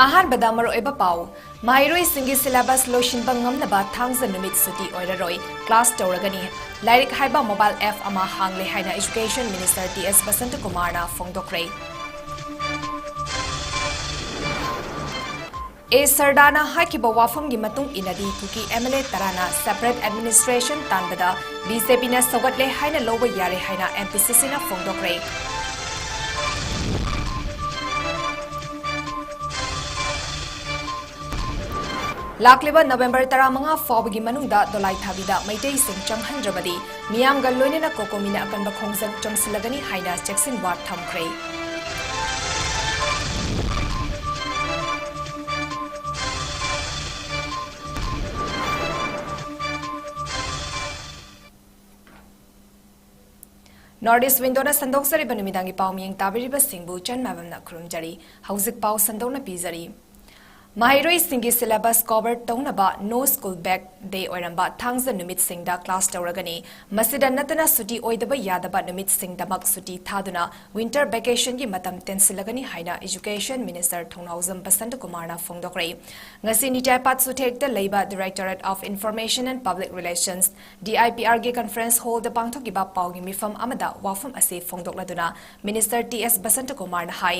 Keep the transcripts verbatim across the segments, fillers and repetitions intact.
ꯑꯍꯥꯟꯕꯗ ꯃꯔꯨꯑꯣꯏꯕ ꯄꯥꯎ꯫ ꯃꯍꯩꯔꯣꯏꯁꯤꯡꯒꯤ syllabus ꯂꯣꯏꯁꯤꯟꯕ ꯉꯝꯅꯕ ꯊꯥꯡꯖ ꯅꯨꯃꯤꯠ ꯁꯨꯇꯤ ꯑꯣꯏꯔꯔꯣꯏ, class ꯇꯧꯔꯒꯅꯤ꯫ ꯂꯥꯏꯔꯤꯛ ꯍꯥꯏꯕ mobile app ꯑꯃ ꯍꯥꯡꯂꯦ ꯍꯥꯏꯅ Education Minister ꯇꯤ ꯑꯦꯁ ꯕꯁꯟꯇꯀꯨꯃꯥꯔꯅ ꯐꯣꯡꯗꯣꯛꯈ꯭ꯔꯦ꯫ ꯑꯦ ꯁꯔꯗꯥꯅ ꯍꯥꯏꯈꯤꯕ ꯋꯥꯐꯝꯒꯤ ꯃꯇꯨꯡ ꯏꯟꯅꯗꯤ ꯀꯨꯀꯤ ꯑꯦꯝ ꯑꯦꯜ ꯑꯦ ꯇꯔꯥꯅ separate administration ꯇꯥꯟꯕꯗ ꯕꯤ ꯖꯦ ꯄꯤꯅ ꯁꯧꯒꯠꯂꯦ ꯍꯥꯏꯅ ꯂꯧꯕ ꯌꯥꯔꯦ ꯍꯥꯏꯅ ꯑꯦꯝ ꯄꯤ ꯁꯤ ꯁꯤꯅ ꯐꯣꯡꯗꯣꯛꯈ꯭ꯔꯦ꯫ ꯂꯥꯛꯂꯤꯕ ꯅꯕꯦꯝꯕꯔ ꯇꯔꯥꯃꯉꯥ ꯐꯥꯎꯕꯒꯤ ꯃꯅꯨꯡꯗ ꯗꯣꯂꯥꯏꯊꯥꯕꯤꯗ ꯃꯩꯇꯩꯁꯤꯡ ꯆꯪꯍꯟꯗ꯭ꯔꯕꯗꯤ ꯃꯤꯌꯥꯝꯒ ꯂꯣꯏꯅꯅ ꯀꯣꯀꯣꯃꯤꯅ ꯑꯀꯟꯕ ꯈꯣꯡꯖꯪ ꯆꯪꯁꯤꯜꯂꯒꯅꯤ ꯍꯥꯏꯅ ꯆꯦꯛꯁꯤꯟꯋꯥ ꯊꯝꯈ꯭ꯔꯦ꯫ North East Window ꯅ ꯁꯟꯗꯣꯛꯆꯔꯤꯕ ꯅꯨꯃꯤꯗꯥꯡꯒꯤ ꯄꯥꯎ ꯃꯤꯌꯦꯡ ꯇꯥꯕꯤꯔꯤꯕꯁꯤꯡꯕꯨ ꯆꯟ ꯃꯥꯏꯕꯝꯅ ꯈꯨꯔꯨꯝꯖꯔꯤ꯫ ꯍꯧꯖꯤꯛ ꯄꯥꯎ ꯁꯟꯗꯣꯛꯅ ꯄꯤꯖꯔꯤ꯫ ꯃꯍꯩꯔꯣꯏꯁꯤꯡꯒꯤ syllabus cover ꯇꯧꯅꯕ No School Back Day ꯑꯣꯏꯔꯝꯕ ꯊꯥꯡꯖ ꯅꯨꯃꯤꯠꯁꯤꯡꯗ class ꯇꯧꯔꯒꯅꯤ꯫ ꯃꯁꯤꯗ ꯅꯠꯇꯅ ꯁꯨꯇꯤ ꯑꯣꯏꯗꯕ ꯌꯥꯗꯕ ꯅꯨꯃꯤꯠꯁꯤꯡꯗꯃꯛ ꯁꯨꯇꯤ ꯊꯥꯗꯨꯅ winter vacation ꯒꯤ ꯃꯇꯝ ꯇꯦꯟꯁꯤꯜꯂꯒꯅꯤ ꯍꯥꯏꯅ Education Minister ꯊꯧꯅꯥꯎꯖꯝ ꯕꯁꯟꯇꯀꯨꯃꯥꯔꯅ ꯐꯣꯡꯗꯣꯛꯈ꯭ꯔꯦ꯫ ꯉꯁꯤ ꯅꯤꯇꯥꯏ ꯄꯥꯠ ꯁꯨꯊꯦꯛꯇ ꯂꯩꯕ Directorate of Information and Public Relations, D I P R ꯒꯤ conference hall ꯗ ꯄꯥꯡꯊꯣꯛꯈꯤꯕ ꯄꯥꯎꯒꯤ ꯃꯤꯐꯝ ꯑꯃꯗ ꯋꯥꯐꯝ ꯑꯁꯤ ꯐꯣꯡꯗꯣꯛꯂꯗꯨꯅ Minister ꯇꯤ ꯑꯦꯁ ꯕꯁꯟꯇꯀꯨꯃꯥꯔꯅ ꯍꯥꯏ,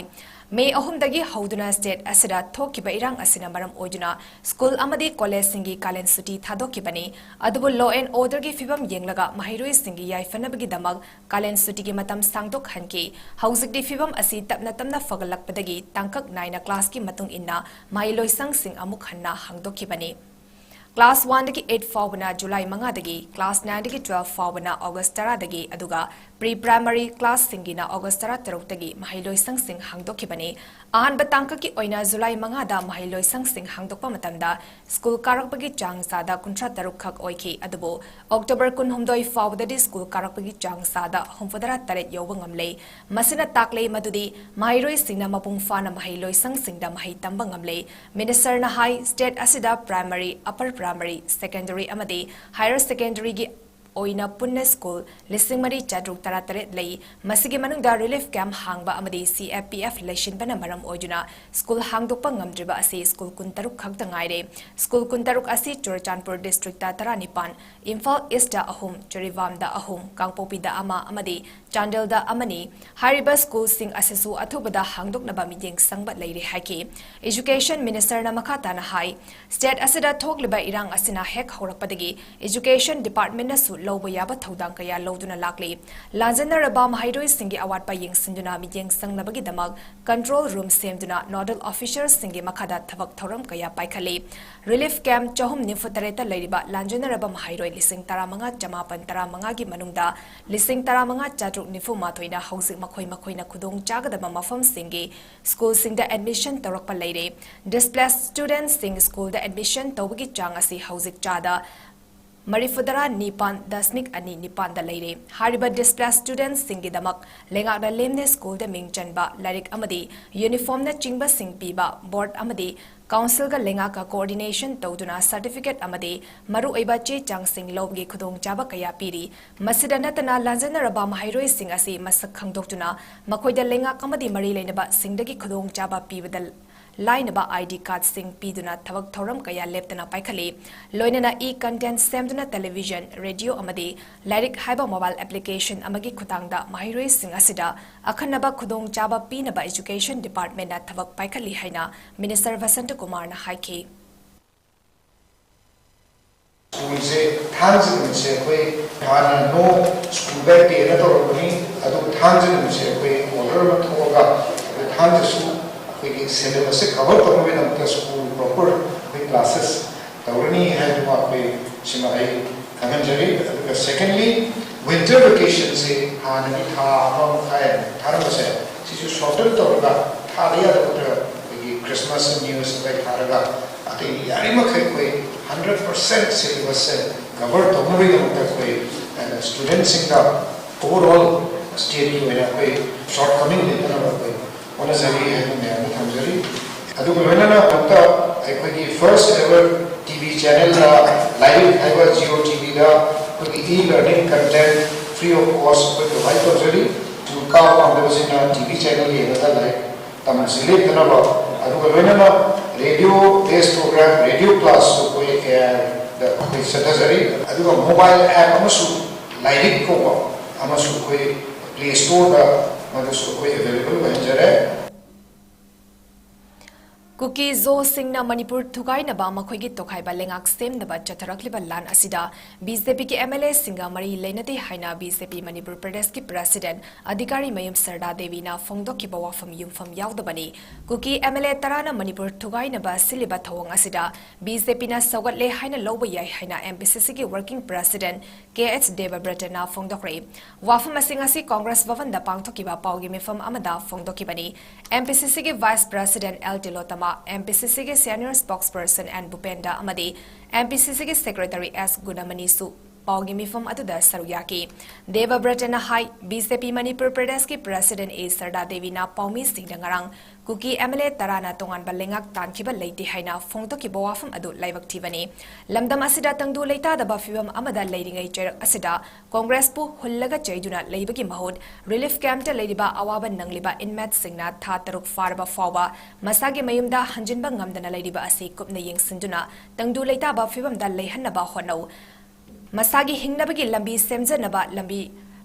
ꯃꯦ ꯑꯍꯨꯝꯗꯒꯤ ꯍꯧꯗꯨꯅ state ꯑꯁꯤꯗ ꯊꯣꯛꯈꯤꯕ ꯏꯔꯥꯡ ꯑꯁꯤꯅ ꯃꯔꯝ ꯑꯣꯏꯗꯨꯅ school ꯑꯃꯗꯤ college ꯁꯤꯡꯒꯤ ꯀꯥꯂꯦꯟ ꯁꯨꯇꯤ ꯊꯥꯗꯣꯛꯈꯤꯕꯅꯤ꯫ ꯑꯗꯨꯕꯨ law and order ꯒꯤ ꯐꯤꯕꯝ ꯌꯦꯡꯂꯒ ꯃꯍꯩꯔꯣꯏꯁꯤꯡꯒꯤ ꯌꯥꯏꯐꯅꯕꯒꯤꯗꯃꯛ ꯀꯥꯂꯦꯟ ꯁꯨꯇꯤꯒꯤ ꯃꯇꯝ ꯁꯥꯡꯗꯣꯛꯍꯟꯈꯤ꯫ ꯍꯧꯖꯤꯛꯇꯤ ꯐꯤꯕꯝ ꯑꯁꯤ ꯇꯞꯅ ꯇꯞꯅ ꯐꯒꯠꯂꯛꯄꯗꯒꯤ ꯇꯥꯡꯀꯛ ꯅꯥꯏꯅ class ꯀꯤ ꯃꯇꯨꯡ ꯏꯟꯅ ꯃꯍꯩꯂꯣꯏꯁꯪꯁꯤꯡ ꯑꯃꯨꯛ ꯍꯟꯅ ꯍꯥꯡꯗꯣꯛꯈꯤꯕꯅꯤ꯫ Class one ꯗꯒꯤ eight ꯐꯥꯎꯕꯅ July ꯃꯉꯥꯗꯒꯤ, class nine ꯗꯒꯤ twelve ꯐꯥꯎꯕꯅ August ꯇꯔꯥꯗꯒꯤ, ꯑꯗꯨꯒ pre primary class ꯁꯤꯡꯒꯤꯅ August ꯇꯔꯥꯇꯔꯨꯛꯇꯒꯤ ꯃꯍꯩꯂꯣꯏꯁꯪꯁꯤꯡ ꯍꯥꯡꯗꯣꯛꯈꯤꯕꯅꯤ꯫ ꯑꯍꯥꯟꯕ ꯇꯥꯡꯀꯛꯀꯤ ꯑꯣꯏꯅ July ꯃꯉꯥꯗ ꯃꯍꯩꯂꯣꯏꯁꯪꯁꯤꯡ ꯍꯥꯡꯗꯣꯛꯄ ꯃꯇꯝꯗ school ꯀꯥꯔꯛꯄꯒꯤ ꯆꯥꯡ ꯆꯥꯗ ꯀꯨꯟꯊ꯭ꯔꯥ ꯇꯔꯨꯛ ꯈꯛ ꯑꯣꯏꯈꯤ, ꯑꯗꯨꯕꯨ October ꯀꯨꯟꯍꯨꯝꯗꯣꯏ ꯐꯥꯎꯕꯗꯗꯤ school ꯀꯥꯔꯛꯄꯒꯤ ꯆꯥꯡ ꯆꯥꯗ ꯍꯨꯝꯐꯨꯇꯔꯥ ꯇꯔꯦꯠ ꯌꯧꯕ ꯉꯝꯂꯦ꯫ ꯃꯁꯤꯅ ꯇꯥꯛꯂꯦ ꯃꯗꯨꯗꯤ ꯃꯍꯩꯔꯣꯏꯁꯤꯡꯅ ꯃꯄꯨꯡ ꯐꯥꯅ ꯃꯍꯩꯂꯣꯏꯁꯪꯁꯤꯡꯗ ꯃꯍꯩ ꯇꯝꯕ ꯉꯝꯂꯦ꯫ Minister ꯅ ꯍꯥꯏ, state ꯑꯁꯤꯗ primary, upper primary, secondary ꯑꯃꯗꯤ higher secondary ꯒꯤ ꯑꯣꯏꯅ ꯄꯨꯟꯅ ꯁ꯭ꯀꯨꯜ ꯂꯤꯁꯤꯡ ꯃꯔꯤ ꯆꯥꯇ꯭ꯔꯨꯛ ꯇꯔꯥꯇꯔꯦꯠ ꯂꯩ꯫ ꯃꯁꯤꯒꯤ ꯃꯅꯨꯡꯗ relief camp ꯍꯥꯡꯕ ꯑꯃꯗꯤ C F P F ꯂꯩꯁꯤꯟꯕꯅ ꯃꯔꯝ ꯑꯣꯏꯗꯨꯅ ꯁ꯭ꯀꯨꯜ ꯍꯥꯡꯗꯣꯛꯄ ꯉꯝꯗ꯭ꯔꯤꯕ ꯑꯁꯤ ꯁ꯭ꯀꯨꯜ ꯀꯨꯟꯇꯔꯨꯛ ꯈꯛꯇ ꯉꯥꯏꯔꯦ꯫ ꯁ꯭ꯀꯨꯜ ꯀꯨꯟꯇꯔꯨꯛ ꯑꯁꯤ ꯆꯨꯔꯆꯥꯟꯄꯨꯔ district ꯇ ꯇꯔꯥꯅꯤꯄꯥꯟ, ꯏꯝꯐꯥꯜ East ꯇ ꯑꯍꯨꯝ, ꯖꯤꯔꯤꯕꯥꯝꯗ ꯑꯍꯨꯝ, ꯀꯥꯡꯄꯣꯛꯄꯤꯗ ꯑꯃ ꯑꯃꯗꯤ ꯆꯥꯟꯗꯦꯜꯗ ꯑꯃꯅꯤ꯫ ꯍꯥꯏꯔꯤꯕ ꯁ꯭ꯀꯨꯜꯁꯤꯡ ꯑꯁꯤꯁꯨ ꯑꯊꯨꯕꯗ ꯍꯥꯡꯗꯣꯛꯅꯕ ꯃꯤꯠꯌꯦꯡ ꯆꯪꯕ ꯂꯩꯔꯦ ꯍꯥꯏꯈꯤ꯫ Education Minister ꯅ ꯃꯈꯥ ꯇꯥꯅ ꯍꯥꯏ, state ꯑꯁꯤꯗ ꯊꯣꯛꯂꯤꯕ ꯏꯔꯥꯡ ꯑꯁꯤꯅ ꯍꯦꯛ ꯍꯧꯔꯛꯄꯗꯒꯤ Education Department ꯅꯁꯨ ꯂꯧꯕ ꯌꯥꯕ ꯊꯧꯗꯥꯡ ꯀꯌꯥ ꯂꯧꯗꯨꯅ ꯂꯥꯛꯂꯤ꯫ ꯂꯥꯟꯖꯦꯟꯅꯔꯕ ꯃꯍꯩꯔꯣꯏꯁꯤꯡꯒꯤ ꯑꯋꯥꯠꯄ ꯌꯦꯡꯁꯤꯟꯗꯨꯅ ꯃꯤꯠꯌꯦꯡ ꯆꯪꯅꯕꯒꯤꯗꯃꯛ control room ꯁꯦꯝꯗꯨꯅ nodal officer ꯁꯤꯡꯒꯤ ꯃꯈꯥꯗ ꯊꯕꯛ ꯊꯧꯔꯝ ꯀꯌꯥ ꯄꯥꯏꯈꯠꯂꯤ꯫ Relief camp ꯆꯍꯨꯝ ꯅꯤꯐꯨ ꯇꯔꯦꯠꯇ ꯂꯩꯔꯤꯕ ꯂꯥꯟꯖꯦꯟꯅꯔꯕ ꯃꯍꯩꯔꯣꯏ ꯂꯤꯁꯤꯡ ꯇꯔꯥꯃꯉꯥ ꯆꯃꯥꯄꯟ ꯇꯔꯥꯃꯉꯥꯒꯤ ꯃꯅꯨꯡꯗ ꯂꯤꯁꯤꯡ ꯇꯔꯥꯃꯉꯥ ꯆꯥꯇ꯭ꯔꯨꯛ ꯅꯤꯐꯨ ꯃꯥꯊꯣꯏꯅ ꯍꯧꯖꯤꯛ ꯃꯈꯣꯏ ꯃꯈꯣꯏꯅ ꯈꯨꯗꯣꯡ ꯆꯥꯒꯗꯕ ꯃꯐꯝꯁꯤꯡꯒꯤ ꯁ꯭ꯀꯨꯜꯁꯤꯡꯗ admission ꯇꯧꯔꯛꯄ ꯂꯩꯔꯦ꯫ Displaced student ꯁꯤꯡ ꯁ꯭ꯀꯨꯜꯗ admission ꯇꯧꯕꯒꯤ ꯆꯥꯡ ꯑꯁꯤ ꯍꯧꯖꯤꯛ ꯆꯥꯗ ꯃꯔꯤꯐꯨꯇꯔꯥ ꯅꯤꯄꯥꯟ ꯗꯁꯃꯤꯛ ꯑꯅꯤ ꯅꯤꯄꯥꯟꯗ ꯂꯩꯔꯦ꯫ ꯍꯥꯏꯔꯤꯕ displaced student ꯁꯤꯡꯒꯤꯗꯃꯛ ꯂꯩꯉꯥꯛꯅ ꯂꯦꯝꯅ ꯁ꯭ꯀꯨꯜꯗ ꯃꯤꯡ ꯆꯟꯕ, ꯂꯥꯏꯔꯤꯛ ꯑꯃꯗꯤ uniform ꯅꯆꯤꯡꯕꯁꯤꯡ ꯄꯤꯕ, board ꯑꯃꯗꯤ council ꯒ ꯂꯩꯉꯥꯛꯀ coordination ꯇꯧꯗꯨꯅ certificate ꯑꯃꯗꯤ ꯃꯔꯨꯑꯣꯏꯕ ꯆꯦ ꯆꯥꯡꯁꯤꯡ ꯂꯧꯕꯒꯤ ꯈꯨꯗꯣꯡꯆꯥꯕ ꯀꯌꯥ ꯄꯤꯔꯤ꯫ ꯃꯁꯤꯗ ꯅꯠꯇꯅ ꯂꯥꯟꯖꯦꯟꯅꯔꯕ ꯃꯍꯩꯔꯣꯏꯁꯤꯡ ꯑꯁꯤ ꯃꯁꯛ ꯈꯪꯗꯣꯛꯇꯨꯅ ꯃꯈꯣꯏꯗ ꯂꯩꯉꯥꯛ ꯑꯃꯗꯤ ꯃꯔꯤ ꯂꯩꯅꯕꯁꯤꯡꯗꯒꯤ ꯈꯨꯗꯣꯡꯆꯥꯕ ꯄꯤꯕꯗ ꯂꯥꯏꯅꯕ I D card ꯁꯤꯡ ꯄꯤꯗꯨꯅ ꯊꯕꯛ ꯊꯧꯔꯝ ꯀꯌꯥ ꯂꯦꯞꯇꯅ ꯄꯥꯏꯈꯠꯂꯤ꯫ ꯂꯣꯏꯅꯅ e-content ꯁꯦꯝꯗꯨꯅ television, radio ꯑꯃꯗꯤ ꯂꯥꯏꯔꯤꯛ ꯍꯥꯏꯕ mobile application ꯑꯃꯒꯤ ꯈꯨꯠꯊꯥꯡꯗ ꯃꯍꯩꯔꯣꯏꯁꯤꯡ ꯑꯁꯤꯗ ꯑꯈꯟꯅꯕ ꯈꯨꯗꯣꯡꯆꯥꯕ ꯄꯤꯅꯕ Education Department ꯅ ꯊꯕꯛ ꯄꯥꯏꯈꯠꯂꯤ ꯍꯥꯏꯅ Minister ꯕꯁꯟꯇ ꯀꯨꯃꯥꯔꯅ ꯍꯥꯏꯈꯤ꯫ ꯁ꯭ꯀꯨꯜꯁꯦ ꯊꯥꯡꯖ ꯅꯨꯃꯤꯠꯁꯦ ꯑꯩꯈꯣꯏ ꯍꯥꯟꯅ no school bag day ꯅ ꯇꯧꯔꯝꯕꯅꯤ, ꯑꯗꯨꯕꯨ ꯊꯥꯡꯖ ꯅꯨꯃꯤꯠꯁꯦ ꯑꯩꯈꯣꯏ order ꯑꯃ ꯊꯣꯛꯑꯒ ꯑꯩꯈꯣꯏ ꯊꯥꯡꯖꯁꯨ ꯑꯩꯈꯣꯏꯒꯤ syllabus ꯁꯦ cover ꯇꯧꯅꯕꯒꯤꯗꯃꯛꯇ school proper ꯑꯩꯈꯣꯏ classes ꯇꯧꯔꯅꯤ ꯍꯥꯏꯗꯨꯃ ꯑꯩꯈꯣꯏ ꯁꯤꯃ ꯑꯩ ꯈꯪꯍꯟꯖꯔꯤ꯫ ꯑꯗꯨꯒ secondly, winter vacation ꯁꯦ ꯍꯥꯟꯅꯒꯤ ꯊꯥ ꯑꯃ ꯃꯈꯥꯏ ꯊꯥꯔꯝꯕꯁꯦ ꯁꯤꯁꯨ shorten ꯇꯧꯔꯒ ꯊꯥꯗ ꯌꯥꯗꯕꯗ ꯑꯩꯈꯣꯏꯒꯤ Christmas, New Year ꯑꯗꯥꯏ ꯊꯥꯔꯒ ꯑꯇꯩ ꯌꯥꯔꯤꯃꯈꯩ ꯑꯩꯈꯣꯏ hundred percent syllabus ꯁꯦ cover ꯇꯧꯅꯕꯒꯤꯗꯃꯛꯇ ꯑꯩꯈꯣꯏ student ꯁꯤꯡꯗ overall state ꯀꯤ ꯑꯣꯏꯅ ꯑꯩꯈꯣꯏ shortcoming ꯂꯩꯇꯅꯕ ꯑꯩꯈꯣꯏ ꯍꯣꯠꯅꯖꯔꯤ ꯍꯥꯏꯕ ꯃꯌꯥꯝꯗ ꯊꯝꯖꯔꯤ꯫ ꯑꯗꯨꯒ ꯂꯣꯏꯅꯅ ꯑꯃꯨꯛꯇ ꯑꯩꯈꯣꯏꯒꯤ first ever T V channel ꯗ ꯂꯥꯏꯔꯤꯛ ꯍꯥꯏꯕ Jio T V ꯗ ꯑꯩꯈꯣꯏꯒꯤ e-learning content free of cost ꯑꯩꯈꯣꯏ provide ꯇꯧꯖꯔꯤ꯫ ꯁ꯭ꯀꯨꯜ ꯀꯥꯕ ꯄꯥꯝꯗꯕꯁꯤꯡꯅ T V channel ꯌꯦꯡꯉꯒ ꯂꯥꯏꯔꯤꯛ ꯇꯝꯕꯁꯤ ꯂꯦꯞꯇꯅꯕ, ꯑꯗꯨꯒ ꯂꯣꯏꯅꯅ radio based program, radio class ꯁꯨ ꯑꯩꯈꯣꯏ A I ꯗ ꯑꯩꯈꯣꯏ ꯆꯠꯊꯖꯔꯤ꯫ ꯑꯗꯨꯒ mobile app ꯑꯃꯁꯨ, ꯂꯥꯏꯔꯤꯛ ꯀꯧꯕ ꯑꯃꯁꯨ ꯑꯩꯈꯣꯏ Play Store ꯗ ꯃꯗꯨꯁꯨ ꯑꯩꯈꯣꯏ available ꯑꯣꯏꯍꯟꯖꯔꯦ꯫ ꯀꯨꯀꯤ ꯖꯣꯁꯤꯡꯅ ꯃꯅꯤꯄꯨꯔ ꯊꯨꯒꯥꯏꯅꯕ ꯃꯈꯣꯏꯒꯤ ꯇꯣꯈꯥꯏꯕ ꯂꯩꯉꯥꯛ ꯁꯦꯝꯅꯕ ꯆꯠꯊꯔꯛꯂꯤꯕ ꯂꯥꯟ ꯑꯁꯤꯗ B J P ꯒꯤ M L A ꯁꯤꯡꯒ ꯃꯔꯤ ꯂꯩꯅꯗꯦ ꯍꯥꯏꯅ B J P ꯃꯅꯤꯄꯨꯔ ꯄ꯭ꯔꯗꯦꯁꯀꯤ ꯄ꯭ꯔꯁꯤꯗꯦꯟ ꯑꯙꯤꯀꯥꯔꯤ ꯃꯌꯨꯝ ꯁꯔꯗꯥ ꯗꯦꯕꯤꯅ ꯐꯣꯡꯗꯣꯛꯈꯤꯕ ꯋꯥꯐꯝ ꯌꯨꯝꯐꯝ ꯌꯥꯎꯗꯕꯅꯤ꯫ ꯀꯨꯀꯤ M L A ꯇꯔꯥꯅ ꯃꯅꯤꯄꯨꯔ ꯊꯨꯒꯥꯏꯅꯕ ꯁꯤꯜꯂꯤꯕ ꯊꯧꯑꯣꯡ ꯑꯁꯤꯗ B J P ꯅ ꯁꯧꯒꯠꯂꯦ ꯍꯥꯏꯅ ꯂꯧꯕ ꯌꯥꯏ ꯍꯥꯏꯅ M P C C ꯒꯤ working president K H ꯗꯦꯕꯕ꯭ꯔꯇꯅ ꯐꯣꯡꯗꯣꯛꯈ꯭ꯔꯦ꯫ ꯋꯥꯐꯝ ꯑꯁꯤ ꯉꯁꯤ ꯀꯣꯡꯒ꯭ꯔꯦꯁ ꯚꯕꯟꯗ ꯄꯥꯡꯊꯣꯛꯈꯤꯕ ꯄꯥꯎꯒꯤ ꯃꯤꯐꯝ ꯑꯃꯗ ꯐꯣꯡꯗꯣꯛꯈꯤꯕꯅꯤ꯫ M P C C ꯒꯤ vice president L ꯇꯤꯂꯣꯇꯃꯥ, M P C C ꯒꯤ senior spokesperson N ꯚꯨꯄꯦꯟꯗ ꯑꯃꯗꯤ M P C C ꯒꯤ secretary S ꯒꯨꯅꯃꯅꯤꯁꯨ ꯄꯥꯎꯒꯤ ꯃꯤꯐꯝ ꯑꯗꯨꯗ ꯁꯔꯨꯛ ꯌꯥꯈꯤ꯫ ꯗꯦꯕꯕ꯭ꯔꯇꯅ ꯍꯥꯏ, B J P ꯃꯅꯤꯄꯨꯔ ꯄ꯭ꯔꯗꯦꯁꯀꯤ president A ꯁꯔꯗꯥ ꯗꯦꯕꯤꯅ ꯄꯥꯎꯃꯤꯁꯤꯡꯗ ꯉꯔꯥꯡ ꯀꯨꯀꯤ M L A ꯇꯔꯥꯅ ꯇꯣꯉꯥꯟꯕ ꯂꯩꯉꯥꯛ ꯇꯥꯟꯈꯤꯕ ꯂꯩꯇꯦ ꯍꯥꯏꯅ ꯐꯣꯡꯗꯣꯛꯈꯤꯕ ꯋꯥꯐꯝ ꯑꯗꯨ ꯂꯥꯏꯕꯛ ꯊꯤꯕꯅꯤ꯫ ꯂꯝꯗꯝ ꯑꯁꯤꯗ ꯇꯪꯗꯨ ꯂꯩꯇꯥꯗꯕ ꯐꯤꯕꯝ ꯑꯃꯗ ꯂꯩꯔꯤꯉꯩ ꯆꯩꯔꯛ ꯑꯁꯤꯗ ꯀꯣꯡꯒ꯭ꯔꯦꯁꯄꯨ ꯍꯨꯜꯂꯒ ꯆꯩꯗꯨꯅ ꯂꯩꯕꯒꯤ ꯃꯍꯨꯠ relief camp ꯇ ꯂꯩꯔꯤꯕ ꯑꯋꯥꯕ ꯅꯪꯂꯤꯕ inmate ꯁꯤꯡꯅ ꯊꯥ ꯇꯔꯨꯛ ꯐꯥꯔꯕ ꯐꯥꯎꯕ ꯃꯁꯥꯒꯤ ꯃꯌꯨꯝꯗ ꯍꯟꯖꯤꯟꯕ ꯉꯝꯗꯅ ꯂꯩꯔꯤꯕ ꯑꯁꯤ ꯀꯨꯞꯅ ꯌꯦꯡꯁꯤꯟꯗꯨꯅ ꯇꯪꯗꯨ ꯂꯩꯇꯥꯕ ꯐꯤꯕꯝꯗ ꯂꯩꯍꯟꯅꯕ ꯍꯣꯠꯅꯧ꯫ ꯃꯁꯥꯒꯤ ꯍꯤꯡꯅꯕꯒꯤ ꯂꯝꯕꯤ ꯁꯦꯝꯖꯅꯕ ꯂꯝꯕꯤ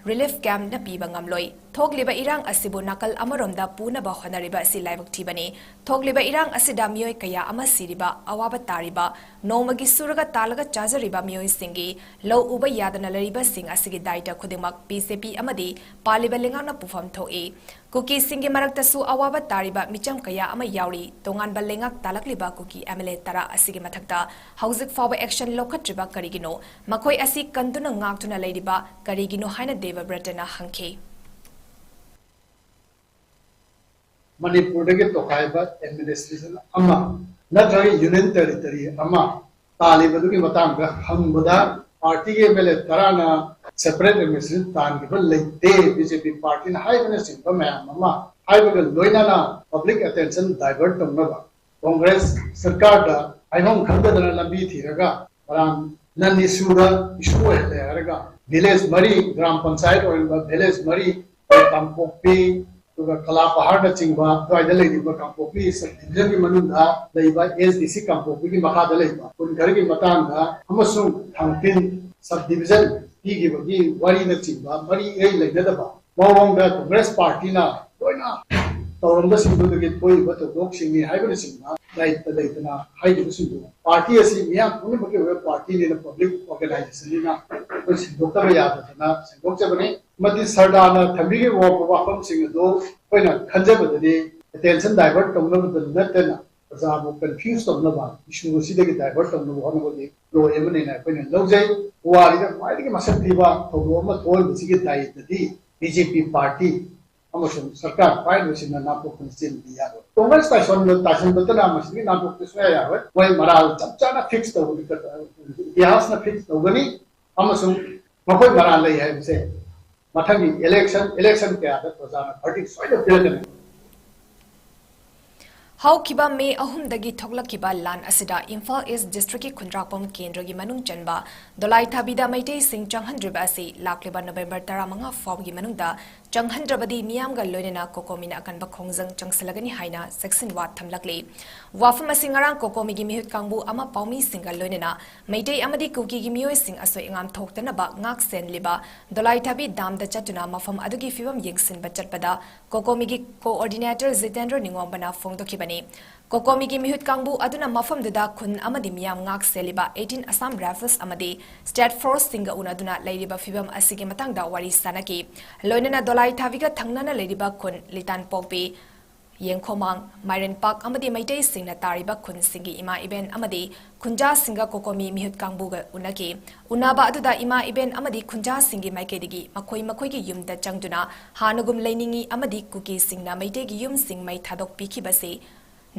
relief camp ꯅ ꯄꯤꯕ ꯉꯝꯂꯣꯏ꯫ ꯊꯣꯛꯂꯤꯕ ꯏꯔꯥꯡ ꯑꯁꯤꯕꯨ ꯅꯥꯀꯜ ꯑꯃꯔꯣꯝꯗ ꯄꯨꯅꯕ ꯍꯣꯠꯅꯔꯤꯕ ꯑꯁꯤ ꯂꯥꯏꯕꯛ ꯊꯤꯕꯅꯤ꯫ ꯊꯣꯛꯂꯤꯕ ꯏꯔꯥꯡ ꯑꯁꯤꯗ ꯃꯤꯑꯣꯏ ꯀꯌꯥ ꯑꯃ ꯁꯤꯔꯤꯕ, ꯑꯋꯥꯕ ꯇꯥꯔꯤꯕ, ꯅꯣꯡꯃꯒꯤ ꯁꯨꯔꯒ ꯇꯥꯜꯂꯒ ꯆꯥꯖꯔꯤꯕ ꯃꯤꯑꯣꯏꯁꯤꯡꯒꯤ ꯂꯧ ꯎꯕ ꯌꯥꯗꯅ ꯂꯩꯔꯤꯕꯁꯤꯡ ꯑꯁꯤꯒꯤ ꯗꯥꯏꯇ ꯈꯨꯗꯤꯡꯃꯛ B J P ꯑꯃꯗꯤ ꯄꯥꯜꯂꯤꯕ ꯂꯩꯉꯥꯛꯅ ꯄꯨꯐꯝ ꯊꯣꯛꯏ꯫ ꯀꯨꯀꯤꯁꯤꯡꯒꯤ ꯃꯔꯛꯇꯁꯨ ꯑꯋꯥꯕ ꯇꯥꯔꯤꯕ ꯃꯤꯆꯝ ꯀꯌꯥ ꯑꯃ ꯌꯥꯎꯔꯤ꯫ ꯇꯣꯉꯥꯟꯕ ꯂꯩꯉꯥꯛ ꯇꯥꯂꯛꯂꯤꯕ ꯀꯨꯀꯤ M L A ꯇꯔꯥ ꯑꯁꯤꯒꯤ ꯃꯊꯛꯇ ꯍꯧꯖꯤꯛ ꯐꯥꯎꯕ action ꯂꯧꯈꯠꯇ꯭ꯔꯤꯕ ꯀꯔꯤꯒꯤꯅꯣ? ꯃꯈꯣꯏ ꯑꯁꯤ ꯀꯟꯗꯨꯅ ꯉꯥꯛꯇꯨꯅ ꯂꯩꯔꯤꯕ ꯀꯔꯤꯒꯤꯅꯣ ꯍꯥꯏꯅ ꯗꯦꯕꯕ꯭ꯔꯇꯅ ꯍꯪꯈꯤ꯫ ꯃꯅꯤꯄꯨꯔꯗꯒꯤ ꯇꯣꯈꯥꯏꯕ administration ꯑꯃ ꯅꯠꯇ꯭ꯔꯒ union territory ꯑꯃ ꯇꯥꯜꯂꯤꯕꯗꯨꯒꯤ ꯃꯇꯥꯡꯗ ꯍꯪꯕꯗ party ꯒꯤ M L A ꯇꯔꯥꯅ separate administration ꯇꯥꯟꯈꯤꯕ ꯂꯩꯇꯦ, B J P party ꯅ ꯍꯥꯏꯕꯅꯆꯤꯡꯕ ꯃꯌꯥꯝ ꯑꯃ ꯍꯥꯏꯕꯒ ꯂꯣꯏꯅꯅ public attention divert ꯇꯧꯅꯕ ꯀꯣꯡꯒ꯭ꯔꯦꯁ ꯁꯔꯀꯥꯔꯗ ꯍꯥꯏꯐꯝ ꯈꯪꯗꯗꯅ ꯂꯝꯕꯤ ꯊꯤꯔꯒ ꯃꯔꯥꯡ ꯅꯟ ꯏꯁꯨꯗ ꯏꯁꯨ ꯑꯣꯏꯍꯜꯂꯦ ꯍꯥꯏꯔꯒ ꯚꯤꯂꯦꯖ ꯃꯔꯤ, ꯒ꯭ꯔꯥꯝ ꯄꯟꯆꯥꯌꯠ ꯑꯣꯏꯔꯤꯕ ꯚꯤꯂꯦꯖ ꯃꯔꯤ, ꯀꯥꯡꯄꯣꯛꯄꯤ, ꯑꯗꯨꯒ ꯀꯂꯥꯄꯍꯥꯔꯅꯆꯤꯡꯕ ꯑꯗꯨꯋꯥꯏꯗ ꯂꯩꯔꯤꯕ ꯀꯥꯡꯄꯣꯛꯄꯤ ꯁꯕ ꯗꯤꯕꯤꯖꯟꯒꯤ ꯃꯅꯨꯡꯗ ꯂꯩꯕ ꯑꯦꯁ ꯗꯤ ꯁꯤ ꯀꯥꯡꯄꯣꯛꯄꯤꯒꯤ ꯃꯈꯥꯗ ꯂꯩꯕ ꯀꯨꯟꯈꯔꯒꯤ ꯃꯇꯥꯡꯗ ꯑꯃꯁꯨꯡ ꯊꯥꯡꯄꯤꯟ ꯁꯕ ꯗꯤꯕꯤꯖꯟ ꯄꯤꯈꯤꯕꯒꯤ ꯋꯥꯔꯤꯅꯆꯤꯡꯕ ꯃꯔꯤ ꯏꯔꯩ ꯂꯩꯅꯗꯕ ꯃꯑꯣꯡꯗ ꯀꯪꯒ꯭ꯔꯦꯁ ꯄꯥꯔꯇꯤꯅ ꯂꯣꯏꯅ ꯇꯧꯔꯝꯕꯁꯤꯡꯗꯨꯗꯒꯤ ꯊꯣꯛꯏꯕ ꯊꯧꯗꯣꯛꯁꯤꯡꯅꯤ ꯍꯥꯏꯕꯅꯆꯤꯡꯕ ꯂꯩꯇ ꯂꯩꯇꯅ ꯍꯥꯏꯈꯤꯕꯁꯤꯡꯗꯨ ꯄꯥꯔꯇꯤ ꯑꯁꯤ ꯃꯤꯌꯥꯝ ꯄꯨꯝꯅꯃꯛꯀꯤ ꯑꯣꯏꯕ ꯄꯥꯔꯇꯤꯅꯤꯅ, ꯄꯕ꯭ꯂꯤꯛ ꯑꯣꯔꯒꯅꯥꯏꯖꯦꯁꯟꯅꯤꯅ ꯑꯩꯈꯣꯏ ꯁꯦꯡꯗꯣꯛꯇꯕ ꯌꯥꯗꯗꯅ ꯁꯦꯡꯗꯣꯛꯆꯕꯅꯤ꯫ ꯑꯃꯗꯤ ꯁꯔꯗꯥꯔꯅ ꯊꯝꯕꯤꯔꯤꯕ ꯋꯥꯐꯝꯁꯤꯡ ꯑꯗꯨ ꯑꯩꯈꯣꯏꯅ ꯈꯟꯖꯕꯗꯗꯤ ꯑꯦꯇꯦꯟꯁꯟ ꯗꯥꯏꯚꯔꯠ ꯇꯧꯅꯕꯗ ꯅꯠꯇꯅ ꯄ꯭ꯔꯖꯥꯕꯨ ꯀꯟꯐ꯭ꯌꯨꯁ ꯇꯧꯅꯕ, ꯏꯁꯨ ꯑꯁꯤꯗꯒꯤ ꯗꯥꯏꯚꯔꯠ ꯇꯧꯅꯕ ꯍꯣꯠꯅꯕꯒꯤ ꯄ꯭ꯂꯣꯏ ꯑꯃꯅꯦꯅ ꯑꯩꯈꯣꯏꯅ ꯂꯧꯖꯩ꯫ ꯄꯨꯋꯥꯔꯤꯗ ꯈ꯭ꯋꯥꯏꯗꯒꯤ ꯃꯁꯛ ꯊꯤꯕ ꯊꯧꯗꯣꯛ ꯑꯃ ꯊꯣꯛꯍꯟꯕꯁꯤꯒꯤ ꯗꯥꯏꯇꯗꯤ ꯕꯤ ꯖꯦ ꯄꯤ ꯄꯥꯔꯇꯤ ꯑꯃꯁꯨꯡ ꯁꯔꯀꯥꯔ ꯄꯥꯏꯔꯤꯕꯁꯤꯡꯅ ꯅꯥꯟꯊꯣꯛꯇꯅ ꯆꯦꯟꯕꯗꯤ ꯌꯥꯔꯣꯏ꯫ ꯀꯪꯒ꯭ꯔꯦꯁ ꯇꯥꯏꯁꯣꯟꯗ ꯇꯥꯏꯁꯤꯟꯕꯗꯅ ꯃꯁꯤꯗꯒꯤ ꯅꯥꯟꯊꯣꯛꯄ ꯁꯨꯡꯌꯥ ꯌꯥꯔꯣꯏ꯫ ꯃꯣꯏ ꯃꯔꯥꯜ ꯆꯞ ꯆꯥꯅ ꯐꯤꯛꯁ ꯇꯧꯕꯗꯤ, ꯏꯇꯤꯍꯥꯁꯅ ꯐꯤꯛꯁ ꯇꯧꯒꯅꯤ ꯑꯃꯁꯨꯡ ꯃꯈꯣꯏ ꯃꯔꯥꯜ ꯂꯩ ꯍꯥꯏꯕꯁꯦ ꯃꯊꯪꯒꯤ ꯏꯂꯦꯛꯁꯟ, ꯏꯂꯦꯛꯁꯟ ꯀꯌꯥꯗ ꯄ꯭ꯔꯖꯥꯅ ꯚꯔꯗꯤꯛ ꯁꯣꯏꯗꯅ ꯄꯤꯔꯛꯀꯅꯤ꯫ ꯍꯧꯈꯤꯕ ꯃꯦ ꯑꯍꯨꯝꯗꯒꯤ ꯊꯣꯛꯂꯛꯈꯤꯕ ꯂꯥꯟ ꯑꯁꯤꯗ ꯏꯝꯐꯥꯜ ꯏꯁ ꯗꯤꯁꯇ꯭ꯔꯤꯛꯀꯤ ꯈꯨꯟꯗ꯭ꯔꯥꯛꯄꯝ ꯀꯦꯟꯗ꯭ꯔꯒꯤ ꯃꯅꯨꯡ ꯆꯟꯕ ꯗꯣꯂꯥꯏꯊꯥꯕꯤꯗ ꯃꯩꯇꯩꯁꯤꯡ ꯆꯪꯍꯟꯗ꯭ꯔꯤꯕ ꯑꯁꯤ ꯂꯥꯛꯂꯤꯕ ꯅꯕꯦꯝꯕꯔ ꯇꯔꯥꯃꯉꯥ ꯐꯥꯎꯕꯒꯤ ꯃꯅꯨꯡꯗ ꯆꯪꯍꯟꯗ꯭ꯔꯕꯗꯤ ꯃꯤꯌꯥꯝꯒ ꯂꯣꯏꯅꯅ ꯀꯣꯀꯣꯃꯤꯅ ꯑꯀꯟꯕ ꯈꯣꯡꯖꯪ ꯆꯪꯁꯤꯜꯂꯒꯅꯤ ꯍꯥꯏꯅ ꯆꯦꯛꯁꯤꯟꯋꯥ ꯊꯝꯂꯛꯂꯤ꯫ ꯋꯥꯐꯝ ꯑꯁꯤ ꯉꯔꯥꯡ ꯀꯣꯀꯣꯃꯤꯒꯤ ꯃꯤꯍꯨꯠ ꯀꯥꯡꯕꯨ ꯑꯃ ꯄꯥꯎꯃꯤꯁꯤꯡꯒ ꯂꯣꯏꯅꯅ ꯃꯩꯇꯩ ꯑꯃꯗꯤ ꯀꯨꯀꯤꯒꯤ ꯃꯤꯑꯣꯏꯁꯤꯡ ꯑꯁꯣꯏ ꯑꯉꯥꯝ ꯊꯣꯛꯇꯅꯕ ꯉꯥꯛ ꯁꯦꯟꯂꯤꯕ ꯗꯣꯂꯥꯏꯊꯥꯕꯤ ꯗꯥꯝꯗ ꯆꯠꯇꯨꯅ ꯃꯐꯝ ꯑꯗꯨꯒꯤ ꯐꯤꯕꯝ ꯌꯦꯡꯁꯤꯟꯕ ꯆꯠꯄꯗ ꯀꯣꯀꯣꯃꯤꯒꯤ ꯀꯣꯑꯣꯔꯗꯤꯅꯦꯇꯔ ꯖꯤꯇꯦꯟꯗ꯭ꯔ ꯅꯤꯉꯣꯝꯕꯅ ꯐꯣꯡꯗꯣꯛꯈꯤꯕꯅꯤ꯫ ꯀꯣꯀꯣꯃꯤꯒꯤ ꯃꯤꯍꯨꯠ ꯀꯥꯡꯕꯨ ꯑꯗꯨꯅ ꯃꯐꯝꯗꯨꯗ ꯈꯨꯟ ꯑꯃꯗꯤ ꯃꯤꯌꯥꯝ ꯉꯥꯛ ꯁꯦꯜꯂꯤꯕ eighteen Assam Rifles ꯑꯃꯗꯤ State Forceꯁꯤꯡꯒ ꯎꯅꯗꯨꯅ ꯂꯩꯔꯤꯕ ꯐꯤꯕꯝ ꯑꯁꯤꯒꯤ ꯃꯇꯥꯡꯗ ꯋꯥꯔꯤ ꯁꯥꯅꯈꯤ꯫ ꯂꯣꯏꯅꯅ ꯗꯣꯂꯥꯏ ꯊꯥꯕꯤꯒ ꯊꯪꯅꯅ ꯂꯩꯔꯤꯕ ꯈꯨꯟ ꯂꯤꯇꯥꯟꯄꯣꯛꯄꯤ, ꯌꯦꯡꯈꯣꯃꯥꯡ, ꯃꯥꯏꯔꯦꯟꯄꯥꯛ ꯑꯃꯗꯤ ꯃꯩꯇꯩꯁꯤꯡꯅ ꯇꯥꯔꯤꯕ ꯈꯨꯟꯁꯤꯡꯒꯤ ꯏꯃꯥ ꯏꯕꯦꯟ ꯑꯃꯗꯤ ꯈꯨꯟꯖꯥꯁꯤꯡꯒ ꯀꯣꯀꯣꯃꯤ ꯃꯤꯍꯨꯠ ꯀꯥꯡꯕꯨꯒ ꯎꯅꯈꯤ꯫ ꯎꯅꯕ ꯑꯗꯨꯗ ꯏꯃꯥ ꯏꯕꯦꯟ ꯑꯃꯗꯤ ꯈꯨꯟꯖꯥꯁꯤꯡꯒꯤ ꯃꯥꯏꯀꯩꯗꯒꯤ ꯃꯈꯣꯏ ꯃꯈꯣꯏꯒꯤ ꯌꯨꯝꯗ ꯆꯪꯗꯨꯅ ꯍꯥꯟꯅꯒꯨꯝ ꯂꯩꯅꯤꯡꯏ ꯑꯃꯗꯤ ꯀꯨꯀꯤꯁꯤꯡꯅ ꯃꯩꯇꯩꯒꯤ ꯌꯨꯝꯁꯤꯡ ꯃꯩ ꯊꯥꯗꯣꯛꯄꯤꯈꯤꯕꯁꯤ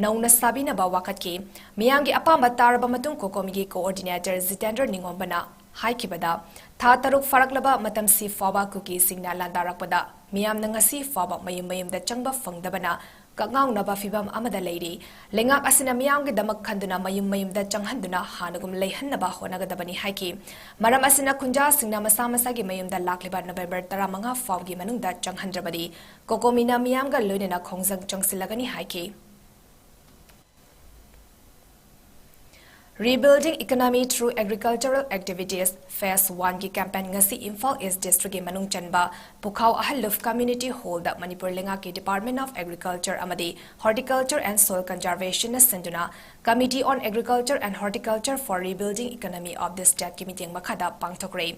ꯅꯧꯅ ꯁꯥꯕꯤꯅꯕ ꯋꯥꯀꯠꯈꯤ꯫ ꯃꯤꯌꯥꯝꯒꯤ ꯑꯄꯥꯝꯕ ꯇꯥꯔꯕ ꯃꯇꯨꯡ ꯀꯣꯀꯣꯃꯤꯒꯤ ꯀꯣꯑꯣꯔꯗꯤꯅꯦꯇꯔ ꯖꯤꯇꯦꯟꯗ꯭ꯔ ꯅꯤꯉꯣꯝꯕꯅ ꯍꯥꯏꯈꯤꯕꯗ, ꯊꯥ ꯇꯔꯨꯛ ꯐꯥꯔꯛꯂꯕ ꯃꯇꯝꯁꯤ ꯐꯥꯎꯕ ꯀꯨꯀꯤꯁꯤꯡꯅ ꯂꯥꯟꯗꯥꯔꯛꯄꯗ ꯃꯤꯌꯥꯝꯅ ꯉꯁꯤ ꯐꯥꯎꯕ ꯃꯌꯨꯝ ꯃꯌꯨꯝꯗ ꯆꯪꯕ ꯐꯪꯗꯕꯅ ꯀꯛꯉꯥꯎꯅꯕ ꯐꯤꯚꯝ ꯑꯃꯗ ꯂꯩꯔꯤ꯫ ꯂꯩꯉꯥꯛ ꯑꯁꯤꯅ ꯃꯤꯌꯥꯝꯒꯤꯗꯃꯛ ꯈꯟꯗꯨꯅ ꯃꯌꯨꯝ ꯃꯌꯨꯝꯗ ꯆꯪꯍꯟꯗꯨꯅ ꯍꯥꯟꯅꯒꯨꯝ ꯂꯩꯍꯟꯅꯕ ꯍꯣꯠꯅꯒꯗꯕꯅꯤ ꯍꯥꯏꯈꯤ꯫ ꯃꯔꯝ ꯑꯁꯤꯅ ꯈꯨꯟꯖꯥꯁꯤꯡꯅ ꯃꯁꯥ ꯃꯁꯥꯒꯤ ꯃꯌꯨꯝꯗ ꯂꯥꯛꯂꯤꯕ ꯅꯕꯦꯝꯕꯔ ꯇꯔꯥꯃꯉꯥ ꯐꯥꯎꯒꯤ ꯃꯅꯨꯡꯗ ꯆꯪꯍꯟꯗ꯭ꯔꯕꯗꯤ ꯀꯣꯀꯣꯃꯤꯅ ꯃꯤꯌꯥꯝꯒ ꯂꯣꯏꯅꯅ ꯈꯣꯡꯖꯪ ꯆꯪꯁꯤꯜꯂꯒꯅꯤ ꯍꯥꯏꯈꯤ꯫ Rebuilding Economy Through Agricultural Activities Phase One ꯒꯤ campaign ꯉꯁꯤ ꯏꯝꯐꯥꯜ ꯏꯁ ꯗꯤꯁꯇ꯭ꯔꯤꯛꯀꯤ ꯃꯅꯨꯡ ꯆꯟꯕ ꯄꯨꯈꯥꯎ ꯑꯍꯜꯂꯨꯞ Community Hall ꯗ ꯃꯅꯤꯄꯨꯔ ꯂꯩꯉꯥꯛꯀꯤ Department of Agriculture ꯑꯃꯗꯤ Horticulture and Soil Conservation ꯅ ꯁꯤꯟꯗꯨꯅ Committee on Agriculture and Horticulture for Rebuilding Economy of the State ꯀꯤ ꯃꯤꯠꯌꯦꯡ ꯃꯈꯥꯗ ꯄꯥꯡꯊꯣꯛꯈ꯭ꯔꯦ꯫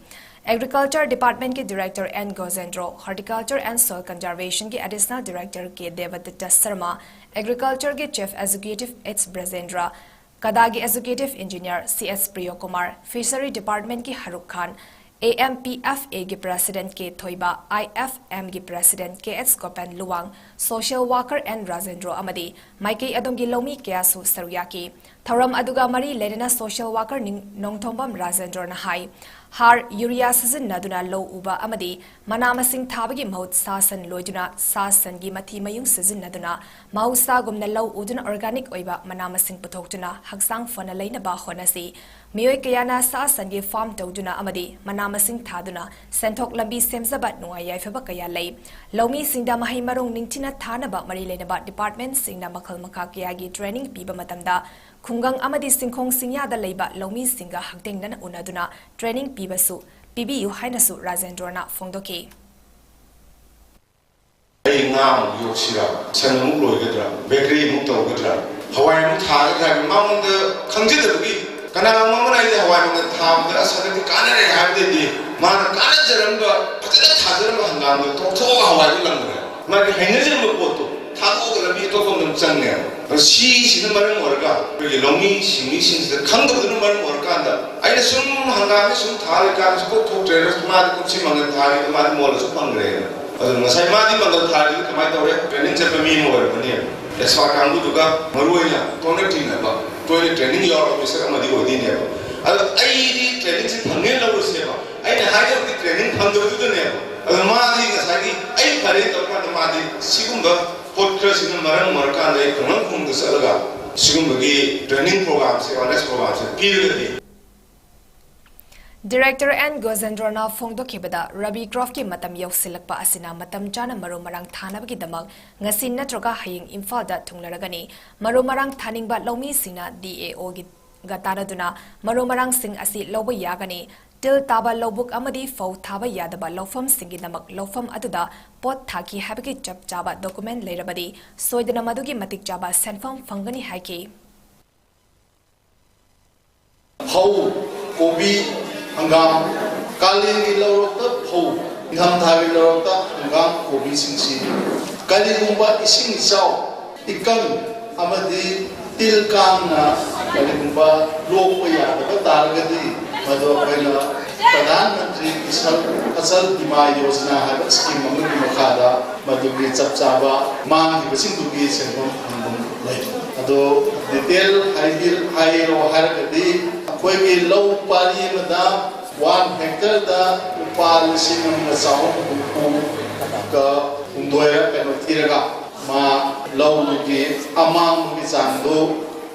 Agriculture Department ꯀꯤ Director N Gojendro, Horticulture and Soil Conservation ꯒꯤ Additional Director K Debadutta Sharma, Agriculture ꯒꯤ Chief Executive ꯑꯩꯆ ꯕ꯭ꯔꯖꯦꯟꯗ꯭ꯔ, ꯀꯗꯥꯒꯤ Executive Engineer C S Priyokumar, Fishery Department ꯀꯤ ꯍꯔꯨꯛ ꯈꯥꯟ, A M P F A ꯒꯤ President K Thoiba, I F M ꯒꯤ President K S Gopen Luwang, Social Worker N Rajendro ꯑꯃꯗꯤ ꯃꯥꯏꯀꯩ ꯑꯗꯣꯝꯒꯤ ꯂꯧꯃꯤ ꯀꯌꯥꯁꯨ ꯁꯔꯨꯛ ꯌꯥꯈꯤ꯫ ꯊꯧꯔꯝ ꯑꯗꯨꯒ ꯃꯔꯤ ꯂꯩꯅꯅ Social Worker ꯅꯤꯡ-, ꯅꯣꯡꯊꯣꯝꯕꯝ ꯔꯥꯖꯦꯟꯗ꯭ꯔꯣꯅ ꯍꯥꯏ, ꯍꯥꯔ, ꯌꯨꯔꯤꯌꯥ ꯁꯤꯖꯤꯟꯅꯗꯨꯅ ꯂꯧ ꯎꯕ ꯑꯃꯗꯤ ꯃꯅꯥ ꯃꯁꯤꯡ ꯊꯥꯕꯒꯤ ꯃꯍꯨꯠ ꯁꯥ ꯁꯟ ꯂꯣꯏꯗꯨꯅ ꯁꯥ ꯁꯟꯒꯤ ꯃꯊꯤ ꯃꯌꯨꯡ ꯁꯤꯖꯤꯟꯅꯗꯨꯅ ꯃꯍꯧꯁꯥꯒꯨꯝꯅ ꯂꯧ ꯎꯗꯨꯅ organic ꯑꯣꯏꯕ ꯃꯅꯥ ꯃꯁꯤꯡ ꯄꯨꯊꯣꯛꯇꯨꯅ ꯍꯛꯆꯥꯡ ꯐꯅ ꯂꯩꯅꯕ ꯍꯣꯠꯅꯁꯤ꯫ ꯃꯤꯑꯣꯏ ꯀꯌꯥꯅ ꯁꯥ ꯁꯟꯒꯤ farm ꯇꯧꯗꯨꯅ ꯑꯃꯗꯤ ꯃꯅꯥ ꯃꯁꯤꯡ ꯊꯥꯗꯨꯅ ꯁꯦꯟꯊꯣꯛ ꯂꯝꯕꯤ ꯁꯦꯝꯖꯕ ꯅꯨꯡꯉꯥꯏ ꯌꯥꯏꯐꯕ ꯀꯌꯥ ꯂꯩ꯫ ꯂꯧꯃꯤꯁꯤꯡꯗ ꯃꯍꯩ ꯃꯔꯣꯡ ꯅꯤꯡꯊꯤꯅ ꯊꯥꯅꯕ ꯃꯔꯤ ꯂꯩꯅꯕ department ꯁꯤꯡꯅ ꯃꯈꯜ ꯃꯈꯥ ꯀꯌꯥꯒꯤ training ꯄꯤꯕ ꯃꯇꯝꯗ ꯈꯨꯡꯒꯪ ꯑꯃꯗꯤ ꯁꯤꯡꯈꯣꯡ ꯁꯤꯡꯌꯥꯗ ꯂꯩꯕ ꯂꯧꯃꯤꯁꯤꯡꯒ ꯍꯛꯊꯦꯡꯅꯅ ꯎꯅꯗꯨꯅ training ꯄꯤꯕꯁꯨ, ꯄꯤꯕꯤꯌꯨ ꯍꯥꯏꯅꯁꯨ ꯔꯥꯖꯦꯟꯗ꯭ꯔꯣꯅ ꯐꯣꯡꯗꯣꯛꯈꯤ꯫ ꯑꯩ ꯉꯥ ꯑꯃꯨꯛ ꯌꯣꯛꯁꯤꯔꯥ, ꯁꯟ ꯑꯃꯨꯛ ꯂꯣꯏꯒꯗ꯭ꯔꯥ, bakery ꯑꯃꯨꯛ ꯇꯧꯒꯗ꯭ꯔꯥ, ꯍꯋꯥꯏ ꯑꯃꯨꯛ ꯊꯥꯒꯗ꯭ꯔꯥ ꯍꯥꯏꯕ ꯃꯉꯣꯟꯗ ꯈꯪꯖꯗꯕꯒꯤ, ꯀꯅꯥꯒꯨꯝꯕ ꯑꯃꯅ ꯑꯩꯁꯦ ꯍꯋꯥꯏ ꯃꯪꯒꯜ ꯊꯥꯕꯗ ꯑꯁ ꯍꯟꯗꯛꯇꯤ ꯀꯥꯟꯅꯔꯦ ꯍꯥꯏꯕꯗꯩꯗꯤ ꯃꯥꯅ ꯀꯥꯟꯅꯖꯔꯝꯕ, ꯐꯖꯅ ꯊꯥꯖꯔꯝꯕ ꯍꯪꯒꯥꯝꯗꯣ ꯇꯣꯛꯊꯣꯛꯑꯒ ꯍꯋꯥꯏꯗꯣ ꯂꯪꯈ꯭ꯔꯦ꯫ ꯃꯥꯒꯤ ꯍꯩꯅꯖꯔꯝꯕ ꯄꯣꯠꯇꯣ ꯊꯥꯗꯣꯛꯑꯒ ꯂꯝꯕꯤ ꯑꯇꯣꯞꯄ ꯑꯃꯗ ꯑꯃꯨꯛ ꯆꯪꯉꯦꯕ꯫ ꯑꯗꯣ ꯁꯤꯁꯤꯅ ꯃꯔꯝ ꯑꯣꯏꯔꯒ ꯑꯩꯈꯣꯏꯒꯤ ꯂꯧꯃꯤ ꯁꯤꯟꯃꯤꯁꯤꯡꯁꯤꯗ ꯈꯪꯗꯕꯗꯨꯅ ꯃꯔꯝ ꯑꯣꯏꯔꯀꯥꯟꯗ ꯑꯩꯅ ꯁꯨꯝ ꯍꯪꯒꯥꯝꯁꯦ ꯁꯨꯝ ꯊꯥ ꯂꯩꯀꯥꯟꯗ ꯁꯨꯡꯊꯣꯛ ꯊꯣꯛꯇ꯭ꯔꯦ, ꯃꯥꯗꯤ ꯀꯨꯝꯁꯤ ꯃꯪꯒꯜ ꯊꯥꯒꯦꯗ ꯃꯥꯗꯤ ꯃꯣꯜꯂꯁꯨ ꯐꯪꯗ꯭ꯔꯦꯅ꯫ ꯑꯗꯨ ꯉꯁꯥꯏ ꯃꯥꯗꯤ ꯃꯪꯒꯜ ꯊꯥꯔꯤꯗꯨ ꯀꯃꯥꯏꯅ ꯇꯧꯔꯦ? Training ꯆꯠꯄ ꯃꯤ ꯑꯃ ꯑꯣꯏꯔꯝꯃꯅꯦꯕ꯫ Expert ꯀꯥꯡꯕꯨꯗꯨꯒ ꯃꯔꯨ ꯑꯣꯏꯅ ꯇꯣꯏꯅ ꯇꯤꯟꯅꯕ, ꯇꯣꯏꯅ training ꯌꯥꯎꯔꯕ ꯃꯤꯁꯛ ꯑꯃꯗꯤ ꯑꯣꯏꯗꯣꯏꯅꯦꯕ꯫ ꯑꯗꯣ ꯑꯩꯗꯤ training ꯁꯦ ꯐꯪꯉꯦꯅ ꯂꯧꯔꯁꯦꯕ꯫ ꯑꯩꯅ ꯍꯥꯏꯗꯧꯗꯤ training ꯐꯪꯗꯕꯗꯨꯗꯅꯦꯕ꯫ ꯑꯗꯣ ꯃꯥꯗꯤ ꯉꯁꯥꯏꯒꯤ ꯑꯩ ꯐꯔꯦ ꯇꯧꯔꯀꯥꯟꯗ ꯃꯥꯗꯤ ꯁꯤꯒꯨꯝꯕ ꯄꯣꯠ ꯈꯔꯁꯤꯅ ꯃꯔꯝ ꯑꯣꯏꯔꯀꯥꯟꯗ ꯑꯩ ꯈꯨꯡꯒꯪ ꯈꯨꯡꯒꯪꯗ ꯆꯠꯂꯒ ꯁꯤꯒꯨꯝꯕꯒꯤ training programꯁꯦ, awareness programꯁꯦ ꯄꯤꯔꯒꯗꯤ꯫ Director N ꯒꯣꯖꯦꯟꯗ꯭ꯔꯣꯅ ꯐꯣꯡꯗꯣꯛꯈꯤꯕꯗ, ꯔꯕꯤ ꯀ꯭ꯔꯣꯞꯀꯤ ꯃꯇꯝ ꯌꯧꯁꯤꯜꯂꯛꯄ ꯑꯁꯤꯅ ꯃꯇꯝ ꯆꯥꯅ ꯃꯔꯨ ꯃꯔꯥꯡ ꯊꯥꯅꯕꯒꯤꯗꯃꯛ ꯉꯁꯤ ꯅꯠꯇ꯭ꯔꯒ ꯍꯌꯦꯡ ꯏꯝꯐꯥꯜꯗ ꯊꯨꯡꯂꯔꯒꯅꯤ꯫ ꯃꯔꯨ ꯃꯔꯥꯡ ꯊꯥꯅꯤꯡꯕ ꯂꯧꯃꯤꯁꯤꯡꯅ D A O ꯒ ꯇꯥꯟꯅꯗꯨꯅ ꯃꯔꯨ ꯃꯔꯥꯡꯁꯤꯡ ꯑꯁꯤ ꯂꯧꯕ ꯌꯥꯒꯅꯤ꯫ ꯇꯤꯜ ꯇꯥꯕ ꯂꯧꯕꯨꯛ ꯑꯃꯗꯤ ꯐꯧ ꯊꯥꯕ ꯌꯥꯗꯕ ꯂꯧꯐꯝꯁꯤꯡꯒꯤꯗꯃꯛ ꯂꯧꯐꯝ ꯑꯗꯨꯗ ꯄꯣꯠ ꯊꯥꯈꯤ ꯍꯥꯏꯕꯒꯤ ꯆꯞ ꯆꯥꯕ document ꯂꯩꯔꯕꯗꯤ ꯁꯣꯏꯗꯅ ꯃꯗꯨꯒꯤ ꯃꯇꯤꯛ ꯆꯥꯕ ꯁꯦꯟꯐꯝ ꯐꯪꯒꯅꯤ ꯍꯥꯏꯈꯤ꯫ ꯐꯧ, ꯀꯣꯕꯤ, ꯍꯪꯒꯥꯝ, ꯀꯥꯂꯦꯟꯒꯤ ꯂꯧꯔꯣꯛꯇ ꯐꯧ, ꯅꯤꯡꯊꯝꯊꯥꯒꯤ ꯂꯧꯔꯣꯛꯇ ꯍꯪꯒꯥꯝ, ꯀꯣꯕꯤꯁꯤꯡꯁꯤ ꯀꯔꯤꯒꯨꯝꯕ ꯏꯁꯤꯡ ꯏꯆꯥꯎ, ꯏꯀꯪ ꯑꯃꯗꯤ ꯇꯤꯜ ꯀꯥꯡꯅ ꯀꯔꯤꯒꯨꯝꯕ ꯂꯣꯛꯄ ꯌꯥꯗꯕ ꯇꯥꯔꯒꯗꯤ, ꯃꯗꯨ ꯑꯩꯈꯣꯏꯅ ꯄ꯭ꯔꯙꯥꯟ ꯃꯟꯇ꯭ꯔꯤ ꯐꯁꯜ ꯕꯤꯃꯥ ꯌꯣꯖꯅꯥ ꯍꯥꯏꯕ scheme ꯑꯃꯒꯤ ꯃꯈꯥꯗ ꯃꯗꯨꯒꯤ ꯆꯞ ꯆꯥꯕ ꯃꯥꯡꯈꯤꯕꯁꯤꯡꯗꯨꯒꯤ ꯁꯦꯟꯐꯝ ꯐꯪꯐꯝ ꯂꯩ꯫ ꯑꯗꯣ detail ꯍꯥꯏꯕꯤ-, ꯍꯥꯏꯔꯣ ꯍꯥꯏꯔꯒꯗꯤ, ꯑꯩꯈꯣꯏꯒꯤ ꯂꯧ ꯄꯥꯔꯤ ꯑꯃꯗ one hectareꯗ ꯂꯨꯄꯥ ꯂꯤꯁꯤꯡ ꯑꯃꯒ ꯆꯥꯍꯨꯝ ꯍꯨꯝꯐꯨꯒ ꯍꯨꯝꯗꯣꯏ ꯀꯩꯅꯣ ꯊꯤꯔꯒ, ꯃꯥ ꯂꯧꯗꯨꯒꯤ ꯑꯃꯥꯡꯕꯒꯤ ꯆꯥꯡꯗꯨ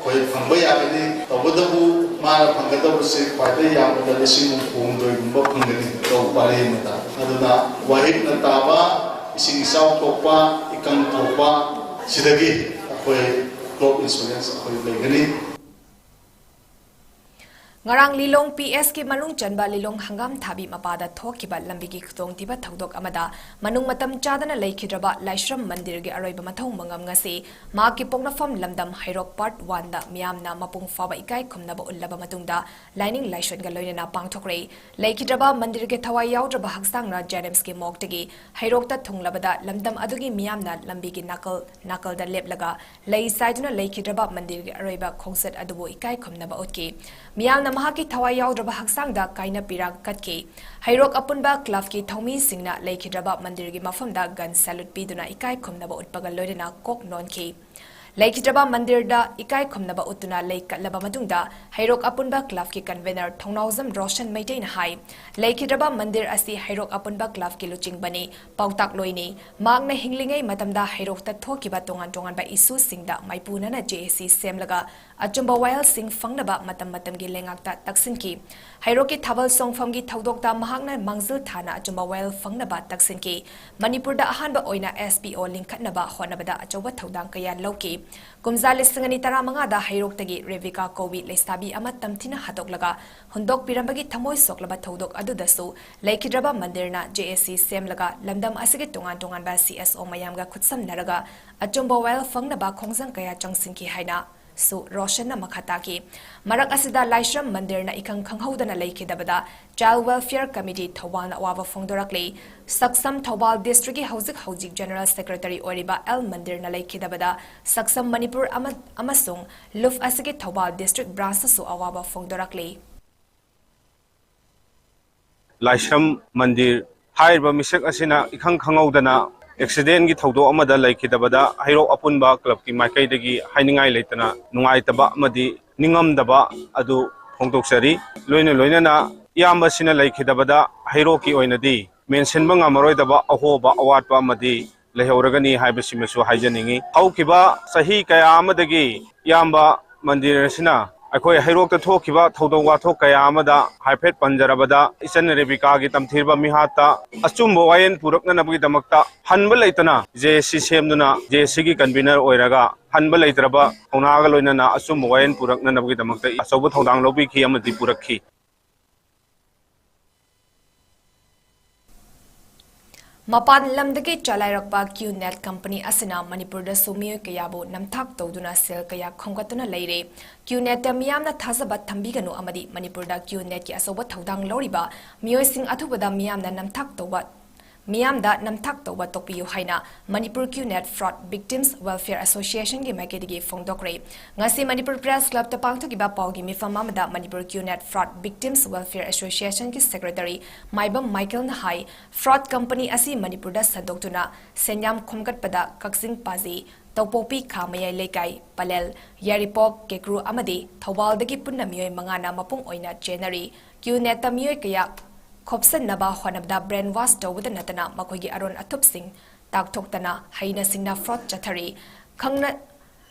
ꯑꯩꯈꯣꯏ ꯐꯪꯕ ꯌꯥꯒꯅꯤ꯫ ꯇꯧꯕꯇꯕꯨ ꯃꯥꯅ ꯐꯪꯒꯗꯧꯕꯁꯤ ꯈ꯭ꯋꯥꯏꯗꯒꯤ ꯌꯥꯝꯕꯗ ꯂꯤꯁꯤꯡ ꯍꯨꯝꯐꯨ ꯍꯨꯝꯗꯣꯏꯒꯨꯝꯕ ꯐꯪꯒꯅꯤ ꯂꯧ ꯄꯥꯔꯤ ꯑꯃꯗ꯫ ꯑꯗꯨꯅ ꯋꯥꯍꯤꯛꯅ ꯇꯥꯕ ꯏꯁꯤꯡ ꯏꯆꯥꯎ ꯊꯣꯛꯄ, ꯏꯀꯪ ꯊꯣꯛꯄ ꯁꯤꯗꯒꯤ ꯑꯩꯈꯣꯏ crop insurance ꯑꯩꯈꯣꯏ ꯂꯩꯒꯅꯤ꯫ ꯉꯔꯥꯡ ꯂꯤꯂꯣꯡ P S ꯀꯤ ꯃꯅꯨꯡ ꯆꯟꯕ ꯂꯤꯂꯣꯡ ꯍꯪꯒꯥꯝ ꯊꯥꯕꯤ ꯃꯄꯥꯗ ꯊꯣꯛꯈꯤꯕ ꯂꯝꯕꯤꯒꯤ ꯈꯨꯗꯣꯡꯊꯤꯕ ꯊꯧꯗꯣꯛ ꯑꯃꯗ ꯃꯅꯨꯡ ꯃꯇꯝ ꯆꯥꯗꯅ ꯂꯩꯈꯤꯗ꯭ꯔꯕ ꯂꯥꯏꯁ꯭ꯔꯝ ꯃꯟꯗꯤꯔꯒꯤ ꯑꯔꯣꯏꯕ ꯃꯊꯧ ꯃꯉꯝ ꯉꯁꯤ ꯃꯍꯥꯛꯀꯤ ꯄꯣꯛꯅꯐꯝ ꯂꯝꯗꯝ ꯍꯩꯔꯣꯛ Part One ꯗ ꯃꯤꯌꯥꯝꯅ ꯃꯄꯨꯡ ꯐꯥꯕ ꯏꯀꯥꯏ ꯈꯨꯝꯅꯕ ꯎꯠꯂꯕ ꯃꯇꯨꯡꯗ ꯂꯥꯏꯅꯤꯡ ꯂꯥꯏꯁꯣꯟꯒ ꯂꯣꯏꯅꯅ ꯄꯥꯡꯊꯣꯛꯈ꯭ꯔꯦ꯫ ꯂꯩꯈꯤꯗ꯭ꯔꯕ ꯃꯟꯗꯤꯔꯒꯤ ꯊꯋꯥꯏ ꯌꯥꯎꯗ꯭ꯔꯕ ꯍꯛꯆꯥꯡꯅ JNIMS ꯀꯤ morgue ꯇꯒꯤ ꯍꯩꯔꯣꯛꯇ ꯊꯨꯡꯂꯕꯗ ꯂꯝꯗꯝ ꯑꯗꯨꯒꯤ ꯃꯤꯌꯥꯝꯅ ꯂꯝꯕꯤꯒꯤ ꯅꯥꯀꯜ ꯅꯥꯀꯜꯗ ꯂꯦꯞꯂꯒ ꯂꯩ ꯆꯥꯏꯗꯨꯅ ꯂꯩꯈꯤꯗ꯭ꯔꯕ ꯃꯟꯗꯤꯔꯒꯤ ꯑꯔꯣꯏꯕ ꯈꯣꯡꯆꯠ ꯑꯗꯨꯕꯨ ꯏꯀꯥꯏ ꯈꯨꯝꯅꯕ ꯎꯠꯈꯤ꯫ ꯃꯤꯌꯥꯝꯅ ꯃꯍꯥꯛꯀꯤ ꯊꯋꯥꯏ ꯌꯥꯎꯗ꯭ꯔꯕ ꯍꯛꯆꯥꯡꯗ ꯀꯥꯏꯅ ꯄꯤꯔꯥꯡ ꯀꯠꯈꯤ꯫ ꯍꯩꯔꯣꯛ ꯑꯄꯨꯟꯕ club ꯀꯤ ꯊꯧꯃꯤꯁꯤꯡꯅ ꯂꯩꯈꯤꯗ꯭ꯔꯕ ꯃꯟꯗꯤꯔꯒꯤ ꯃꯐꯝꯗ gun salute ꯄꯤꯗꯨꯅ ꯏꯀꯥꯏ ꯈꯨꯝꯅꯕ ꯎꯠꯄꯒ ꯂꯣꯏꯅꯅ ꯀꯣꯛ ꯅꯣꯟꯈꯤ꯫ ꯂꯩꯈꯤꯗ꯭ꯔꯕ ꯃꯟꯗꯤꯔꯗ ꯏꯀꯥꯏ ꯈꯨꯝꯅꯕ ꯎꯠꯇꯨꯅ ꯂꯩ ꯀꯠꯂꯕ ꯃꯇꯨꯡꯗ ꯍꯩꯔꯣꯛ ꯑꯄꯨꯟꯕ ꯀ꯭ꯂꯕꯀꯤ ꯀꯟꯚꯦꯅꯔ ꯊꯧꯅꯥꯎꯖꯝ ꯔꯣꯁꯟ ꯃꯩꯇꯩꯅ ꯍꯥꯏ, ꯂꯩꯈꯤꯗ꯭ꯔꯕ ꯃꯟꯗꯤꯔ ꯑꯁꯤ ꯍꯩꯔꯣꯛ ꯑꯄꯨꯟꯕ ꯀ꯭ꯂꯕꯀꯤ ꯂꯨꯆꯤꯡꯕꯅꯤ, ꯄꯥꯎꯇꯥꯛꯂꯣꯏꯅꯤ꯫ ꯃꯍꯥꯛꯅ ꯍꯤꯡꯂꯤꯉꯩ ꯃꯇꯝꯗ ꯍꯩꯔꯣꯛꯇ ꯊꯣꯛꯈꯤꯕ ꯇꯣꯉꯥꯟ ꯇꯣꯉꯥꯟꯕ ꯏꯁꯨꯁꯤꯡꯗ ꯃꯥꯏꯄꯨꯅꯅ ꯖꯦ ꯑꯦ ꯁꯤ ꯁꯦꯝꯂꯒ ꯑꯆꯨꯝꯕ ꯋꯥꯌꯦꯜꯁꯤꯡ ꯐꯪꯅꯕ ꯃꯇꯝ ꯃꯇꯝꯒꯤ ꯂꯩꯉꯥꯛꯇ ꯇꯛꯁꯤꯟꯈꯤ꯫ ꯍꯩꯔꯣꯛꯀꯤ ꯊꯥꯕꯜ ꯆꯣꯡꯐꯝꯒꯤ ꯊꯧꯗꯣꯛꯇ ꯃꯍꯥꯛꯅ ꯃꯥꯡꯖꯤꯜ ꯊꯥꯅ ꯑꯆꯨꯝꯕ ꯋꯥꯌꯦꯜ ꯐꯪꯅꯕ ꯇꯛꯁꯤꯟꯈꯤ꯫ ꯃꯅꯤꯄꯨꯔꯗ ꯑꯍꯥꯟꯕ ꯑꯣꯏꯅ ꯑꯦꯁ ꯄꯤ ꯑꯣ ꯂꯤꯡꯈꯠꯅꯕ ꯍꯣꯠꯅꯕꯗ ꯑꯆꯧꯕ ꯊꯧꯗꯥꯡ ꯀꯌꯥ ꯂꯧꯈꯤ꯫ ꯀꯨꯝꯖꯥ ꯂꯤꯁꯤꯡ ꯑꯅꯤ ꯇꯔꯥꯃꯉꯥꯗ ꯍꯩꯔꯣꯛꯇꯒꯤ ꯔꯦꯕꯤꯀꯥ ꯀꯧꯕꯤ ꯂꯩꯁꯥꯕꯤ ꯑꯃ ꯇꯝꯊꯤꯅ ꯍꯥꯠꯇꯣꯛꯂꯒ ꯍꯨꯟꯗꯣꯛꯄꯤꯔꯝꯕꯒꯤ ꯊꯃꯣꯏ ꯁꯣꯛꯂꯕ ꯊꯧꯗꯣꯛ ꯑꯗꯨꯗꯁꯨ ꯂꯩꯈꯤꯗ꯭ꯔꯕ ꯃꯟꯗꯤꯔꯅ ꯖꯦ ꯑꯦ ꯁꯤ ꯁꯦꯝꯂꯒ ꯂꯝꯗꯝ ꯑꯁꯤꯒꯤ ꯇꯣꯉꯥꯟ ꯇꯣꯉꯥꯟꯕ ꯁꯤ ꯑꯦꯁ ꯑꯣ ꯃꯌꯥꯝꯒ ꯈꯨꯠꯁꯝꯅꯔꯒ ꯑꯆꯨꯝꯕ ꯋꯥꯌꯦꯜ ꯐꯪꯅꯕ ꯈꯣꯡꯖꯪ ꯀꯌꯥ ꯆꯪꯁꯤꯟꯈꯤ ꯍꯥꯏꯅ ꯁꯨ ꯔꯣꯁꯟꯅ ꯃꯈꯥ ꯇꯥꯈꯤ꯫ ꯃꯔꯛ ꯑꯁꯤꯗ ꯂꯥꯏꯁ꯭ꯔꯝ ꯃꯟꯗꯤꯔꯅ ꯏꯈꯪ ꯈꯪꯍꯧꯗꯅ ꯂꯩꯈꯤꯗꯕꯗ Child Welfare Committee ꯊꯧꯕꯥꯜꯅ ꯑꯋꯥꯕ ꯐꯣꯡꯗꯣꯔꯛꯂꯤ꯫ ꯁꯛꯁꯝ ꯊꯧꯕꯥꯜ ꯗꯤꯁꯇ꯭ꯔꯤꯛꯀꯤ ꯍꯧꯖꯤꯛ ꯍꯧꯖꯤꯛ ꯖꯦꯅꯔꯦꯜ ꯁꯦꯀ꯭ꯔꯦꯇꯔꯤ ꯑꯣꯏꯔꯤꯕ ꯑꯦꯜ ꯃꯟꯗꯤꯔꯅ ꯂꯩꯈꯤꯗꯕꯗ ꯁꯛꯁꯝ ꯃꯅꯤꯄꯨꯔ ꯑꯃ-, ꯑꯃꯁꯨꯡ ꯂꯨꯐ ꯑꯁꯤꯒꯤ ꯊꯧꯕꯥꯜ ꯗꯤꯁꯇ꯭ꯔꯤꯛ ꯕ꯭ꯔꯥꯟꯁꯇꯁꯨ ꯑꯋꯥꯕ ꯐꯣꯡꯗꯣꯔꯛꯂꯤ꯫ ꯂꯥꯏꯁ꯭ꯔꯝ ꯃꯟꯗꯤꯔ ꯍꯥꯏꯔꯤꯕ ꯃꯤꯁꯛ ꯑꯁꯤꯅ ꯏꯈꯪ ꯈꯪꯍꯧꯗꯅ ꯑꯦꯛꯁꯤꯗꯦꯟꯒꯤ ꯊꯧꯗꯣꯛ ꯑꯃꯗ ꯂꯩꯈꯤꯗꯕꯗ ꯍꯩꯔꯣꯛ ꯑꯄꯨꯟꯕ ꯀ꯭ꯂꯕꯀꯤ ꯃꯥꯏꯀꯩꯗꯒꯤ ꯍꯥꯏꯅꯤꯡꯉꯥꯏ ꯂꯩꯇꯅ ꯅꯨꯡꯉꯥꯏꯇꯕ ꯑꯃꯗꯤ ꯅꯤꯡꯉꯝꯗꯕ ꯑꯗꯨ ꯐꯣꯡꯗꯣꯛꯆꯔꯤ꯫ ꯂꯣꯏꯅ ꯂꯣꯏꯅꯅ ꯏꯌꯥꯝꯕꯁꯤꯅ ꯂꯩꯈꯤꯗꯕꯗ ꯍꯩꯔꯣꯛꯀꯤ ꯑꯣꯏꯅꯗꯤ ꯃꯦꯟꯁꯤꯟꯕ ꯉꯝꯃꯔꯣꯏꯗꯕ ꯑꯍꯣꯕ ꯑꯋꯥꯠꯄ ꯑꯃꯗꯤ ꯂꯩꯍꯧꯔꯒꯅꯤ ꯍꯥꯏꯕꯁꯤꯃꯁꯨ ꯍꯥꯏꯖꯅꯤꯡꯏ꯫ ꯍꯧꯈꯤꯕ ꯆꯍꯤ ꯀꯌꯥ ꯑꯃꯗꯒꯤ ꯏꯌꯥꯝꯕ ꯃꯟꯗꯤꯔ ꯑꯁꯤꯅ ꯑꯩꯈꯣꯏ ꯍꯩꯔꯣꯛꯇ ꯊꯣꯛꯈꯤꯕ ꯊꯧꯗꯣꯛ ꯋꯥꯊꯣꯛ ꯀꯌꯥ ꯑꯃꯗ ꯍꯥꯏꯐꯦꯠ ꯄꯟꯖꯔꯕꯗ, ꯏꯆꯟ ꯔꯦꯕꯤꯀꯥꯒꯤ ꯇꯝꯊꯤꯔꯕ ꯃꯤꯍꯥꯠꯇ ꯑꯆꯨꯝꯕ ꯋꯥꯌꯦꯜ ꯄꯨꯔꯛꯅꯅꯕꯒꯤꯗꯃꯛꯇ ꯍꯟꯕ ꯂꯩꯇꯅ ꯖꯦ ꯑꯦ ꯁꯤ ꯁꯦꯝꯗꯨꯅ ꯖꯦ ꯑꯦ ꯁꯤꯒꯤ ꯀꯟꯚꯤꯅꯔ ꯑꯣꯏꯔꯒ ꯍꯟꯕ ꯂꯩꯇ꯭ꯔꯕ ꯊꯧꯅꯥꯒ ꯂꯣꯏꯅꯅ ꯑꯆꯨꯝꯕ ꯋꯥꯌꯦꯜ ꯄꯨꯔꯛꯅꯅꯕꯒꯤꯗꯃꯛꯇ ꯑꯆꯧꯕ ꯊꯧꯗꯥꯡ ꯂꯧꯕꯤꯈꯤ ꯑꯃꯗꯤ ꯄꯨꯔꯛꯈꯤ꯫ ꯃꯄꯥꯟ ꯂꯝꯗꯒꯤ ꯆꯂꯥꯏꯔꯛꯄ ꯀ꯭ꯌꯨꯅꯦꯠ ꯀꯝꯄꯅꯤ ꯑꯁꯤꯅ ꯃꯅꯤꯄꯨꯔꯗꯁꯨ ꯃꯤꯑꯣꯏ ꯀꯌꯥꯕꯨ ꯅꯝꯊꯥꯛ ꯇꯧꯗꯨꯅ ꯁꯦꯜ ꯀꯌꯥ ꯈꯣꯝꯒꯠꯇꯨꯅ ꯂꯩꯔꯦ꯫ ꯀ꯭ꯌꯨꯅꯦꯠꯇ ꯃꯤꯌꯥꯝꯅ ꯊꯥꯖꯕ ꯊꯝꯕꯤꯒꯅꯨ ꯑꯃꯗꯤ ꯃꯅꯤꯄꯨꯔꯗ ꯀ꯭ꯌꯨꯅꯦꯠꯀꯤ ꯑꯆꯧꯕ ꯊꯧꯗꯥꯡ ꯂꯧꯔꯤꯕ ꯃꯤꯑꯣꯏꯁꯤꯡ ꯑꯊꯨꯕꯗ ꯃꯤꯌꯥꯝꯅ ꯅꯝꯊꯥꯛ ꯇꯧꯕ, ꯃꯤꯌꯥꯝꯗ ꯅꯝꯊꯥꯛ ꯇꯧꯕ ꯇꯣꯛꯄꯤꯌꯨ ꯍꯥꯏꯅ ꯃꯅꯤꯄꯨꯔ ꯀ꯭ꯌꯨꯅꯦꯠ ꯐ꯭ꯔꯣꯗ ꯚꯤꯛꯇꯤꯝꯁ ꯋꯦꯜꯐꯤꯌꯔ ꯑꯦꯁꯣꯁꯤꯌꯦꯁꯟꯒꯤ ꯃꯥꯏꯀꯩꯗꯒꯤ ꯐꯣꯡꯗꯣꯛꯈ꯭ꯔꯦ꯫ ꯉꯁꯤ ꯃꯅꯤꯄꯨꯔ ꯄ꯭ꯔꯦꯁ ꯀ꯭ꯂꯕꯇ ꯄꯥꯡꯊꯣꯛꯈꯤꯕ ꯄꯥꯎꯒꯤ ꯃꯤꯐꯝ ꯑꯃꯗ ꯃꯅꯤꯄꯨꯔ ꯀ꯭ꯌꯨꯅꯦꯠ ꯐ꯭ꯔꯣꯗ ꯚꯤꯛꯇꯤꯝꯁ ꯋꯦꯜꯐꯤꯌꯔ ꯑꯦꯁꯣꯁꯤꯌꯦꯁꯟꯒꯤ ꯁꯦꯀ꯭ꯔꯦꯇꯔꯤ ꯃꯥꯏꯕꯝ ꯃꯥꯏꯀꯦꯜꯅ ꯍꯥꯏ, ꯐ꯭ꯔꯣꯗ ꯀꯝꯄꯅꯤ ꯑꯁꯤ ꯃꯅꯤꯄꯨꯔꯗ ꯁꯟꯗꯣꯛꯇꯨꯅ ꯁꯦꯟꯌꯥꯝ ꯈꯣꯝꯒꯠꯄꯗ ꯀꯛꯆꯤꯡ ꯄꯥꯖꯤ, ꯇꯧꯄꯣꯛꯄꯤ ꯈꯥ ꯃꯌꯥꯏ ꯂꯩꯀꯥꯏ, ꯄꯂꯦꯜ, ꯌꯥꯏꯔꯤꯄꯣꯛ, ꯀꯦꯀ꯭ꯔꯨ ꯑꯃꯗꯤ ꯊꯧꯕꯥꯜꯗꯒꯤ ꯄꯨꯟꯅ ꯃꯤꯑꯣꯏ ꯃꯉꯥꯅ ꯃꯄꯨꯡ ꯑꯣꯏꯅ ꯆꯦꯟꯅꯔꯤ꯫ ꯀ꯭ꯌꯨꯅꯦꯠꯇ ꯃꯤꯑꯣꯏ ꯀꯌꯥ ꯈꯣꯞꯁꯟꯅꯕ ꯍꯣꯠꯅꯕꯗ brain wash ꯇꯧꯕꯗ ꯅꯠꯇꯅ ꯃꯈꯣꯏꯒꯤ ꯑꯔꯣꯟ ꯑꯊꯨꯞꯁꯤꯡ ꯇꯥꯛꯊꯣꯛꯇꯅ ꯍꯩꯅ ꯁꯤꯡꯅ fraud ꯆꯠꯊꯔꯤ꯫ ꯈꯪꯅ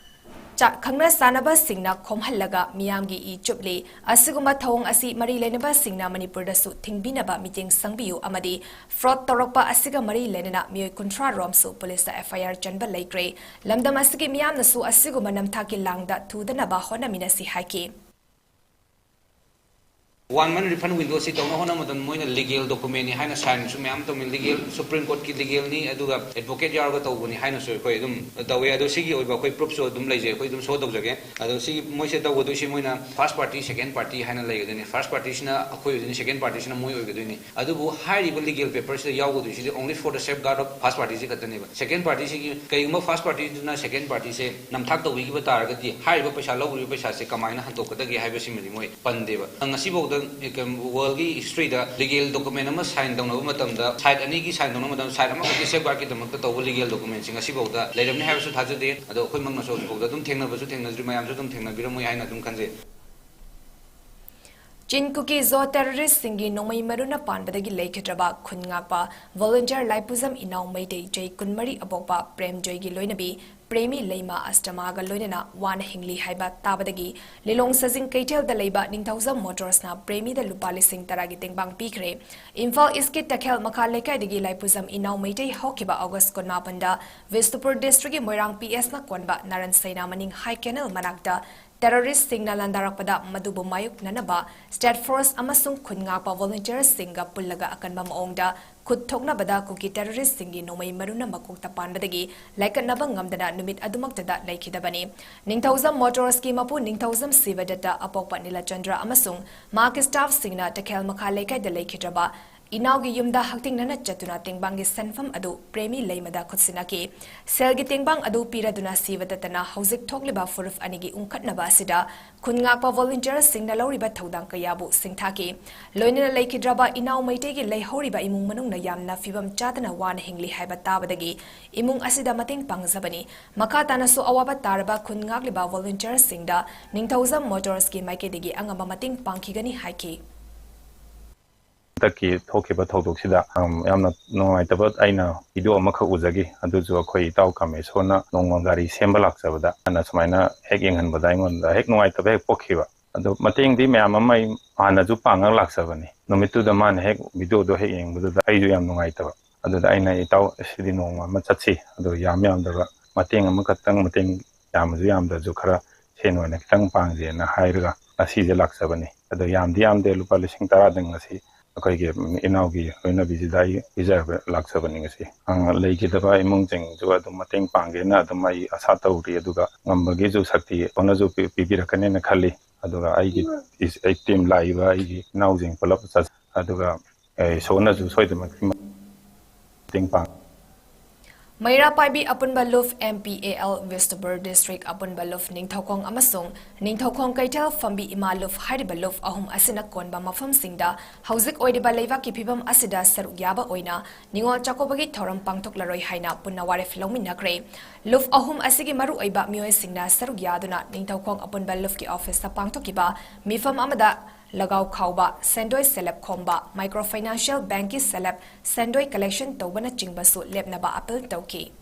ꯆꯥ-, ꯈꯪꯅ ꯆꯥꯟꯅꯕꯁꯤꯡꯅ ꯈꯣꯝꯍꯜꯂꯒ ꯃꯤꯌꯥꯝꯒꯤ ꯏ ꯆꯨꯞꯂꯤ꯫ ꯑꯁꯤꯒꯨꯝꯕ ꯊꯧꯑꯣꯡ ꯑꯁꯤ ꯃꯔꯤ ꯂꯩꯅꯕꯁꯤꯡꯅ ꯃꯅꯤꯄꯨꯔꯗꯁꯨ ꯊꯤꯡꯕꯤꯅꯕ ꯃꯤꯠꯌꯦꯡ ꯆꯪꯕꯤꯌꯨ ꯑꯃꯗꯤ fraud ꯇꯧꯔꯛꯄ ꯑꯁꯤꯒ ꯃꯔꯤ ꯂꯩꯅꯅ ꯃꯤꯑꯣꯏ ꯀꯨꯟꯊ꯭ꯔꯥ ꯔꯣꯝꯁꯨ ꯄꯨꯂꯤꯁꯇ F I R ꯆꯟꯕ ꯂꯩꯈ꯭ꯔꯦ꯫ ꯂꯝꯗꯝ ꯑꯁꯤꯒꯤ ꯃꯤꯌꯥꯝꯅꯁꯨ ꯑꯁꯤꯒꯨꯝꯕ ꯅꯝꯊꯥꯛꯀꯤ ꯂꯥꯡꯗ ꯊꯨꯗꯅꯕ ꯍꯣꯠꯅꯃꯤꯟꯅꯁꯤ ꯍꯥꯏꯈꯤ꯫ One month refund window ꯁꯤ ꯇꯧꯅ ꯍꯣꯠꯅꯕ ꯃꯇꯝꯗ ꯃꯣꯏꯅ legal document ꯅꯤ ꯍꯥꯏꯅ sign ꯁꯨ ꯃꯌꯥꯝ ꯇꯧꯃꯤ꯫ Legal, Supreme Court ꯀꯤ legal ꯅꯤ, ꯑꯗꯨꯒ advocate ꯌꯥꯎꯔꯒ ꯇꯧꯕꯅꯤ ꯍꯥꯏꯅꯁꯨ ꯑꯩꯈꯣꯏ ꯑꯗꯨꯝ ꯇꯧꯋꯦ꯫ ꯑꯗꯣ ꯁꯤꯒꯤ ꯑꯣꯏꯕ ꯑꯩꯈꯣꯏ proof ꯁꯨ ꯑꯗꯨꯝ ꯂꯩꯖꯩ, ꯑꯩꯈꯣꯏ ꯑꯗꯨꯝ show ꯇꯧꯖꯒꯦ꯫ ꯑꯗꯣ ꯁꯤꯒꯤ ꯃꯣꯏꯁꯦ ꯇꯧꯒꯗꯣꯏꯁꯤ ꯃꯣꯏꯅ first party, second party ꯍꯥꯏꯅ ꯂꯩꯒꯗꯣꯏꯅꯤ꯫ First party ꯁꯤꯅ ꯑꯩꯈꯣꯏ ꯑꯣꯏꯗꯣꯏꯅꯤ, second party ꯁꯤꯅ ꯃꯣꯏ ꯑꯣꯏꯒꯗꯣꯏꯅꯤ꯫ ꯑꯗꯨꯕꯨ ꯍꯥꯏꯔꯤꯕ legal paper ꯁꯤꯗ ꯌꯥꯎꯒꯗꯣꯏꯁꯤꯗꯤ only for the safeguard of first party ꯁꯤ ꯈꯛꯇꯅꯦꯕ꯫ Second party ꯁꯤꯒꯤ ꯀꯩꯒꯨꯝꯕ first party ꯗꯨꯅ second party ꯁꯦ ꯅꯝꯊꯥꯛ ꯇꯧꯕꯤꯈꯤꯕ ꯇꯥꯔꯒꯗꯤ ꯍꯥꯏꯔꯤꯕ ꯄꯩꯁꯥ ꯂꯧꯔꯤꯕ ꯄꯩꯁꯥꯁꯦ ꯀꯃꯥꯏꯅ ꯍꯟꯗꯣꯛꯀꯗꯒꯦ ꯍꯥꯏꯕꯁꯤꯃꯗꯤ ꯃꯣꯏ ꯄꯟꯗꯦꯕ꯫ ꯉꯁꯤꯐꯥꯎꯗ world ꯒꯤ history ꯗ legal document ꯑꯃ sign ꯇꯧꯅꯕ ꯃꯇꯝꯗ, side ꯑꯅꯤꯒꯤ sign ꯇꯧꯅꯕ ꯃꯇꯝꯗ, side ꯑꯃꯈꯛꯀꯤ safeguard ꯀꯤꯗꯃꯛꯇ ꯇꯧꯕ legal document ꯁꯦ ꯉꯁꯤꯐꯥꯎꯗ ꯂꯩꯔꯝꯅꯤ ꯍꯥꯏꯕꯁꯨ ꯊꯥꯖꯗꯦ꯫ ꯑꯗꯣ ꯑꯩꯈꯣꯏꯃꯛꯅꯁꯨ ꯍꯧꯖꯤꯛꯐꯥꯎꯗ ꯑꯗꯨꯝ ꯊꯦꯡꯅꯕꯁꯨ ꯊꯦꯡꯅꯗ꯭ꯔꯤ, ꯃꯌꯥꯝꯁꯨ ꯑꯗꯨꯝ ꯊꯦꯡꯅꯕꯤꯔꯝꯃꯣꯏ ꯍꯥꯏꯅ ꯑꯗꯨꯝ ꯈꯟꯖꯩ꯫ ꯆꯤꯟ ꯀꯨꯀꯤ ꯖꯣ terrorist ꯁꯤꯡꯒꯤ ꯅꯣꯡꯃꯩ ꯃꯔꯨꯅ ꯄꯥꯟꯕꯗꯒꯤ ꯂꯩꯈꯤꯗ꯭ꯔꯕ ꯈꯨꯟ ꯉꯥꯛꯄ volunteer ꯂꯥꯏꯄꯨꯖꯝ ꯏꯅꯥꯎ ꯃꯩꯇꯩ ꯆꯍꯤ ꯀꯨꯟꯃꯔꯤ ꯑꯄꯣꯛꯄ ꯄ꯭ꯔꯦꯝꯖꯣꯏꯒꯤ ꯂꯣꯏꯅꯕꯤ ꯄ꯭ꯔꯦꯃꯤ ꯂꯩꯃ ꯑꯁꯇꯃꯥꯒ ꯂꯣꯏꯅꯅ ꯋꯥꯅ ꯍꯤꯡꯂꯤ ꯍꯥꯏꯕ ꯇꯥꯕꯗꯒꯤ ꯂꯤꯂꯣꯡ ꯁꯖꯤꯡ ꯀꯩꯊꯦꯜꯗ ꯂꯩꯕ ꯅꯤꯡꯊꯧꯖꯝ Motors ꯅ ꯄ꯭ꯔꯦꯃꯤꯗ ꯂꯨꯄꯥ ꯂꯤꯁꯤꯡ ꯇꯔꯥꯒꯤ ꯇꯦꯡꯕꯥꯡ ꯄꯤꯈ꯭ꯔꯦ꯫ ꯏꯝꯐꯥꯜ East ꯀꯤ ꯇꯈꯦꯜ ꯃꯈꯥ ꯂꯩꯀꯥꯏꯗꯒꯤ ꯂꯥꯏꯄꯨꯖꯝ ꯏꯅꯥꯎ ꯃꯩꯇꯩ ꯍꯧꯈꯤꯕ August ꯀꯨꯟꯃꯥꯄꯟꯗ ꯕꯤꯁꯅꯨꯄꯨꯔ district ꯀꯤ ꯃꯣꯏꯔꯥꯡ P S ꯅ ꯀꯣꯟꯕ ꯅꯥꯔꯟ ꯁꯩꯅꯥ ꯃꯅꯤꯡ high canal ꯃꯅꯥꯛꯇ terrorist ꯁꯤꯡꯅ ꯂꯥꯟꯗꯥꯔꯛꯄꯗ ꯃꯗꯨꯕꯨ ꯃꯥꯌꯣꯛꯅꯅꯕ state force ꯑꯃꯁꯨꯡ ꯈꯨꯟ ꯉꯥꯛꯄ volunteer ꯁꯤꯡꯒ ꯄꯨꯜꯂꯒ ꯑꯀꯟꯕ ꯃꯑꯣꯡꯗ ꯈꯨꯠ ꯊꯣꯛꯅꯕꯗ ꯀꯨꯀꯤ terrorist ꯁꯤꯡꯒꯤ ꯅꯣꯡꯃꯩ ꯃꯔꯨꯅ ꯃꯀꯣꯛꯇ ꯄꯥꯟꯕꯗꯒꯤ ꯂꯥꯏꯀꯠꯅꯕ ꯉꯝꯗꯅ ꯅꯨꯃꯤꯠ ꯑꯗꯨꯃꯛꯇꯗ ꯂꯩꯈꯤꯗꯕꯅꯤ꯫ ꯅꯤꯡꯊꯧꯖꯝ Motors ꯀꯤ ꯃꯄꯨ ꯅꯤꯡꯊꯧꯖꯝ ꯁꯤꯕꯗꯠꯇ ꯑꯄꯣꯛꯄ ꯅꯤꯂꯆꯟꯗ꯭ꯔ ꯑꯃꯁꯨꯡ ꯃꯍꯥꯛꯀꯤ staff ꯁꯤꯡꯅ ꯇꯈꯦꯜ ꯃꯈꯥ ꯂꯩꯀꯥꯏꯗ ꯂꯩꯈꯤꯗ꯭ꯔꯕ ꯏꯅꯥꯎꯒꯤ ꯌꯨꯝꯗ ꯍꯛꯊꯦꯡꯅꯅ ꯆꯠꯇꯨꯅ ꯇꯦꯡꯕꯥꯡꯒꯤ ꯁꯦꯟꯐꯝ ꯑꯗꯨ ꯄ꯭ꯔꯦꯃꯤ ꯂꯩꯃꯗ ꯈꯨꯠꯁꯤꯟꯅꯈꯤ꯫ ꯁꯦꯜꯒꯤ ꯇꯦꯡꯕꯥꯡ ꯑꯗꯨ ꯄꯤꯔꯗꯨꯅ ꯁꯤꯕ ꯇꯠꯇꯅ ꯍꯧꯖꯤꯛ ꯊꯣꯛꯂꯤꯕ ꯐꯨꯔꯨꯞ ꯑꯅꯤꯒꯤ ꯎꯪꯈꯠꯅꯕ ꯑꯁꯤꯗ ꯈꯨꯟ ꯉꯥꯛꯄ ꯚꯣꯂꯨꯟꯇꯤꯌꯔꯁꯤꯡꯅ ꯂꯧꯔꯤꯕ ꯊꯧꯗꯥꯡ ꯀꯌꯥꯕꯨ ꯁꯤꯡꯊꯥꯈꯤ꯫ ꯂꯣꯏꯅꯅ ꯂꯩꯈꯤꯗ꯭ꯔꯕ ꯏꯅꯥꯎ ꯃꯩꯇꯩꯒꯤ ꯂꯩꯍꯧꯔꯤꯕ ꯏꯃꯨꯡ ꯃꯅꯨꯡꯅ ꯌꯥꯝꯅ ꯐꯤꯕꯝ ꯆꯥꯗꯅ ꯋꯥꯅ ꯍꯤꯡꯂꯤ ꯍꯥꯏꯕ ꯇꯥꯕꯗꯒꯤ ꯏꯃꯨꯡ ꯑꯁꯤꯗ ꯃꯇꯦꯡ ꯄꯥꯡꯖꯕꯅꯤ꯫ ꯃꯈꯥ ꯇꯥꯅꯁꯨ ꯑꯋꯥꯕ ꯇꯥꯔꯕ ꯈꯨꯟ ꯉꯥꯛꯂꯤꯕ ꯚꯣꯂꯨꯟꯇꯤꯌꯔꯁꯤꯡꯗ ꯅꯤꯡꯊꯧꯖꯝ ꯃꯣꯇꯣꯔꯁꯀꯤ ꯃꯥꯏꯀꯩꯗꯒꯤ ꯑꯉꯝꯕ ꯃꯇꯦꯡ ꯄꯥꯡꯈꯤꯒꯅꯤ ꯍꯥꯏꯈꯤ꯫ ꯍꯟꯗꯛꯀꯤ ꯊꯣꯛꯈꯤꯕ ꯊꯧꯗꯣꯛꯁꯤꯗ, ꯑꯝ, ꯌꯥꯝꯅ ꯅꯨꯡꯉꯥꯏꯇꯕ ꯑꯩꯅ ꯚꯤꯗꯤꯑꯣ ꯑꯃꯈꯛ ꯎꯖꯈꯤ꯫ ꯑꯗꯨꯁꯨ ꯑꯩꯈꯣꯏ ꯏꯇꯥꯎ ꯀꯥꯃꯦꯁꯣꯔꯅ ꯅꯣꯡꯃ ꯒꯥꯔꯤ ꯁꯦꯝꯕ ꯂꯥꯛꯆꯕꯗ ꯑꯩꯅ ꯁꯨꯃꯥꯏꯅ ꯍꯦꯛ ꯌꯦꯡꯍꯟꯕꯗ ꯑꯩꯉꯣꯟꯗ ꯍꯦꯛ ꯅꯨꯡꯉꯥꯏꯇꯕ ꯍꯦꯛ ꯄꯣꯛꯈꯤꯕ꯫ ꯑꯗꯣ ꯃꯇꯦꯡꯗꯤ ꯃꯌꯥꯝ ꯑꯃ ꯑꯩ ꯍꯥꯟꯅꯁꯨ ꯄꯥꯡꯉꯒ ꯂꯥꯛꯆꯕꯅꯤ꯫ ꯅꯨꯃꯤꯠꯇꯨꯗ ꯃꯥꯅ ꯍꯦꯛ ꯚꯤꯗꯤꯑꯣꯗꯣ ꯍꯦꯛ ꯌꯦꯡꯕꯗꯨꯗ ꯑꯩꯁꯨ ꯌꯥꯝ ꯅꯨꯡꯉꯥꯏꯇꯕ꯫ ꯑꯗꯨꯗ ꯑꯩꯅ, "ꯏꯇꯥꯎ, ꯁꯤꯗꯤ ꯅꯣꯡꯃ ꯑꯃ ꯆꯠꯁꯤ, ꯑꯗꯣ ꯌꯥꯝ ꯌꯥꯝꯗꯕ ꯃꯇꯦꯡ ꯑꯃꯈꯛꯇꯪ, ꯃꯇꯦꯡ ꯌꯥꯝꯃꯁꯨ ꯌꯥꯝꯗ꯭ꯔꯁꯨ ꯈꯔ ꯁꯦꯟ ꯑꯣꯏꯅ ꯈꯤꯇꯪ ꯄꯥꯡꯁꯦꯅ" ꯍꯥꯏꯔꯒ ꯉꯁꯤꯁꯦ ꯂꯥꯛꯆꯕꯅꯤ꯫ ꯑꯗꯣ ꯌꯥꯝꯗꯤ ꯌꯥꯝꯗꯦ, ꯂꯨꯄꯥ ꯂꯤꯁꯤꯡ ꯇꯔꯥꯗꯪ ꯉꯁꯤ ꯑꯩꯈꯣꯏꯒꯤ ꯏꯅꯥꯎꯒꯤ ꯂꯣꯏꯅꯕꯤꯁꯤꯗ ꯑꯩ ꯄꯤꯖꯕ ꯂꯥꯛꯆꯕꯅꯤ ꯉꯁꯤ꯫ ꯑ, ꯂꯩꯈꯤꯗꯕ ꯏꯃꯨꯡꯁꯤꯡꯁꯨ ꯑꯗꯨꯝ ꯃꯇꯦꯡ ꯄꯥꯡꯒꯦꯅ ꯑꯗꯨꯝ ꯑꯩ ꯑꯁꯥ ꯇꯧꯔꯤ, ꯑꯗꯨꯒ ꯉꯝꯕꯒꯤꯁꯨ ꯁꯛꯇꯤ ꯍꯣꯠꯅꯁꯨ ꯄꯤ-, ꯄꯤꯕꯤꯔꯛꯀꯅꯦꯅ ꯈꯜꯂꯤ꯫ ꯑꯗꯨꯒ ꯑꯩꯒꯤ ꯏꯁ-, ꯑꯩ ꯇꯤꯝ ꯂꯥꯛꯏꯕ ꯑꯩꯒꯤ ꯏꯅꯥꯎꯁꯤꯡ ꯄꯨꯂꯞ ꯆꯠ-, ꯑꯗꯨꯒ, ꯑꯦ, ꯏꯁꯣꯔꯅꯁꯨ ꯁꯣꯏꯗꯅꯃꯛꯀꯤ ꯃꯇꯦꯡ ꯄꯥꯡ- ꯃꯩꯔꯥ ꯄꯥꯏꯕꯤ ꯑꯄꯨꯟꯕ ꯂꯨꯞ, M P A L, Bishnupur district ꯑꯄꯨꯟꯕ ꯂꯨꯞ, ꯅꯤꯡꯊꯧꯈꯣꯡ ꯑꯃꯁꯨꯡ ꯅꯤꯡꯊꯧꯈꯣꯡ ꯀꯩꯊꯦꯜ ꯐꯝꯕꯤ ꯏꯃꯥ ꯂꯨꯞ ꯍꯥꯏꯔꯤꯕ ꯂꯨꯞ ꯑꯍꯨꯝ ꯑꯁꯤꯅ ꯀꯣꯟꯕ ꯃꯐꯝꯁꯤꯡꯗ ꯍꯧꯖꯤꯛ ꯑꯣꯏꯔꯤꯕ ꯂꯩꯕꯥꯛꯀꯤ ꯐꯤꯕꯝ ꯑꯁꯤꯗ ꯁꯔꯨꯛ ꯌꯥꯕ ꯑꯣꯏꯅ ꯅꯤꯉꯣꯜ ꯆꯥꯛꯀꯧꯕꯒꯤ ꯊꯧꯔꯝ ꯄꯥꯡꯊꯣꯛꯂꯔꯣꯏ ꯍꯥꯏꯅ ꯄꯨꯟꯅ ꯋꯥꯔꯦꯞ ꯂꯧꯃꯤꯟꯅꯈ꯭ꯔꯦ꯫ ꯂꯨꯞ ꯑꯍꯨꯝ ꯑꯁꯤꯒꯤ ꯃꯔꯨꯑꯣꯏꯕ ꯃꯤꯑꯣꯏꯁꯤꯡꯅ ꯁꯔꯨꯛ ꯌꯥꯗꯨꯅ ꯅꯤꯡꯊꯧꯈꯣꯡ ꯑꯄꯨꯟꯕ ꯂꯨꯞꯀꯤ ꯑꯣꯐꯤꯁꯇ ꯄꯥꯡꯊꯣꯛꯈꯤꯕ ꯃꯤꯐꯝ ꯑꯃꯗ ꯂꯒꯥꯎ ꯈꯥꯎꯕ, ꯁꯦꯟꯗꯣꯏ ꯁꯦꯜꯂꯦꯞ ꯈꯣꯝꯕ, ꯃꯥꯏꯀ꯭ꯔꯣ ꯐꯥꯏꯅꯥꯟꯁꯤꯌꯦꯜ ꯕꯦꯡꯀꯤ ꯁꯦꯜꯂꯦꯞ, ꯁꯦꯟꯗꯣꯏ ꯀꯂꯦꯛꯁꯟ ꯇꯧꯕꯅꯆꯤꯡꯕꯁꯨ ꯂꯦꯞꯅꯕ ꯑꯥꯄꯤꯜ ꯇꯧꯈꯤ꯫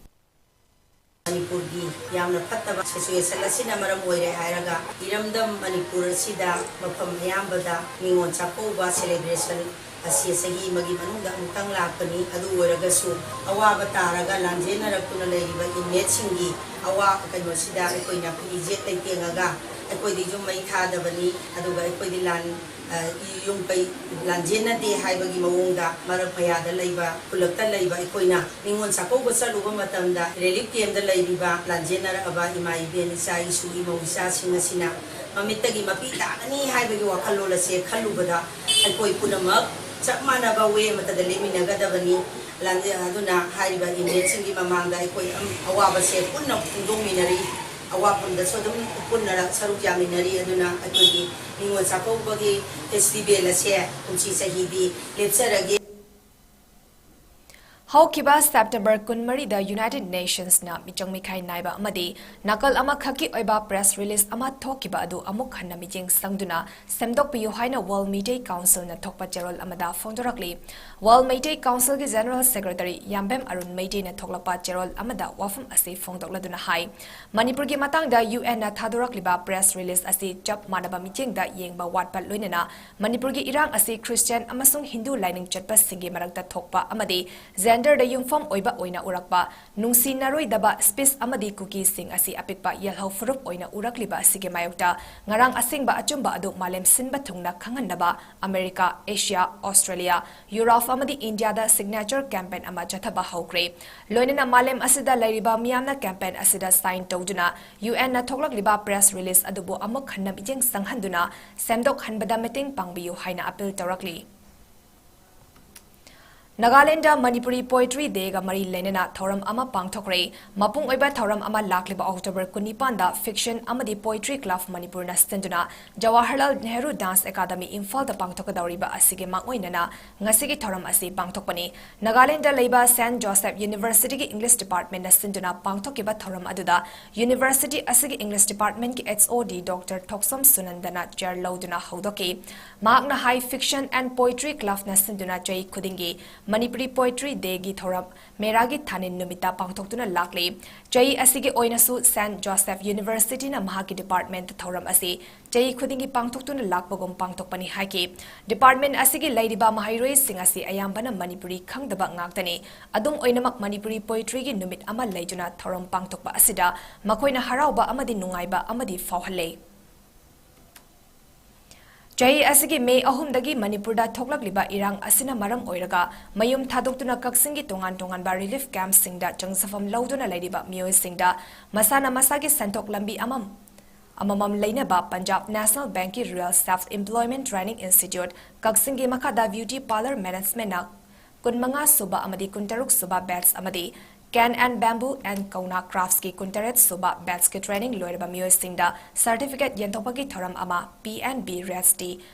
ꯃꯅꯤꯄꯨꯔꯒꯤ ꯌꯥꯝꯅ ꯐꯠꯇꯕ ꯁꯤꯆꯨꯋꯦꯁꯟ ꯑꯁꯤꯅ ꯃꯔꯝ ꯑꯣꯏꯔꯦ ꯍꯥꯏꯔꯒ, ꯏꯔꯝꯗꯝ ꯃꯅꯤꯄꯨꯔ ꯑꯁꯤꯗ ꯃꯐꯝ ꯑꯌꯥꯝꯕꯗ ꯅꯤꯉꯣꯜ ꯆꯥꯛꯀꯧꯕ ꯁꯦꯂꯦꯕ꯭ꯔꯦꯁꯟ ꯑꯁꯤ ꯆꯍꯤ ꯑꯃꯒꯤ ꯃꯅꯨꯡꯗ ꯑꯃꯨꯛꯇꯪ ꯂꯥꯛꯄꯅꯤ꯫ ꯑꯗꯨ ꯑꯣꯏꯔꯒꯁꯨ, ꯑꯋꯥꯕ ꯇꯥꯔꯒ ꯂꯥꯟꯖꯦꯟꯅꯔꯛꯇꯨꯅ ꯂꯩꯔꯤꯕ ꯏꯟꯃꯦꯠꯁꯤꯡꯒꯤ ꯑꯋꯥ ꯀꯩꯅꯣꯁꯤꯗ ꯑꯩꯈꯣꯏꯅ ꯐꯤꯖꯦꯠ ꯂꯩꯇꯦꯡꯉꯒ, ꯑꯩꯈꯣꯏꯗꯤ ꯌꯨꯝ ꯃꯩ ꯊꯥꯗꯕꯅꯤ, ꯑꯗꯨꯒ ꯑꯩꯈꯣꯏꯗꯤ ꯂꯥꯟ, ꯑ, ꯌꯨꯝ ꯀꯩ ꯂꯥꯟꯖꯦꯟꯅꯗꯦ ꯍꯥꯏꯕꯒꯤ ꯃꯑꯣꯡꯗ ꯃꯔꯛ ꯃꯌꯥꯗ ꯂꯩꯕ, ꯈꯨꯜꯂꯛꯇ ꯂꯩꯕ ꯑꯩꯈꯣꯏꯅ ꯅꯤꯉꯣꯜ ꯆꯥꯛꯀꯧꯕ ꯆꯠꯂꯨꯕ ꯃꯇꯝꯗ ꯔꯤꯂꯤꯐ ꯀꯦꯝꯞꯇ ꯂꯩꯔꯤꯕ ꯂꯥꯟꯖꯦꯟꯅꯔꯛꯑꯕ ꯏꯃꯥ ꯏꯕꯦꯟ, ꯏꯆꯥ ꯏꯁꯨ, ꯏꯃꯧ ꯏꯆꯥꯁꯤꯡ ꯑꯁꯤꯅ ꯃꯃꯤꯠꯇꯒꯤ ꯃꯄꯤ ꯇꯥꯒꯅꯤ ꯍꯥꯏꯕꯒꯤ ꯋꯥꯈꯜꯂꯣꯟ ꯑꯁꯦ ꯈꯜꯂꯨꯕꯗ, ꯑꯩꯈꯣꯏ ꯄꯨꯝꯅꯃꯛ ꯆꯞ ꯃꯥꯟꯅꯕ ꯋꯦ ꯑꯃꯠꯇꯗ ꯂꯦꯞꯃꯤꯟꯅꯒꯗꯕꯅꯤ꯫ ꯂꯥꯟꯖꯦ-, ꯑꯗꯨꯅ ꯍꯥꯏꯔꯤꯕ ꯏꯟꯗꯤꯌꯟꯁꯤꯡꯒꯤ ꯃꯃꯥꯡꯗ ꯑꯩꯈꯣꯏ ꯑꯝ-, ꯑꯋꯥꯕꯁꯦ ꯄꯨꯟꯅ ꯐꯣꯡꯗꯣꯛꯃꯤꯟꯅꯔꯤ꯫ ꯑꯋꯥꯐꯝꯗꯁꯨ ꯑꯗꯨꯝ ꯄꯨꯟꯅ ꯁꯔꯨꯛ ꯌꯥꯃꯤꯟꯅꯔꯤ꯫ ꯑꯗꯨꯅ ꯑꯩꯈꯣꯏꯒꯤ ꯅꯤꯉꯣꯜ ꯆꯥꯛꯀꯧꯕꯒꯤ ꯐꯦꯁꯇꯤꯚꯦꯜ ꯑꯁꯦ ꯀꯨꯝꯁꯤ ꯆꯍꯤꯗꯤ ꯂꯦꯞꯆꯔꯒꯦ꯫ ꯍꯧꯈꯤꯕ ꯁꯦꯞꯇꯦꯝꯕꯔ ꯀꯨꯟꯃꯔꯤꯗ ꯌꯨꯅꯥꯏꯇꯦꯗ ꯅꯦꯁꯟꯁꯅ ꯃꯤꯆꯪ ꯃꯤꯈꯥꯏ ꯅꯥꯏꯕ ꯑꯃꯗꯤ ꯅꯥꯀꯜ ꯑꯃꯈꯛꯀꯤ ꯑꯣꯏꯕ ꯄ꯭ꯔꯦꯁ ꯔꯤꯂꯤꯖ ꯑꯃ ꯊꯣꯛꯈꯤꯕ ꯑꯗꯨ ꯑꯃꯨꯛ ꯍꯟꯅ ꯃꯤꯠꯌꯦꯡ ꯆꯪꯗꯨꯅ ꯁꯦꯝꯗꯣꯛꯄꯤꯌꯨ ꯍꯥꯏꯅ ꯋꯥꯔꯜꯗ ꯃꯩꯇꯩ ꯀꯥꯎꯟꯁꯤꯜꯅ ꯊꯣꯛꯄ ꯆꯦꯔꯣꯜ ꯑꯃꯗ ꯐꯣꯡꯗꯣꯔꯛꯂꯤ꯫ ꯋꯥꯔꯜꯗ ꯃꯩꯇꯩ ꯀꯥꯎꯟꯁꯤꯜꯒꯤ ꯖꯦꯅꯔꯦꯜ ꯁꯦꯀ꯭ꯔꯦꯇꯔꯤ ꯌꯥꯝꯕꯦꯝ ꯑꯔꯨꯟ ꯃꯩꯇꯩꯅ ꯊꯣꯛꯂꯛꯄ ꯆꯦꯔꯣꯜ ꯑꯃꯗ ꯋꯥꯐꯝ ꯑꯁꯤ ꯐꯣꯡꯗꯣꯛꯂꯗꯨꯅ ꯍꯥꯏ, ꯃꯅꯤꯄꯨꯔꯒꯤ ꯃꯇꯥꯡꯗ ꯌꯨ ꯑꯦꯟꯅ ꯊꯥꯗꯣꯔꯛꯂꯤꯕ ꯄ꯭ꯔꯦꯁ ꯔꯤꯂꯤꯖ ꯑꯁꯤ ꯆꯞ ꯃꯥꯟꯅꯕ ꯃꯤꯠꯌꯦꯡꯗ ꯌꯦꯡꯕ ꯋꯥꯠꯄ ꯂꯣꯏꯅꯅ ꯃꯅꯤꯄꯨꯔꯒꯤ ꯏꯔꯥꯡ ꯑꯁꯤ ꯈ꯭ꯔꯤꯁꯇꯤꯌꯥꯟ ꯑꯃꯁꯨꯡ ꯍꯤꯟꯗꯨ ꯂꯥꯏꯅꯤꯡ ꯆꯠꯄꯁꯤꯡꯒꯤ ꯃꯔꯛꯇ ꯊꯣꯛꯄ ꯑꯃꯗꯤ ꯖꯦꯟꯗꯔꯗ ꯌꯨꯝꯐꯝ ꯑꯣꯏꯕ ꯑꯣꯏꯅ ꯎꯔꯛꯄ, ꯅꯨꯡꯁꯤꯅꯔꯣꯏꯗꯕ ꯁ꯭ꯄꯤꯁ ꯑꯃꯗꯤ ꯀꯨꯀꯤꯁꯤꯡ ꯑꯁꯤ ꯑꯄꯤꯛꯄ ꯌꯦꯜꯍꯧ ꯐꯨꯔꯨꯞ ꯑꯣꯏꯅ ꯎꯔꯛꯂꯤꯕ ꯑꯁꯤꯒꯤ ꯃꯥꯌꯣꯛꯇ ꯉꯔꯥꯡ ꯑꯁꯦꯡꯕ ꯑꯆꯨꯝꯕ ꯑꯗꯨ ꯃꯥꯂꯦꯝ ꯁꯤꯟꯕ ꯊꯨꯡꯅ ꯈꯪꯍꯟꯅꯕ ꯑꯃꯦꯔꯤꯀꯥ, ꯑꯦꯁꯤꯌꯥ, ꯑꯣꯁꯇ꯭ꯔꯦꯂꯤꯌꯥ, ꯌꯨꯔꯣꯞ ꯑꯃꯗꯤ ꯏꯟꯗꯤꯌꯥꯗ ꯁꯤꯒꯅꯦꯆꯔ ꯀꯦꯝꯄꯦꯟ ꯑꯃ ꯆꯠꯊꯕ ꯍꯧꯈ꯭ꯔꯦ꯫ ꯂꯣꯏꯅꯅ ꯃꯥꯂꯦꯝ ꯑꯁꯤꯗ ꯂꯩꯔꯤꯕ ꯃꯤꯌꯥꯝꯅ ꯀꯦꯝꯄꯦꯟ ꯑꯁꯤꯗ ꯁꯥꯏꯟ ꯇꯧꯗꯨꯅ ꯌꯨ ꯑꯦꯟꯅ ꯊꯣꯛꯂꯛꯂꯤꯕ ꯄ꯭ꯔꯦꯁ ꯔꯤꯂꯤꯖ ꯑꯗꯨꯕꯨ ꯑꯃꯨꯛ ꯍꯟꯅ ꯃꯤꯠꯌꯦꯡ ꯆꯪꯍꯟꯗꯨꯅ ꯁꯦꯝꯗꯣꯛꯍꯟꯕꯗ ꯃꯇꯦꯡ ꯄꯥꯡꯕꯤꯌꯨ ꯍꯥꯏꯅ ꯑꯄꯤꯜ ꯇꯧꯔꯛꯂꯤ꯫ ꯅꯥꯒꯥꯂꯦꯟꯗ ꯃꯅꯤꯄꯨꯔꯤ ꯄꯣꯏꯇ꯭ꯔꯤ ꯗꯦꯒ ꯃꯔꯤ ꯂꯩꯅꯅ ꯊꯧꯔꯝ ꯑꯃ ꯄꯥꯡꯊꯣꯛꯈ꯭ꯔꯦ꯫ ꯃꯄꯨꯡ ꯑꯣꯏꯕ ꯊꯧꯔꯝ ꯑꯃ ꯂꯥꯛꯂꯤꯕ ꯑꯣꯛꯇꯣꯕꯔ ꯀꯨꯟꯅꯤꯄꯥꯟꯗ ꯐꯤꯛꯁꯟ ꯑꯃꯗꯤ ꯄꯣꯏꯇ꯭ꯔꯤ ꯀ꯭ꯂꯕ ꯃꯅꯤꯄꯨꯔꯅ ꯁꯤꯟꯗꯨꯅ ꯖꯋꯥꯍꯔꯂꯥꯜ ꯅꯦꯍꯔꯨ ꯗꯥꯟꯁ ꯑꯦꯀꯥꯗꯃꯤ ꯏꯝꯐꯥꯜꯗ ꯄꯥꯡꯊꯣꯛꯀꯗꯧꯔꯤꯕ ꯑꯁꯤꯒꯤ ꯃꯥꯡꯑꯣꯏꯅꯅ ꯉꯁꯤꯒꯤ ꯊꯧꯔꯝ ꯑꯁꯤ ꯄꯥꯡꯊꯣꯛꯄꯅꯤ꯫ ꯅꯥꯒꯥꯂꯦꯟꯗ ꯂꯩꯕ ꯁꯦꯟꯠ ꯖꯣꯁꯦꯐ ꯌꯨꯅꯤꯚꯔꯁꯤꯇꯤꯒꯤ ꯏꯪꯂꯤꯁ ꯗꯤꯄꯥꯔꯠꯃꯦꯟꯠꯅ ꯁꯤꯟꯗꯨꯅ ꯄꯥꯡꯊꯣꯛꯈꯤꯕ ꯊꯧꯔꯝ ꯑꯗꯨꯗ ꯌꯨꯅꯤꯚꯔꯁꯤꯇꯤ ꯑꯁꯤꯒꯤ ꯏꯪꯂꯤꯁ ꯗꯤꯄꯥꯔꯠꯃꯦꯟꯠꯀꯤ ꯑꯦꯆ ꯑꯣ ꯗꯤ ꯗꯣꯛꯇꯔ ꯊꯣꯛꯁꯝ ꯁꯨꯅꯟꯗꯅ ꯆꯦꯌꯔ ꯂꯧꯗꯨꯅ ꯍꯧꯗꯣꯛꯈꯤ꯫ ꯃꯍꯥꯛꯅ ꯍꯥꯏ, ꯐꯤꯛꯁꯟ ꯑꯦꯟ ꯄꯣꯏꯇ꯭ꯔꯤ ꯀ꯭ꯂꯕꯅ ꯁꯤꯟꯗꯨꯅ ꯆꯍꯤ ꯈꯨꯗꯤꯡꯒꯤ ꯃꯅꯤꯄꯨꯔꯤ ꯄꯣꯏꯇ꯭ꯔꯤ ꯗꯦꯒꯤ ꯊꯧꯔꯝ ꯃꯦꯔꯥꯒꯤ ꯊꯥꯅꯤꯟ ꯅꯨꯃꯤꯠꯇ ꯄꯥꯡꯊꯣꯛꯇꯨꯅ ꯂꯥꯛꯂꯤ꯫ ꯆꯍꯤ ꯑꯁꯤꯒꯤ ꯑꯣꯏꯅꯁꯨ ꯁꯦꯟꯠ ꯖꯣꯁꯦꯐ ꯌꯨꯅꯤꯚꯔꯁꯤꯇꯤꯅ ꯃꯍꯥꯛꯀꯤ ꯗꯤꯄꯥꯔꯠꯃꯦꯟꯠꯇ ꯊꯧꯔꯝ ꯑꯁꯤ ꯆꯍꯤ ꯈꯨꯗꯤꯡꯒꯤ ꯄꯥꯡꯊꯣꯛꯇꯨꯅ ꯂꯥꯛꯄꯒꯨꯝ ꯄꯥꯡꯊꯣꯛꯄꯅꯤ ꯍꯥꯏꯈꯤ꯫ ꯗꯤꯄꯥꯔꯠꯃꯦꯟꯠ ꯑꯁꯤꯒꯤ ꯂꯩꯔꯤꯕ ꯃꯍꯩꯔꯣꯏꯁꯤꯡ ꯑꯁꯤ ꯑꯌꯥꯝꯕꯅ ꯃꯅꯤꯄꯨꯔꯤ ꯈꯪꯗꯕ ꯉꯥꯛꯇꯅꯤ꯫ ꯑꯗꯨꯝ ꯑꯣꯏꯅꯃꯛ, ꯃꯅꯤꯄꯨꯔꯤ ꯄꯣꯏꯇ꯭ꯔꯤꯒꯤ ꯅꯨꯃꯤꯠ ꯑꯃ ꯂꯩꯗꯨꯅ ꯊꯧꯔꯝ ꯄꯥꯡꯊꯣꯛꯄ ꯑꯁꯤꯗ ꯃꯈꯣꯏꯅ ꯍꯔꯥꯎꯕ ꯑꯃꯗꯤ ꯅꯨꯡꯉꯥꯏꯕ ꯑꯃꯗꯤ ꯐꯥꯎꯍꯜꯂꯦ꯫ ꯆꯍꯤ ꯑꯁꯤꯒꯤ ꯃꯦ ꯑꯍꯨꯝꯗꯒꯤ ꯃꯅꯤꯄꯨꯔꯗ ꯊꯣꯛꯂꯛꯂꯤꯕ ꯏꯔꯥꯡ ꯑꯁꯤꯅ ꯃꯔꯝ ꯑꯣꯏꯔꯒ ꯃꯌꯨꯝ ꯊꯥꯗꯣꯛꯇꯨꯅ ꯀꯛꯆꯤꯡꯒꯤ ꯇꯣꯉꯥꯟ ꯇꯣꯉꯥꯟꯕ ꯔꯤꯂꯤꯐ ꯀꯦꯝꯞꯁꯤꯡꯗ ꯆꯪꯖꯐꯝ ꯂꯧꯗꯨꯅ ꯂꯩꯔꯤꯕ ꯃꯤꯑꯣꯏꯁꯤꯡꯗ ꯃꯁꯥꯅ ꯃꯁꯥꯒꯤ ꯁꯦꯟꯊꯣꯛ ꯂꯝꯕꯤ ꯑꯃ ꯑꯃꯃꯝ ꯂꯩꯅꯕ ꯄꯟꯖꯥꯕ ꯅꯦꯁꯅꯦꯜ ꯕꯦꯡꯛꯀꯤ rural self employment training institute ꯀꯛꯆꯤꯡꯒꯤ ꯃꯈꯥꯗ ꯕ꯭ꯌꯨꯇꯤ ꯄꯥꯔꯂꯔ ꯃꯦꯅꯦꯖꯃꯦꯟꯠꯅ ꯀꯨꯟꯃꯉꯥ ꯁꯨꯕ ꯑꯃꯗꯤ ꯀꯨꯟꯇꯔꯨꯛ ꯁꯨꯕ ꯕꯦꯠꯆ ꯑꯃꯗꯤ Can and Bamboo and Kauna Craftsꯀꯤ ꯀꯨꯟꯇꯔꯦꯠ ꯁꯨꯕ ꯕꯦꯠꯆꯀꯤ ꯇ꯭ꯔꯦꯅꯤꯡ ꯂꯣꯏꯔꯕ ꯃꯤꯑꯣꯏꯁꯤꯡꯗ ꯁꯔꯇꯤꯐꯤꯀꯦꯠ ꯌꯦꯟꯊꯣꯛꯄꯒꯤ ꯊꯧꯔꯝ ꯑꯃ P N B REST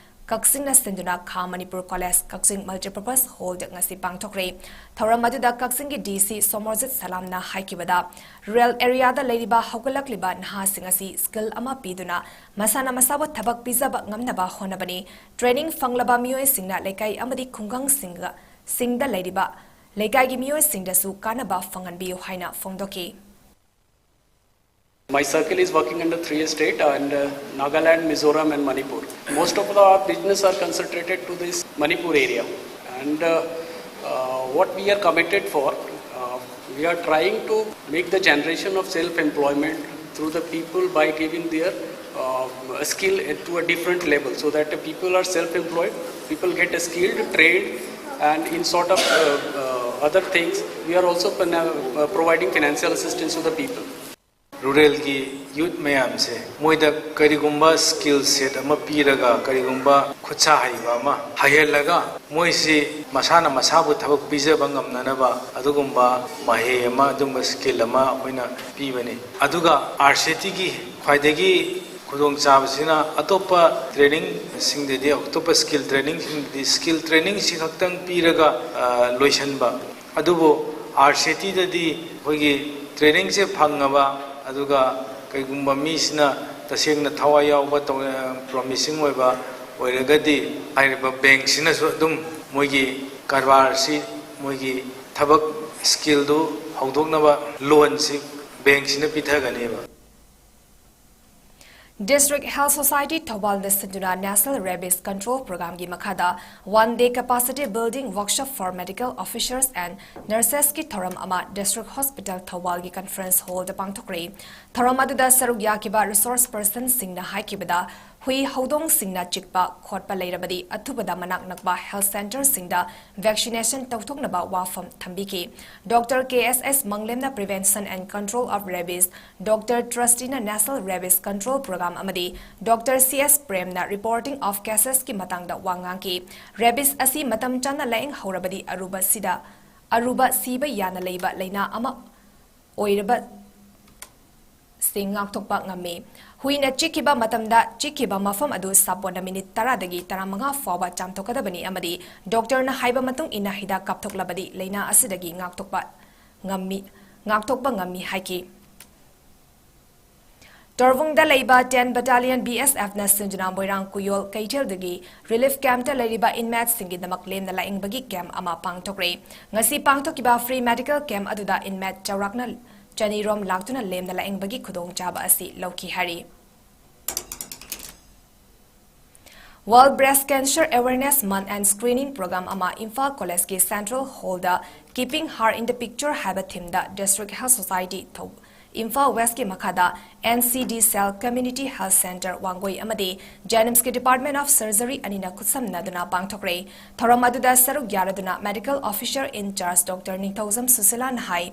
ꯀꯛꯆꯤꯡꯅ ꯁꯤꯟꯗꯨꯅ ꯈꯥ ꯃꯅꯤꯄꯨꯔ ꯀꯣꯂꯦꯖ ꯀꯛꯆꯤꯡ ꯃꯜꯇꯤꯄꯔꯄꯁ ꯍꯣꯜꯗ ꯉꯁꯤ ꯄꯥꯡꯊꯣꯛꯈ꯭ꯔꯦ꯫ ꯊꯧꯔꯝ ꯑꯗꯨꯗ ꯀꯛꯆꯤꯡꯒꯤ D C ꯁꯣꯃꯣꯔꯖꯤꯠ ꯁꯂꯥꯝꯅ ꯍꯥꯏꯈꯤꯕꯗ, ꯔꯨꯔꯦꯜ ꯑꯦꯔꯤꯌꯥꯗ ꯂꯩꯔꯤꯕ ꯍꯧꯒꯠꯂꯛꯂꯤꯕ ꯅꯍꯥꯁꯤꯡ ꯑꯁꯤ ꯁ꯭ꯀꯤꯜ ꯑꯃ ꯄꯤꯗꯨꯅ ꯃꯁꯥꯅ ꯃꯁꯥꯕꯨ ꯊꯕꯛ ꯄꯤꯖꯕ ꯉꯝꯅꯕ ꯍꯣꯠꯅꯕꯅꯤ꯫ ꯇ꯭ꯔꯦꯅꯤꯡ ꯐꯪꯂꯕ ꯃꯤꯑꯣꯏꯁꯤꯡꯅ ꯂꯩꯀꯥꯏ ꯑꯃꯗꯤ ꯈꯨꯡꯒꯪꯁꯤꯡꯒ, ꯁꯤꯡꯗ ꯂꯩꯔꯤꯕ ꯂꯩꯀꯥꯏꯒꯤ ꯃꯤꯑꯣꯏꯁꯤꯡꯗꯁꯨ ꯀꯥꯟꯅꯕ ꯐꯪꯍꯟꯕꯤꯌꯨ ꯍꯥꯏꯅ ꯐꯣꯡꯗꯣꯛꯈꯤ꯫ My circle is working under three state and uh, Nagaland, Mizoram and Manipur. Most of our business are concentrated to this Manipur area. And uh, uh, what we are committed for, uh, we are trying to make the generation of self-employment through the people by giving their uh, skill to a different level so that the people are self-employed, people get skilled, trained, and in sort of uh, uh, other things, we are also pena- uh, providing financial assistance to the people. ꯔꯨꯔꯦꯜꯒꯤ ꯌꯨꯠ ꯃꯌꯥꯝꯁꯦ ꯃꯣꯏꯗ ꯀꯔꯤꯒꯨꯝꯕ skill set ꯑꯃ ꯄꯤꯔꯒ, ꯀꯔꯤꯒꯨꯝꯕ ꯈꯨꯠꯁꯥ ꯍꯩꯕ ꯑꯃ ꯍꯩꯍꯜꯂꯒ, ꯃꯣꯏꯁꯤ ꯃꯁꯥꯅ ꯃꯁꯥꯕꯨ ꯊꯕꯛ ꯄꯤꯖꯕ ꯉꯝꯅꯅꯕ ꯑꯗꯨꯒꯨꯝꯕ ꯃꯍꯩ ꯑꯃ, ꯑꯗꯨꯒꯨꯝꯕ ꯁ꯭ꯀꯤꯜ ꯑꯃ ꯑꯩꯈꯣꯏꯅ ꯄꯤꯕꯅꯤ꯫ ꯑꯗꯨꯒ R C T ꯒꯤ ꯈ꯭ꯋꯥꯏꯗꯒꯤ ꯈꯨꯗꯣꯡꯆꯥꯕꯁꯤꯅ, ꯑꯇꯣꯞꯄ ꯇ꯭ꯔꯦꯅꯤꯡꯁꯤꯡꯗꯗꯤ, ꯑꯇꯣꯞꯄ ꯁ꯭ꯀꯤꯜ ꯇ꯭ꯔꯦꯅꯤꯡꯁꯤꯡꯗꯗꯤ ꯁ꯭ꯀꯤꯜ ꯇ꯭ꯔꯦꯅꯤꯡꯁꯤ ꯈꯛꯇꯪ ꯄꯤꯔꯒ ꯑ, ꯂꯣꯏꯁꯤꯟꯕ꯫ ꯑꯗꯨꯕꯨ R C T ꯗꯗꯤ ꯑꯩꯈꯣꯏꯒꯤ ꯇ꯭ꯔꯦꯅꯤꯡꯁꯦ ꯐꯪꯉꯕ, ꯑꯗꯨꯒ ꯀꯩꯒꯨꯝꯕ ꯃꯤꯁꯤꯅ ꯇꯁꯦꯡꯅ ꯊꯋꯥꯏ ꯌꯥꯎꯕ, ꯇꯧ-, ꯄ꯭ꯔꯣꯃꯤꯁꯤꯡ ꯑꯣꯏꯕ ꯑꯣꯏꯔꯒꯗꯤ, ꯍꯥꯏꯔꯤꯕ ꯕꯦꯡꯁꯤꯅꯁꯨ ꯑꯗꯨꯝ ꯃꯣꯏꯒꯤ ꯀꯔꯕꯥꯔꯁꯤ, ꯃꯣꯏꯒꯤ ꯊꯕꯛ ꯁ꯭ꯀꯤꯜꯗꯨ ꯍꯧꯗꯣꯛꯅꯕ ꯂꯣꯟꯁꯤ ꯕꯦꯡꯁꯤꯅ ꯄꯤꯊꯒꯅꯦꯕ꯫ District Health Society ꯊꯧꯕꯥꯜꯅ ꯁꯤꯟꯗꯨꯅ National Rabies Control Programꯒꯤ ꯃꯈꯥꯗ One Day Capacity Building Workshop for Medical Officers and Nursesꯀꯤ ꯊꯧꯔꯝ ꯑꯃ District Hospital ꯊꯧꯕꯥꯜꯒꯤ Conference Hallꯗ ꯄꯥꯡꯊꯣꯛꯈ꯭ꯔꯦ꯫ ꯊꯧꯔꯝ ꯑꯗꯨꯗ ꯁꯔꯨꯛ ꯌꯥꯈꯤꯕ resource personꯁꯤꯡꯅ ꯍꯥꯏꯈꯤꯕꯗ, ꯍꯨꯏ ꯍꯧꯗꯣꯡꯁꯤꯡꯅ ꯆꯤꯛꯄ ꯈꯣꯠꯄ ꯂꯩꯔꯕꯗꯤ ꯑꯊꯨꯕꯗ ꯃꯅꯥꯛ ꯅꯛꯄ health centreꯁꯤꯡꯗ vaccination ꯇꯧꯊꯣꯛꯅꯕ ꯋꯥꯐꯝ ꯊꯝꯕꯤꯈꯤ꯫ Doctor K S S ꯃꯪꯂꯦꯝꯅ Prevention and Control of Rabies, Doctor Trustyꯅ National Rabies Control Program ꯑꯃꯗꯤ Doctor C S Premꯅ Reporting of Casesꯀꯤ ꯃꯇꯥꯡꯗ ꯋꯥ ꯉꯥꯡꯈꯤ꯫ Rabies ꯑꯁꯤ ꯃꯇꯝ ꯆꯥꯅ ꯂꯥꯌꯦꯡ ꯍꯧꯔꯕꯗꯤ ꯑꯔꯨꯕ ꯁꯤꯗ ꯑꯔꯨꯕ ꯁꯤꯕ ꯌꯥꯅ ꯂꯩꯕ ꯂꯥꯏꯅꯥ ꯑꯃ ꯑꯣꯏꯔꯕ ꯁꯤꯡ ꯉꯥꯛꯊꯣꯛꯄ ꯉꯝꯃꯤ꯫ ꯍꯨꯏꯅ ꯆꯤꯛꯈꯤꯕ ꯃꯇꯝꯗ ꯆꯤꯛꯈꯤꯕ ꯃꯐꯝ ꯑꯗꯨ ꯁꯥꯄꯣꯟꯅ ꯃꯤꯅꯤꯠ ꯇꯔꯥꯗꯒꯤ ꯇꯔꯥꯃꯉꯥ ꯐꯥꯎꯕ ꯆꯥꯝꯊꯣꯛꯀꯗꯕꯅꯤ ꯑꯃꯗꯤ doctorꯅ ꯍꯥꯏꯕ ꯃꯇꯨꯡ ꯏꯟꯅ ꯍꯤꯗꯥꯛ ꯀꯥꯞꯊꯣꯛꯂꯕꯗꯤ ꯂꯥꯏꯅꯥ ꯑꯁꯤꯗꯒꯤ ꯉꯥꯛꯊꯣꯛꯄ ꯉꯝꯃꯤ, ꯉꯥꯛꯊꯣꯛꯄ ꯉꯝꯃꯤ ꯍꯥꯏꯈꯤ꯫ ꯇꯣꯔꯕꯨꯡꯗ ꯂꯩꯕ ten Battalion B S Fꯅ ꯁꯤꯟꯗꯨꯅ ꯃꯣꯏꯔꯥꯡ ꯀꯨꯌꯣꯜ ꯀꯩꯊꯦꯜꯗꯒꯤ relief campꯇ ꯂꯩꯔꯤꯕ inmateꯁꯤꯡꯒꯤꯗꯃꯛ ꯂꯦꯝꯅ ꯂꯥꯌꯦꯡꯕꯒꯤ camp ꯑꯃ ꯄꯥꯡꯊꯣꯛꯈ꯭ꯔꯦ꯫ ꯉꯁꯤ ꯄꯥꯡꯊꯣꯛꯈꯤꯕ free medical camp ꯑꯗꯨꯗ inmate ꯆꯥꯎꯔꯥꯛꯅ ꯆꯅꯤꯔꯣꯝ ꯂꯥꯛꯇꯨꯅ ꯂꯦꯝꯅ ꯂꯥꯌꯦꯡꯕꯒꯤ ꯈꯨꯗꯣꯡꯆꯥꯕ ꯑꯁꯤ ꯂꯧꯈꯤ ꯍꯥꯏꯔꯤ꯫ World Breast Cancer Awareness Month and Screening Program ꯑꯃ ꯏꯝꯐꯥꯜ ꯀꯣꯂꯦꯖꯀꯤ Central Hallꯗ Keeping Her in the Picture ꯍꯥꯏꯕ themeꯗ District Health Society ꯊꯧ-, ꯏꯝꯐꯥꯜ Westꯀꯤ ꯃꯈꯥꯗ N C D Cell Community Health Centre Wangoi ꯑꯃꯗꯤ JNIMSꯀꯤ Department of Surgery ꯑꯅꯤꯅ ꯈꯨꯠꯁꯝꯅꯗꯨꯅ ꯄꯥꯡꯊꯣꯛꯈ꯭ꯔꯦ꯫ ꯊꯧꯔꯝ ꯑꯗꯨꯗ ꯁꯔꯨꯛ ꯌꯥꯔꯗꯨꯅ Medical Officer in Charge Doctor ꯅꯤꯡꯊꯧꯖꯝ ꯁꯨꯁꯤꯂꯥꯅ ꯍꯥꯏ,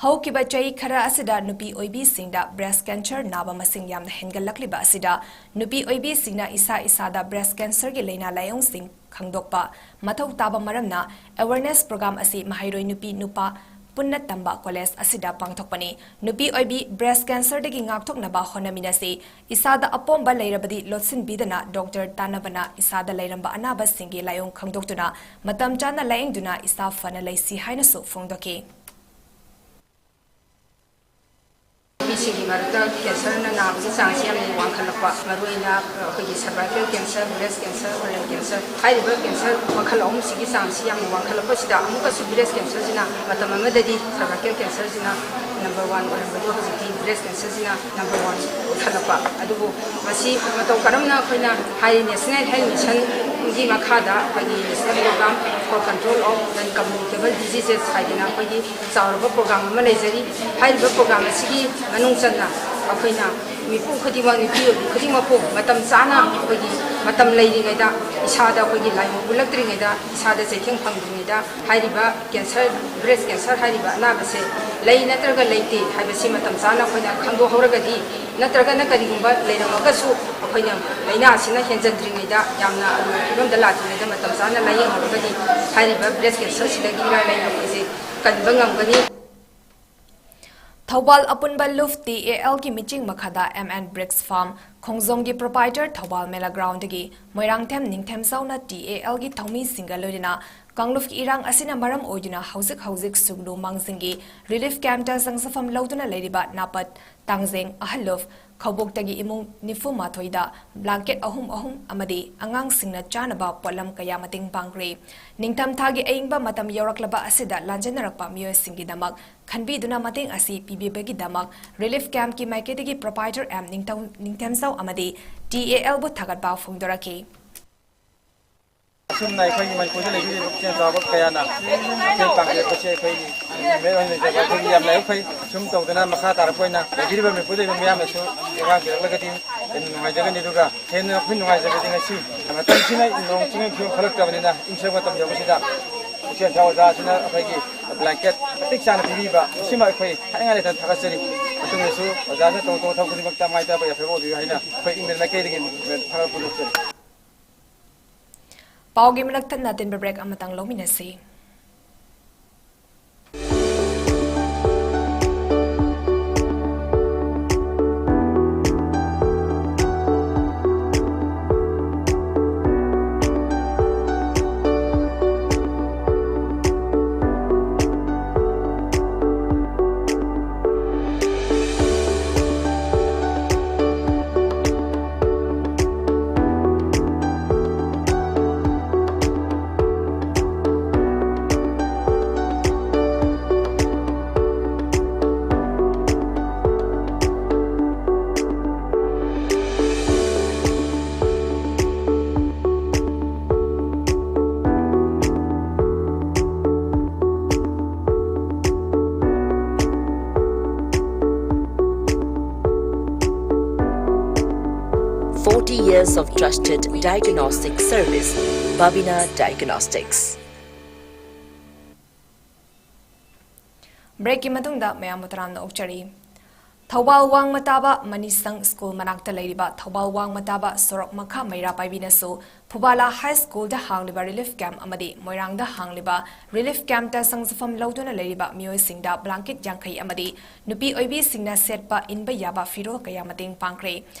ꯍꯧꯈꯤꯕ ꯆꯍꯤ ꯈꯔ ꯑꯁꯤꯗ ꯅꯨꯄꯤ ꯑꯣꯏꯕꯤꯁꯤꯡꯗ breast cancer ꯅꯥꯕ ꯃꯁꯤꯡ ꯌꯥꯝꯅ ꯍꯦꯟꯒꯠꯂꯛꯂꯤꯕ ꯑꯁꯤꯗ ꯅꯨꯄꯤ ꯑꯣꯏꯕꯤꯁꯤꯡꯅ ꯏꯁꯥ ꯏꯁꯥꯗ breast cancerꯒꯤ ꯂꯥꯏꯅꯥ ꯂꯥꯏꯑꯣꯡꯁꯤꯡ ꯈꯪꯗꯣꯛꯄ ꯃꯊꯧ ꯇꯥꯕ ꯃꯔꯝꯅ awareness program ꯑꯁꯤ ꯃꯍꯩꯔꯣꯏ ꯅꯨꯄꯤ ꯅꯨꯄꯥ ꯄꯨꯟꯅ ꯇꯝꯕ ꯀꯣꯂꯦꯖ ꯑꯁꯤꯗ ꯄꯥꯡꯊꯣꯛꯄꯅꯤ꯫ ꯅꯨꯄꯤ ꯑꯣꯏꯕꯤ breast cancerꯗꯒꯤ ꯉꯥꯛꯊꯣꯛꯅꯕ ꯍꯣꯠꯅꯃꯤꯟꯅꯁꯤ꯫ ꯏꯁꯥꯗ ꯑꯄꯣꯝꯕ ꯂꯩꯔꯕꯗꯤ ꯂꯣꯠꯁꯤꯟꯕꯤꯗꯅ doctor ꯇꯥꯟꯅꯕꯅ ꯏꯁꯥꯗ ꯂꯩꯔꯝꯕ ꯑꯅꯥꯕꯁꯤꯡꯒꯤ ꯂꯥꯏꯑꯣꯡ ꯈꯪꯗꯣꯛꯇꯨꯅ ꯃꯇꯝ ꯆꯥꯅ ꯂꯥꯌꯦꯡꯗꯨꯅ ꯏꯁꯥ ꯐꯅ ꯂꯩꯁꯤ ꯍꯥꯏꯅꯁꯨ ꯐꯣꯡꯗꯣꯛꯈꯤ꯫ ꯅꯨꯄꯤꯁꯤꯡꯒꯤ ꯃꯔꯛꯇ cancerꯅ ꯅꯥꯕꯒꯤ ꯆꯥꯡꯁꯤ ꯌꯥꯝꯅ ꯋꯥꯡꯈꯠꯂꯛꯄ, ꯃꯔꯨꯑꯣꯏꯅ ꯑꯩꯈꯣꯏꯒꯤ cervical cancer, breast cancer, ovarian cancer ꯍꯥꯏꯔꯤꯕ cancer ꯃꯈꯜ ꯑꯍꯨꯝꯁꯤꯒꯤ ꯆꯥꯡꯁꯤ ꯌꯥꯝꯅ ꯋꯥꯡꯈꯠꯂꯛꯄꯁꯤꯗ ꯑꯃꯨꯛꯀꯁꯨ breast cancerꯁꯤꯅ ꯃꯇꯝ ꯑꯃꯗꯗꯤ cervical cancerꯁꯤꯅ number one ꯑꯣꯏꯔꯝꯕꯗꯣ ꯍꯧꯖꯤꯛꯇꯤ breast cancerꯁꯤꯅ number one ꯑꯣꯏꯈꯠꯂꯛꯄ꯫ ꯑꯗꯨꯕꯨ ꯃꯁꯤ ꯃꯇꯧ ꯀꯔꯝꯅ ꯑꯩꯈꯣꯏꯅ ꯍꯥꯏꯔꯤ National Health Missionꯒꯤ ꯃꯈꯥꯗ ꯑꯩꯈꯣꯏꯒꯤ National Program for Control of Non-Communicable Diseases ꯍꯥꯏꯗꯅ ꯑꯩꯈꯣꯏꯒꯤ ꯆꯥꯎꯔꯕ program ꯑꯃ ꯂꯩꯖꯔꯤ꯫ ꯍꯥꯏꯔꯤꯕ program ꯑꯁꯤꯒꯤ ꯃꯅꯨꯡ ꯆꯟꯅ ꯑꯩꯈꯣꯏꯅ ꯃꯤꯄꯨꯝ ꯈꯨꯗꯤꯡꯃꯛ, ꯅꯨꯄꯤ ꯑꯣꯏꯕꯤ ꯈꯨꯗꯤꯡꯃꯛꯄꯨ ꯃꯇꯝ ꯆꯥꯅ ꯑꯩꯈꯣꯏꯒꯤ ꯃꯇꯝ ꯂꯩꯔꯤꯉꯩꯗ, ꯏꯁꯥꯗ ꯑꯩꯈꯣꯏꯒꯤ ꯂꯥꯏꯑꯣꯡ ꯎꯠꯂꯛꯇ꯭ꯔꯤꯉꯩꯗ, ꯏꯁꯥꯗ ꯆꯩꯊꯦꯡ ꯐꯪꯗ꯭ꯔꯤꯉꯩꯗ ꯍꯥꯏꯔꯤꯕ cancer, breast cancer ꯍꯥꯏꯔꯤꯕ ꯑꯅꯥꯕꯁꯦ ꯂꯩ ꯅꯠꯇ꯭ꯔꯒ ꯂꯩꯇꯦ ꯍꯥꯏꯕꯁꯤ ꯃꯇꯝ ꯆꯥꯅ ꯑꯩꯈꯣꯏꯅ ꯈꯪꯗꯣꯛꯍꯧꯔꯒꯗꯤ, ꯅꯠꯇ꯭ꯔꯒꯅ ꯀꯔꯤꯒꯨꯝꯕ ꯂꯩꯔꯝꯃꯒꯁꯨ ꯑꯩꯈꯣꯏꯅ ꯂꯥꯏꯅꯥ ꯑꯁꯤꯅ ꯍꯦꯟꯖꯟꯗ꯭ꯔꯤꯉꯩꯗ ꯌꯥꯝꯅ ꯑꯔꯨꯕ ꯐꯤꯕꯝꯗ ꯂꯥꯛꯇ꯭ꯔꯤꯉꯩꯗ ꯃꯇꯝ ꯆꯥꯅ ꯂꯥꯏꯌꯦꯡꯍꯧꯔꯒꯗꯤ ꯍꯥꯏꯔꯤꯕ breast cancer ꯁꯤꯗꯒꯤ ꯏꯔꯥꯏ ꯂꯥꯏꯅ ꯑꯩꯈꯣꯏꯁꯦ ꯀꯟꯕ ꯉꯝꯒꯅꯤ꯫ ꯊꯧꯕꯥꯜ ꯑꯄꯨꯟꯕ ꯂꯨꯞ T A L ꯒꯤ ꯃꯤꯠꯌꯦꯡ ꯃꯈꯥꯗ M N Bricks Farm ꯈꯣꯡꯖꯣꯝꯒꯤ proprietor Thoubal ꯃꯦꯂꯥ ground ꯗꯒꯤ ꯃꯣꯏꯔꯥꯡꯊꯦꯝ ꯅꯤꯡꯊꯦꯝꯆꯥꯎꯅ T A L ꯒꯤ ꯊꯧꯃꯤꯁꯤꯡꯒ ꯂꯣꯏꯅꯅ ꯀꯥꯡꯂꯨꯞꯀꯤ ꯏꯔꯥꯡ ꯑꯁꯤꯅ ꯃꯔꯝ ꯑꯣꯏꯗꯨꯅ ꯍꯧꯖꯤꯛ ꯍꯧꯖꯤꯛ ꯁꯨꯒꯅꯨ ꯃꯥꯡꯖꯤꯡꯒꯤ relief camp ꯇ ꯆꯪꯖꯐꯝ ꯂꯧꯗꯨꯅ ꯂꯩꯔꯤꯕ ꯅꯥꯄꯠ, ꯇꯥꯡꯖꯦꯡ, ꯑꯍꯜꯂꯨꯞ, ꯈꯧꯕꯣꯛꯇꯒꯤ ꯏꯃꯨꯡ ꯅꯤꯐꯨ ꯃꯥꯊꯣꯏꯗ blanket ꯑꯍꯨꯝ ꯑꯍꯨꯝ ꯑꯃꯗꯤ ꯑꯉꯥꯡꯁꯤꯡꯅ ꯆꯥꯅꯕ ꯄꯣꯠꯂꯝ ꯀꯌꯥ ꯃꯇꯦꯡ ꯄꯥꯡꯈ꯭ꯔꯦ꯫ ꯅꯤꯡꯊꯝꯊꯥꯒꯤ ꯑꯏꯪꯕ ꯃꯇꯝ ꯌꯧꯔꯛꯂꯕ ꯑꯁꯤꯗ ꯂꯥꯟꯖꯦꯟꯅꯔꯛꯄ ꯃꯤꯑꯣꯏꯁꯤꯡꯒꯤꯗꯃꯛ ꯈꯟꯕꯤꯗꯨꯅ ꯃꯇꯦꯡ ꯑꯁꯤ ꯄꯤꯕꯤꯕꯒꯤꯗꯃꯛ relief camp ꯀꯤ ꯃꯥꯏꯀꯩꯗꯒꯤ proprietor M ꯅꯤꯡꯊꯧ-, ꯅꯤꯡꯊꯦꯝꯖꯧ ꯑꯃꯗꯤ T A L ꯕꯨ ꯊꯥꯒꯠꯄ ꯐꯣꯡꯗꯣꯔꯛꯈꯤ꯫ ꯑꯁꯨꯝꯅ ꯑꯩꯈꯣꯏꯒꯤ ꯃꯅꯤꯄꯨꯔꯗ ꯂꯩꯕꯤꯔꯤꯕ ꯄꯨꯛꯆꯦꯜ ꯆꯥꯎꯕ ꯀꯌꯥꯅ ꯃꯇꯦꯡ ꯄꯥꯡꯕꯤꯔꯛꯄꯁꯦ ꯑꯩꯈꯣꯏꯒꯤ ꯃꯤꯑꯣꯏ ꯑꯣꯏꯅ ꯂꯩꯖꯕ ꯑꯩꯈꯣꯏꯒꯤ ꯌꯥꯝꯅ ꯂꯥꯏꯕꯛ ꯐꯩ꯫ ꯑꯁꯨꯝ ꯇꯧꯗꯅ ꯃꯈꯥ ꯇꯥꯔꯛꯄ ꯑꯣꯏꯅ ꯂꯩꯕꯤꯔꯤꯕ ꯃꯅꯤꯄꯨꯔꯗ ꯂꯩꯕ ꯃꯤꯌꯥꯝꯅꯁꯨ ꯇꯦꯡꯕꯥꯡ ꯄꯤꯔꯛꯂꯒꯗꯤ ꯍꯦꯟꯅ ꯅꯨꯡꯉꯥꯏꯖꯒꯅꯤ꯫ ꯑꯗꯨꯒ ꯍꯦꯟꯅ ꯑꯩꯈꯣꯏ ꯅꯨꯡꯉꯥꯏꯖꯕꯗꯤ ꯉꯁꯤ ꯃꯇꯝꯁꯤꯅ ꯅꯣꯡ ꯆꯤꯡꯒꯤ ꯐꯤꯕꯝ ꯐꯠꯂꯛꯇꯕꯅꯤꯅ ꯏꯪꯁꯤꯜꯂꯛꯄ ꯃꯇꯝ ꯌꯧꯕꯁꯤꯗ ꯄꯨꯛꯆꯦꯜ ꯁꯥ ꯑꯣꯖꯥꯁꯤꯅ ꯑꯩꯈꯣꯏꯒꯤ blanket ꯃꯇꯤꯛ ꯆꯥꯅ ꯄꯤꯕꯤꯕ ꯑꯁꯤꯃ ꯑꯩꯈꯣꯏ ꯍꯥꯏꯅꯤꯡꯉꯥꯏ ꯂꯩꯇꯅ ꯊꯥꯒꯠꯆꯔꯤ꯫ ꯃꯇꯨꯡꯗꯁꯨ ꯑꯣꯖꯥꯅ ꯇꯧ ꯇꯧ ꯊꯕꯛ ꯈꯨꯗꯤꯡꯃꯛꯇ ꯃꯥꯏ ꯄꯥꯛꯄ ꯌꯥꯏꯐꯕ ꯑꯣꯏꯕꯤꯌꯨ ꯍꯥꯏꯅ ꯑꯩꯈꯣꯏ ꯏꯪꯃꯦꯜ ꯃꯥꯏꯀꯩꯗꯒꯤ ꯊꯥꯒꯠꯄ ꯐꯣꯡꯗꯣꯛꯆꯔꯤ꯫ ꯄꯥꯎꯒꯤ ꯃꯔꯛ ꯊꯠꯅ ꯑꯇꯦꯟꯕ break ꯑꯃꯇꯪ ꯂꯧꯃꯤꯟꯅꯁꯤ꯫ Forty years of trusted diagnostic service, Babina Diagnostics. Break-ꯀꯤ ꯃꯇꯨꯡꯗ ꯃꯌꯥꯝꯕꯨ ꯇꯔꯥꯝꯅ ꯑꯣꯛꯆꯔꯤ꯫ ꯊꯧꯕꯥꯜ ꯋꯥꯡꯃ ꯇꯥꯕ ꯃꯅꯤꯁꯪ ꯁ꯭ꯀꯨꯜ ꯃꯅꯥꯛꯇ ꯂꯩꯔꯤꯕ ꯊꯧꯕꯥꯜ ꯋꯥꯡꯃ ꯇꯥꯕ ꯁꯣꯔꯣꯛ ꯃꯈꯥ ꯃꯩꯔꯥ ꯄꯥꯏꯕꯤꯅꯁꯨ ꯐꯨꯕꯥꯂꯥ ꯍꯥꯏ ꯁ꯭ꯀꯨꯜꯗ ꯍꯥꯡꯂꯤꯕ ꯔꯤꯂꯤꯐ ꯀꯦꯝꯞ ꯑꯃꯗꯤ ꯃꯣꯏꯔꯥꯡꯗ ꯍꯥꯡꯂꯤꯕ ꯔꯤꯂꯤꯐ ꯀꯦꯝꯞꯇ ꯆꯪꯖꯐꯝ ꯂꯧꯗꯨꯅ ꯂꯩꯔꯤꯕ ꯃꯤꯑꯣꯏꯁꯤꯡꯗ ꯕ꯭ꯂꯥꯡꯀꯦꯠ ꯌꯥꯡꯈꯩ ꯑꯃꯗꯤ ꯅꯨꯄꯤ ꯑꯣꯏꯕꯤꯁꯤꯡꯅ ꯁꯦꯠꯄ ꯏꯟꯕ ꯌꯥꯕ ꯐꯤꯔꯣꯜ ꯀꯌꯥ ꯃꯇꯦꯡ ꯄꯥꯡꯈ꯭ꯔꯦ꯫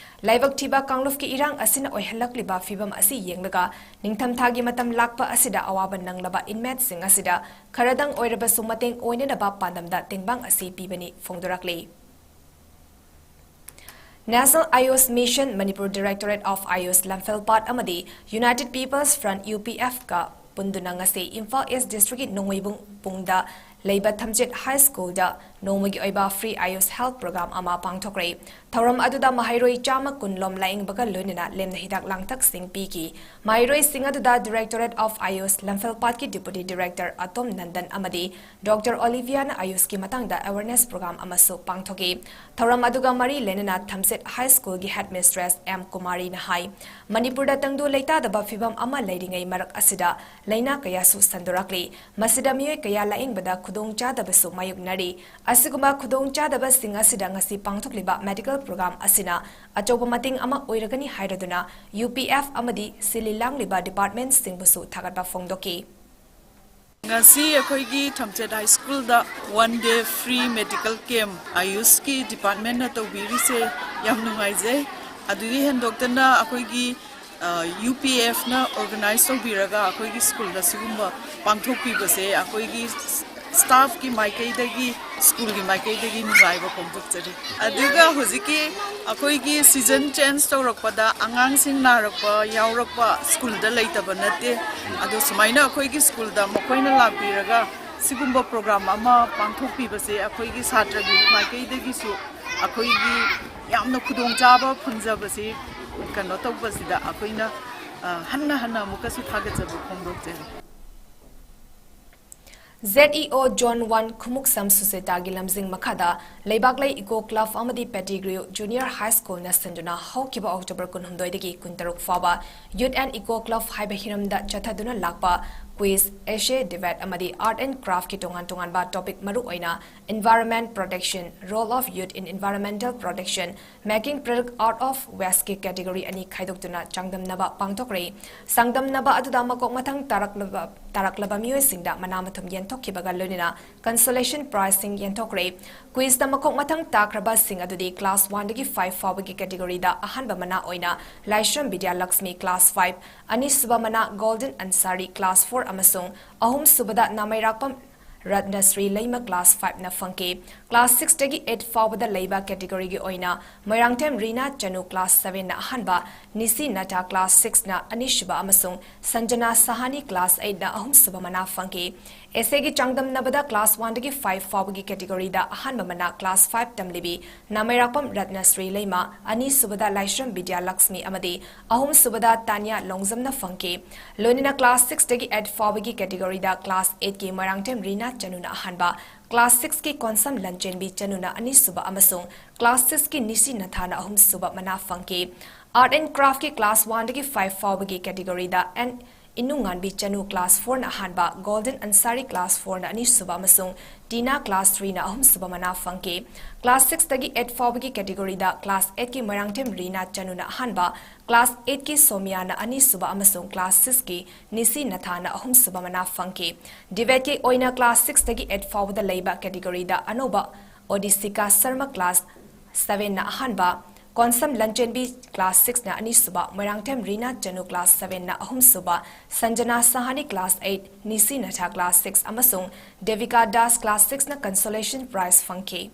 ꯂꯥꯏꯕꯛ ꯊꯤꯕ ꯀꯥꯡꯂꯨꯞꯀꯤ ꯏꯔꯥꯡ ꯑꯁꯤꯅ ꯑꯣꯏꯍꯜꯂꯛꯂꯤꯕ ꯐꯤꯕꯝ ꯑꯁꯤ ꯌꯦꯡꯂꯒ ꯅꯤꯡꯊꯝꯊꯥꯒꯤ ꯃꯇꯝ ꯂꯥꯛꯄ ꯑꯁꯤꯗ ꯑꯋꯥꯕ ꯅꯪꯂꯕ ꯏꯟꯃꯦꯠꯁꯤꯡ ꯑꯁꯤꯗ ꯈꯔꯗꯪ ꯑꯣꯏꯔꯕꯁꯨ ꯃꯇꯦꯡ ꯑꯣꯏꯅꯅꯕ ꯄꯥꯟꯗꯝꯗ ꯇꯦꯡꯕꯥꯡ ꯑꯁꯤ ꯄꯤꯕꯅꯤ ꯐꯣꯡꯗꯣꯔꯛꯂꯤ꯫ National Ayush Mission, Manipur Directorate of Ayush ꯂꯝꯐꯦꯜꯄꯥꯠ ꯑꯃꯗꯤ United People's Front, U P F ꯀ ꯄꯨꯟꯗꯨꯅ ꯉꯁꯤ ꯏꯝꯐꯥꯜ ꯏꯁ ꯗꯤꯁꯇ꯭ꯔꯤꯛꯀꯤ ꯅꯣꯡꯃꯩꯕꯨꯡ ꯄꯨꯡꯗ ꯂꯩꯕ ꯊꯝꯆꯦꯠ ꯍꯥꯏ ꯁ꯭ꯀꯨꯜꯗ ꯅꯣꯡꯃꯒꯤ ꯑꯣꯏꯕ free Ayush health program ꯑꯃ ꯄꯥꯡꯊꯣꯛꯈ꯭ꯔꯦ꯫ ꯊꯧꯔꯝ ꯑꯗꯨꯗ ꯃꯍꯩꯔꯣꯏ ꯆꯥꯝꯃ ꯀꯨꯟ ꯂꯣꯝ ꯂꯥꯌꯦꯡꯕꯒ ꯂꯣꯏꯅꯅ ꯂꯦꯝꯅ ꯍꯤꯗꯥꯛ ꯂꯥꯡꯊꯛꯁꯤꯡ ꯄꯤꯈꯤ꯫ ꯃꯍꯩꯔꯣꯏꯁꯤꯡ ꯑꯗꯨꯗ Directorate of Ayush ꯂꯝꯐꯦꯜꯄꯥꯠꯀꯤ Deputy Director ꯑꯇꯣꯝ Nandan ꯑꯃꯗꯤ Doctor Oliviaꯅ Ayushꯀꯤ ꯃꯇꯥꯡꯗ awareness program ꯑꯃꯁꯨ ꯄꯥꯡꯊꯣꯛꯈꯤ꯫ ꯊꯧꯔꯝ ꯑꯗꯨꯒ ꯃꯔꯤ ꯂꯩꯅꯅ ꯊꯝꯆꯦꯠ ꯍꯥꯏ ꯁ꯭ꯀꯨꯜꯒꯤ headmistress ꯑꯦꯝ ꯀꯨꯃꯥꯔꯤꯅ ꯍꯥꯏ, ꯃꯅꯤꯄꯨꯔꯗ ꯇꯪꯗꯨ ꯂꯩꯇꯥꯗꯕ ꯐꯤꯕꯝ ꯑꯃ ꯂꯩꯔꯤꯉꯩ ꯃꯔꯛ ꯑꯁꯤꯗ ꯂꯥꯏꯅꯥ ꯀꯌꯥꯁꯨ ꯁꯟꯗꯣꯔꯛꯂꯤ꯫ ꯃꯁꯤꯗ ꯃꯤꯑꯣꯏ ꯀꯌꯥ ꯂꯥꯌꯦꯡꯕꯗ ꯈꯨꯗꯣꯡꯆꯥꯗꯕꯁꯨ ꯃꯥꯌꯣꯛꯅꯔꯤ꯫ ꯑꯁꯤꯒꯨꯝꯕ ꯈꯨꯗꯣꯡꯆꯥꯗꯕꯁꯤꯡ ꯑꯁꯤꯗ ꯉꯁꯤ ꯄꯥꯡꯊꯣꯛꯂꯤꯕ medical program ꯑꯁꯤꯅ ꯑꯆꯧꯕ ꯃꯇꯦꯡ ꯑꯃ ꯑꯣꯏꯔꯒꯅꯤ ꯍꯥꯏꯔꯗꯨꯅ U P F ꯑꯃꯗꯤ ꯁꯤꯜꯂꯤ ꯂꯥꯡꯂꯤꯕ departmentꯁꯤꯡꯕꯨꯁꯨ ꯊꯥꯒꯠꯄ ꯐꯣꯡꯗꯣꯛꯈꯤ꯫ ꯉꯁꯤ ꯑꯩꯈꯣꯏꯒꯤ ꯊꯝꯆꯦꯠ ꯍꯥꯏ ꯁ꯭ꯀꯨꯜꯗ one day free medical camp Ayushꯀꯤ departmentꯅ ꯇꯧꯕꯤꯔꯤꯁꯦ ꯌꯥꯝ ꯅꯨꯡꯉꯥꯏꯖꯩ꯫ ꯑꯗꯨꯗꯒꯤ ꯍꯦꯟꯗꯣꯛꯇꯅ ꯑꯩꯈꯣꯏꯒꯤ, ꯑ, U P Fꯅ organize ꯇꯧꯕꯤꯔꯒ ꯑꯩꯈꯣꯏꯒꯤ ꯁ꯭ꯀꯨꯜꯗ ꯁꯤꯒꯨꯝꯕ ꯄꯥꯡꯊꯣꯛꯄꯤꯕꯁꯦ ꯑꯩꯈꯣꯏꯒꯤ staffꯀꯤ ꯃꯥꯏꯀꯩꯗꯒꯤ, ꯁ꯭ꯀꯨꯜꯒꯤ ꯃꯥꯏꯀꯩꯗꯒꯤ ꯅꯨꯡꯉꯥꯏꯕ ꯐꯣꯡꯗꯣꯛꯆꯔꯤ꯫ ꯑꯗꯨꯒ ꯍꯧꯖꯤꯛꯀꯤ ꯑꯩꯈꯣꯏꯒꯤ season change ꯇꯧꯔꯛꯄꯗ ꯑꯉꯥꯡꯁꯤꯡ ꯅꯥꯔꯛꯄ ꯌꯥꯎꯔꯛꯄ ꯁ꯭ꯀꯨꯜꯗ ꯂꯩꯇꯕ ꯅꯠꯇꯦ꯫ ꯑꯗꯣ ꯁꯨꯃꯥꯏꯅ ꯑꯩꯈꯣꯏꯒꯤ ꯁ꯭ꯀꯨꯜꯗ ꯃꯈꯣꯏꯅ ꯂꯥꯛꯄꯤꯔꯒ ꯁꯤꯒꯨꯝꯕ program ꯑꯃ ꯄꯥꯡꯊꯣꯛꯄꯤꯕꯁꯦ ꯑꯩꯈꯣꯏꯒꯤ ꯁꯥꯇ꯭ꯔꯒꯤ ꯃꯥꯏꯀꯩꯗꯒꯤꯁꯨ ꯑꯩꯈꯣꯏꯒꯤ ꯌꯥꯝꯅ ꯈꯨꯗꯣꯡꯆꯥꯕ ꯐꯪꯖꯕꯁꯤ ꯀꯩꯅꯣ ꯇꯧꯕꯁꯤꯗ ꯑꯩꯈꯣꯏꯅ, ꯑ, ꯍꯟꯅ ꯍꯟꯅ ꯑꯃꯨꯛꯀꯁꯨ ꯊꯥꯒꯠꯆꯕ ꯐꯣꯡꯗꯣꯛꯆꯔꯤ꯫ ZEO Zone one ꯈꯨꯃꯨꯛꯁꯝ ꯁꯨꯁꯦꯇꯥꯒꯤ ꯂꯝꯖꯤꯡ ꯃꯈꯥꯗ ꯂꯩꯕꯥꯛꯂꯩ Eco Club ꯑꯃꯗꯤ Pettigrew Junior High School ꯅ ꯁꯤꯟꯗꯨꯅ ꯍꯧꯈꯤꯕ October ꯀꯨꯟꯍꯨꯝꯗꯣꯏꯗꯒꯤ ꯀꯨꯟꯇꯔꯨꯛ ꯐꯥꯎꯕ Youth and Eco Club ꯍꯥꯏꯕ ꯍꯤꯔꯝꯗ ꯆꯠꯊꯗꯨꯅ ꯂꯥꯛꯄ quiz, essay, debate ꯑꯃꯗꯤ Art and Craft ꯀꯤ ꯇꯣꯉꯥꯟ ꯇꯣꯉꯥꯟꯕ topic ꯃꯔꯨ ꯑꯣꯏꯅ Environment Protection, Role of Youth in Environmental Protection, Making Product Out of Waste ꯀꯤ category ꯑꯅꯤ ꯈꯥꯏꯗꯣꯛꯇꯨꯅ ꯆꯥꯡꯗꯝꯅꯕ ꯄꯥꯡꯊꯣꯛꯈ꯭ꯔꯦ꯫ ꯆꯥꯡꯗꯝꯅꯕ ꯑꯗꯨꯗ ꯃꯀꯣꯛ ꯃꯊꯪ ꯇꯥꯔꯛꯂꯕ, ꯇꯥꯔꯛꯂꯕ ꯃꯤꯑꯣꯏꯁꯤꯡꯗ ꯃꯅꯥ ꯃꯊꯨꯝ ꯌꯦꯟꯊꯣꯛꯈꯤꯕꯒ ꯂꯣꯏꯅꯅ consolation prize ꯁꯤꯡ ꯌꯦꯟꯊꯣꯛꯈ꯭ꯔꯦ꯫ Quiz ꯇ ꯃꯀꯣꯛ ꯃꯊꯪ ꯇꯥꯈ꯭ꯔꯕꯁꯤꯡ ꯑꯗꯨꯗꯤ class one ꯗꯒꯤ five ꯐꯥꯎꯕꯒꯤ category ꯗ ꯑꯍꯥꯟꯕ ꯃꯅꯥ ꯑꯣꯏꯅ ꯂꯥꯏꯁ꯭ꯔꯝ ꯕꯤꯗ꯭ꯌꯥꯂꯛꯁꯃꯤ class five, ꯑꯅꯤꯁꯨꯕ ꯃꯅꯥ Golden Ansari class four ꯑꯃꯁꯨꯡ ꯑꯍꯨꯝꯁꯨꯕꯗ ꯅꯥꯃꯩꯔꯥꯛꯄꯝ ꯔꯠꯅꯁ꯭ꯔꯤ ꯂꯩꯃ class five ꯅ ꯐꯪꯈꯤ꯫ Class six ꯇꯒꯤ eight ꯐꯥꯎꯕꯗ ꯂꯩꯕ category ꯒꯤ ꯑꯣꯏꯅ ꯃꯣꯏꯔꯥꯡꯊꯦꯝ ꯔꯤꯅꯥ ꯆꯅꯨ class seven ꯅ ꯑꯍꯥꯟꯕ, ꯅꯤꯁꯤ ꯅꯊꯥ class six ꯅ ꯑꯅꯤꯁꯨꯕ ꯑꯃꯁꯨꯡ ꯁꯟꯖꯅꯥ ꯁꯍꯥꯅꯤ class eight ꯅ ꯑꯍꯨꯝꯁꯨꯕ ꯃꯅꯥ ꯐꯪꯈꯤ꯫ Essay ꯒꯤ ꯆꯥꯡꯗꯝꯅꯕꯗ class one ꯗꯒꯤ five ꯐꯥꯎꯕꯒꯤ category ꯗ ꯑꯍꯥꯟꯕ ꯃꯅꯥ class five ꯇꯝꯂꯤꯕꯤ ꯅꯥꯃꯩꯔꯥꯛꯄꯝ ꯔꯠꯅꯁ꯭ꯔꯤ ꯂꯩꯃ, ꯑꯅꯤꯁꯨꯕꯗ ꯂꯥꯏꯁ꯭ꯔꯝ ꯕꯤꯗ꯭ꯌꯥꯂꯛꯁꯃꯤ ꯑꯃꯗꯤ ꯑꯍꯨꯝꯁꯨꯕꯗ ꯇꯥꯅꯤꯌꯥ ꯂꯣꯡꯖꯝꯅ ꯐꯪꯈꯤ꯫ ꯂꯣꯏꯅꯅ class six ꯇꯒꯤ eight ꯐꯥꯎꯕꯒꯤ category ꯗ class eight ꯀꯤ ꯃꯣꯏꯔꯥꯡꯊꯦꯝ ꯔꯤꯅꯥ ꯆꯅꯨꯅ ꯑꯍꯥꯟꯕ, class six ꯀꯤ ꯀꯣꯟꯁꯝ ꯂꯟꯆꯦꯟꯕꯤ ꯆꯅꯨꯅ ꯑꯅꯤꯁꯨꯕ ꯑꯃꯁꯨꯡ class six ꯀꯤ ꯅꯤꯁꯤ ꯅꯊꯥꯅ ꯑꯍꯨꯝꯁꯨꯕ ꯃꯅꯥ ꯐꯪꯈꯤ꯫ Art and Craft ꯀꯤ class one ꯗꯒꯤ five ꯐꯥꯎꯕꯒꯤ category ꯗ N ꯏꯅꯨꯉꯥꯟꯕꯤ ꯆꯅꯨ class four ꯅ ꯑꯍꯥꯟꯕ, Golden Ansari class four ꯅ ꯑꯅꯤꯁꯨꯕ ꯑꯃꯁꯨꯡ ꯇꯤꯅꯥ class three ꯅ ꯑꯍꯨꯝꯁꯨꯕ ꯃꯅꯥ ꯐꯪꯈꯤ꯫ Class six ꯇꯒꯤ eight ꯐꯥꯎꯕꯒꯤ category ꯗ class eight ꯀꯤ ꯃꯣꯏꯔꯥꯡꯊꯦꯝ ꯔꯤꯅꯥ ꯆꯅꯨꯅ ꯑꯍꯥꯟꯕ, class eight ꯀꯤ ꯁꯣꯃꯤꯌꯥꯅ ꯑꯅꯤꯁꯨꯕ ꯑꯃꯁꯨꯡ class six ꯀꯤ ꯅꯤꯁꯤ ꯅꯊꯥꯅ ꯑꯍꯨꯝꯁꯨꯕ ꯃꯅꯥ ꯐꯪꯈꯤ꯫ Debate ꯀꯤ ꯑꯣꯏꯅ class six ꯇꯒꯤ eight ꯐꯥꯎꯕꯗ ꯂꯩꯕ category ꯗ ꯑꯅꯧꯕ ꯑꯣꯗꯤꯁꯤꯀꯥ ꯁꯔꯃ class seven ꯅ ꯑꯍꯥꯟꯕ, ꯀꯣꯟꯁꯝ ꯂꯟꯆꯦꯟꯕꯤ class six ꯅ ꯑꯅꯤꯁꯨꯕ, ꯃꯣꯏꯔꯥꯡꯊꯦꯝ ꯔꯤꯅꯥ ꯆꯅꯨ class seven ꯅ ꯑꯍꯨꯝꯁꯨꯕ, ꯁꯟꯖꯅꯥ ꯁꯍꯥꯅꯤ class eight, ꯅꯤꯁꯤ ꯅꯊꯥ class six ꯑꯃꯁꯨꯡ ꯗꯦꯕꯤꯀꯥ ꯗꯥꯁ class six ꯅ consolation prize ꯐꯪꯈꯤ꯫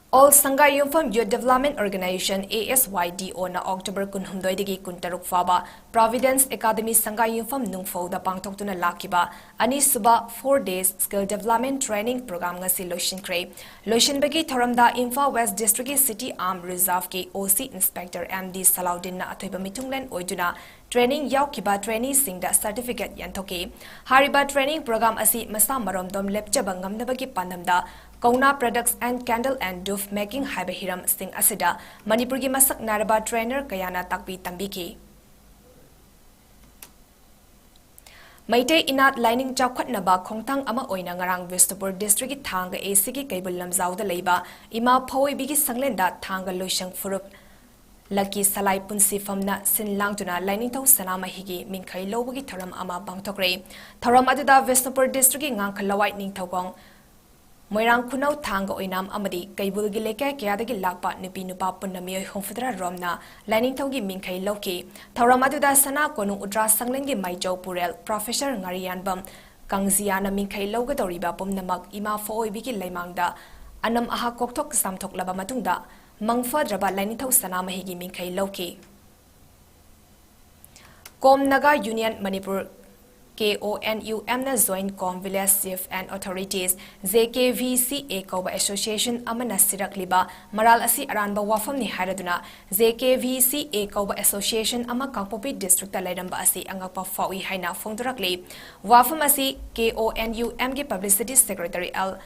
All Sangai Yumpham Youth Development Organization, A S Y D O, ꯅ October ꯀꯨꯟꯍꯨꯝꯗꯣꯏꯗꯒꯤ ꯀꯨꯟꯇꯔꯨꯛ ꯐꯥꯎꯕ Providence Academy, Sangai Yumpham, ꯅꯨꯡꯐꯧꯗ ꯄꯥꯡꯊꯣꯛꯇꯨꯅ ꯂꯥꯛꯈꯤꯕ ꯑꯅꯤꯁꯨꯕ Four Days Skill Development Training Program ꯉꯁꯤ ꯂꯣꯏꯁꯤꯟꯈ꯭ꯔꯦ꯫ ꯂꯣꯏꯁꯤꯟꯕꯒꯤ ꯊꯧꯔꯝꯗ ꯏꯝꯐꯥꯜ West District ꯀꯤ City Armed Reserve ꯀꯤ O C Inspector M D ꯁꯂꯥꯎꯗꯤꯟꯅ ꯑꯊꯣꯏꯕ ꯃꯤꯊꯨꯡꯂꯦꯟ ꯑꯣꯏꯗꯨꯅ training ꯌꯥꯎꯈꯤꯕ traineeꯁꯤꯡꯗ certificate ꯌꯦꯟꯊꯣꯛꯈꯤ꯫ ꯍꯥꯏꯔꯤꯕ training program ꯑꯁꯤ ꯃꯁꯥ ꯃꯔꯣꯝꯗꯣꯝ ꯂꯦꯞꯆꯕ ꯉꯝꯅꯕꯒꯤ ꯄꯥꯟꯗꯝꯗ Kauna Products and Candle and Doof Making ꯍꯥꯏꯕ ꯍꯤꯔꯝꯁꯤꯡ ꯑꯁꯤꯗ ꯃꯅꯤꯄꯨꯔꯒꯤ ꯃꯁꯛ ꯅꯥꯏꯔꯕ trainer ꯀꯌꯥꯅ ꯇꯥꯛꯄꯤ ꯇꯝꯕꯤꯈꯤ꯫ ꯃꯩꯇꯩ ꯏꯅꯥꯠ ꯂꯥꯏꯅꯤꯡ ꯆꯥꯎꯈꯠꯅꯕ ꯈꯣꯡꯊꯥꯡ ꯑꯃ ꯑꯣꯏꯅ ꯉꯔꯥꯡ ꯕꯤꯁꯅꯨꯄꯨꯔ district ꯀꯤ ꯊꯥꯡꯒ A C ꯒꯤ ꯀꯩꯕꯨꯜ ꯂꯝꯖꯥꯎꯗ ꯂꯩꯕ ꯏꯃꯥ ꯐꯋꯣꯏꯕꯤꯒꯤ ꯁꯪꯂꯦꯟꯗ ꯊꯥꯡꯒ ꯂꯣꯏꯁꯪ ꯐꯨꯔꯨꯞ ꯂꯛꯀꯤ ꯁꯂꯥꯏ ꯄꯨꯟꯁꯤꯐꯝꯅ ꯁꯤꯟ ꯂꯥꯡꯗꯨꯅ ꯂꯥꯏꯅꯤꯡꯊꯧ ꯁꯅꯥꯃꯍꯤꯒꯤ ꯃꯤꯡꯈꯩ ꯂꯧꯕꯒꯤ ꯊꯧꯔꯝ ꯑꯃ ꯄꯥꯡꯊꯣꯛꯈ꯭ꯔꯦ꯫ ꯊꯧꯔꯝ ꯑꯗꯨꯗ ꯕꯤꯁꯅꯨꯄꯨꯔ district ꯀꯤ ꯉꯥꯡꯈ ꯂꯋꯥꯏ ꯅꯤꯡꯊꯧꯈꯣꯡ, ꯃꯣꯏꯔꯥꯡ ꯈꯨꯅꯧ ꯊꯥꯡꯒ ꯑꯣꯏꯅꯥꯝ ꯑꯃꯗꯤ ꯀꯩꯕꯨꯜꯒꯤ ꯂꯩꯀꯥꯏ ꯀꯌꯥꯗꯒꯤ ꯂꯥꯛꯄ ꯅꯨꯄꯤ ꯅꯨꯄꯥ ꯄꯨꯟꯅ ꯃꯤꯑꯣꯏ ꯍꯨꯝꯐꯨꯇꯔꯥ ꯔꯣꯝꯅ ꯂꯥꯏꯅꯤꯡꯊꯧꯒꯤ ꯃꯤꯡꯈꯩ ꯂꯧꯈꯤ꯫ ꯊꯧꯔꯝ ꯑꯗꯨꯗ ꯁꯅꯥ ꯀꯣꯅꯨꯡ ꯎꯇ꯭ꯔꯥ ꯁꯪꯂꯦꯟꯒꯤ ꯃꯥꯏꯖꯧ ꯄꯨꯔꯦꯜ Professor ꯉꯥꯔꯤꯌꯥꯟꯕꯝ ꯀꯥꯡꯖꯤꯌꯥꯅ ꯃꯤꯡꯈꯩ ꯂꯧꯒꯗꯧꯔꯤꯕ ꯄꯨꯝꯅꯃꯛ ꯏꯃꯥ ꯐꯋꯣꯏꯕꯤꯒꯤ ꯂꯩꯃꯥꯡꯗ ꯑꯅꯝ ꯑꯍꯥ ꯀꯣꯛꯊꯣꯛ ꯆꯥꯝꯊꯣꯛꯂꯕ ꯃꯇꯨꯡꯗ ꯃꯪꯐꯗ꯭ꯔꯕ ꯂꯥꯏꯅꯤꯡꯊꯧ ꯁꯅꯥꯃꯍꯤꯒꯤ ꯃꯤꯡꯈꯩ ꯂꯧꯈꯤ꯫ Kom Naga union Manipur, K O N U M ꯅ Joint Kom Village Chief and Authorities, J K V C A ꯀꯧꯕ association ꯑꯃꯅ ꯁꯤꯔꯛꯂꯤꯕ ꯃꯔꯥꯜ ꯑꯁꯤ ꯑꯔꯥꯟꯕ ꯋꯥꯐꯝꯅꯤ ꯍꯥꯏꯔꯗꯨꯅ J K V C A ꯀꯧꯕ association ꯑꯃ ꯀꯥꯡꯄꯣꯛꯄꯤ district ꯇ ꯂꯩꯔꯝꯕ ꯑꯁꯤ ꯑꯉꯛꯄ ꯐꯥꯎꯏ ꯍꯥꯏꯅ ꯐꯣꯡꯗꯣꯔꯛꯂꯤ꯫ ꯋꯥꯐꯝ ꯑꯁꯤ K O N U M ꯒꯤ publicity secretary L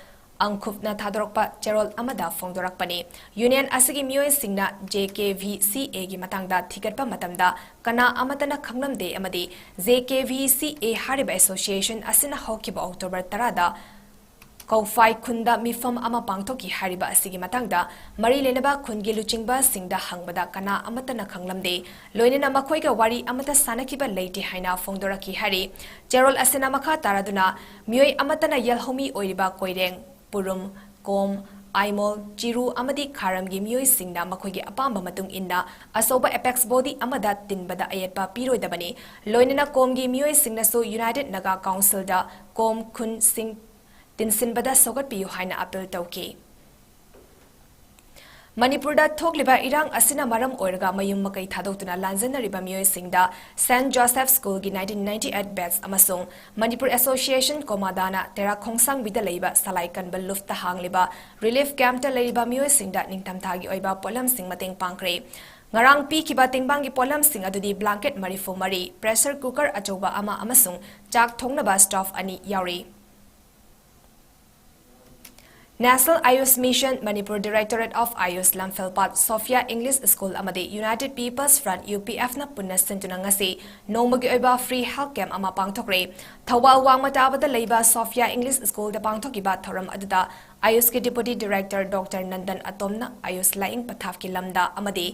ꯑꯪꯈꯨꯞꯅ ꯊꯥꯗꯣꯔꯛꯄ ꯆꯦꯔꯣꯜ ꯑꯃꯗ ꯐꯣꯡꯗꯣꯔꯛꯄꯅꯤ꯫ Union ꯑꯁꯤꯒꯤ ꯃꯤꯑꯣꯏꯁꯤꯡꯅ J K V C A ꯒꯤ ꯃꯇꯥꯡꯗ ꯊꯤꯒꯠꯄ ꯃꯇꯝꯗ ꯀꯅꯥ ꯑꯃꯠꯇꯅ ꯈꯪꯂꯝꯗꯦ ꯑꯃꯗꯤ J K V C A ꯍꯥꯏꯔꯤꯕ association ꯑꯁꯤꯅ ꯍꯧꯈꯤꯕ October ꯇꯔꯥꯗ ꯀꯧꯐꯥꯏ ꯈꯨꯟꯗ ꯃꯤꯐꯝ ꯑꯃ ꯄꯥꯡꯊꯣꯛꯈꯤ ꯍꯥꯏꯔꯤꯕ ꯑꯁꯤꯒꯤ ꯃꯇꯥꯡꯗ ꯃꯔꯤ ꯂꯩꯅꯕ ꯈꯨꯟꯒꯤ ꯂꯨꯆꯤꯡꯕꯁꯤꯡꯗ ꯍꯪꯕꯗ ꯀꯅꯥ ꯑꯃꯠꯇꯅ ꯈꯪꯂꯝꯗꯦ, ꯂꯣꯏꯅꯅ ꯃꯈꯣꯏꯒ ꯋꯥꯔꯤ ꯑꯃꯠꯇ ꯁꯥꯅꯈꯤꯕ ꯂꯩꯇꯦ ꯍꯥꯏꯅ ꯐꯣꯡꯗꯣꯔꯛꯈꯤ ꯍꯥꯏꯔꯤ꯫ ꯆꯦꯔꯣꯜ ꯑꯁꯤꯅ ꯃꯈꯥ ꯇꯥꯔꯗꯨꯅ ꯃꯤꯑꯣꯏ ꯑꯃꯠꯇꯅ ꯌꯦꯜꯍꯧꯃꯤ ꯑꯣꯏꯔꯤꯕ ꯀꯣꯏꯔꯦꯡ, ꯄꯨꯔꯨꯝ, ꯀꯣꯝ, ꯑꯥꯏꯃꯣꯜ, ꯆꯤꯔꯨ ꯑꯃꯗꯤ ꯈꯥꯔꯝꯒꯤ ꯃꯤꯑꯣꯏꯁꯤꯡꯅ ꯃꯈꯣꯏꯒꯤ ꯑꯄꯥꯝꯕ ꯃꯇꯨꯡ ꯏꯟꯅ ꯑꯆꯧꯕ apex body ꯑꯃꯗ ꯇꯤꯟꯕꯗ ꯑꯌꯦꯠꯄ ꯄꯤꯔꯣꯏꯗꯕꯅꯤ꯫ ꯂꯣꯏꯅꯅ ꯀꯣꯝꯒꯤ ꯃꯤꯑꯣꯏꯁꯤꯡꯅꯁꯨ United Naga Council ꯗ ꯀꯣꯝ ꯈꯨꯟꯁꯤꯡ ꯇꯤꯟꯁꯤꯟꯕꯗ ꯁꯧꯒꯠꯄꯤꯌꯨ ꯍꯥꯏꯅ appeal ꯇꯧꯈꯤ꯫ ꯃꯅꯤꯄꯨꯔꯗ ꯊꯣꯛꯂꯤꯕ ꯏꯔꯥꯡ ꯑꯁꯤꯅ ꯃꯔꯝ ꯑꯣꯏꯔꯒ ꯃꯌꯨꯝ ꯃꯀꯩ ꯊꯥꯗꯣꯛꯇꯨꯅ ꯂꯥꯟꯖꯟꯅꯔꯤꯕ ꯃꯤꯑꯣꯏꯁꯤꯡꯗ Saint Joseph Schoolꯒꯤ nineteen ninety-eight batch ꯑꯃꯁꯨꯡ Manipur Association, ꯀꯣꯃꯥꯗꯥꯅ ꯇꯦꯔꯥ ꯈꯣꯡꯁꯥꯡꯕꯤꯗ ꯂꯩꯕ ꯁꯂꯥꯏ ꯀꯟꯕ ꯂꯨꯞꯇ ꯍꯥꯡꯂꯤꯕ relief campꯇ ꯂꯩꯔꯤꯕ ꯃꯤꯑꯣꯏꯁꯤꯡꯗ ꯅꯤꯡꯊꯝꯊꯥꯒꯤ ꯑꯣꯏꯕ ꯄꯣꯠꯂꯝꯁꯤꯡ ꯃꯇꯦꯡ ꯄꯥꯡꯈ꯭ꯔꯦ꯫ ꯉꯔꯥꯡ ꯄꯤꯈꯤꯕ ꯇꯦꯡꯕꯥꯡꯒꯤ ꯄꯣꯠꯂꯝꯁꯤꯡ ꯑꯗꯨꯗꯤ blanket ꯃꯔꯤꯐꯨ ꯃꯔꯤ, pressure cooker ꯑꯆꯧꯕ ꯑꯃ ꯑꯃꯁꯨꯡ ꯆꯥꯛ ꯊꯣꯡꯅꯕ stove ꯑꯅꯤ ꯌꯥꯎꯔꯤ꯫ National Ayush Mission, Manipur Directorate of Ayush ꯂꯝꯐꯦꯜꯄꯥꯠ Sophia English School ꯑꯃꯗꯤ United People's Front, UPFꯅ ꯄꯨꯟꯅ ꯁꯤꯟꯗꯨꯅ ꯉꯁꯤ ꯅꯣꯡꯃꯒꯤ ꯑꯣꯏꯕ free health camp ꯑꯃ ꯄꯥꯡꯊꯣꯛꯈ꯭ꯔꯦ꯫ ꯊꯧꯕꯥꯜ ꯋꯥꯡꯃ ꯇꯥꯕꯗ ꯂꯩꯕ Sophia English Schoolꯗ ꯄꯥꯡꯊꯣꯛꯈꯤꯕ ꯊꯧꯔꯝ ꯑꯗꯨꯗ Ayushꯀꯤ Deputy Director Doctor Nandan ꯑꯇꯣꯝꯅ Ayush ꯂꯥꯏꯌꯦꯡ ꯄꯊꯥꯞꯀꯤ ꯂꯝꯗ ꯑꯃꯗꯤ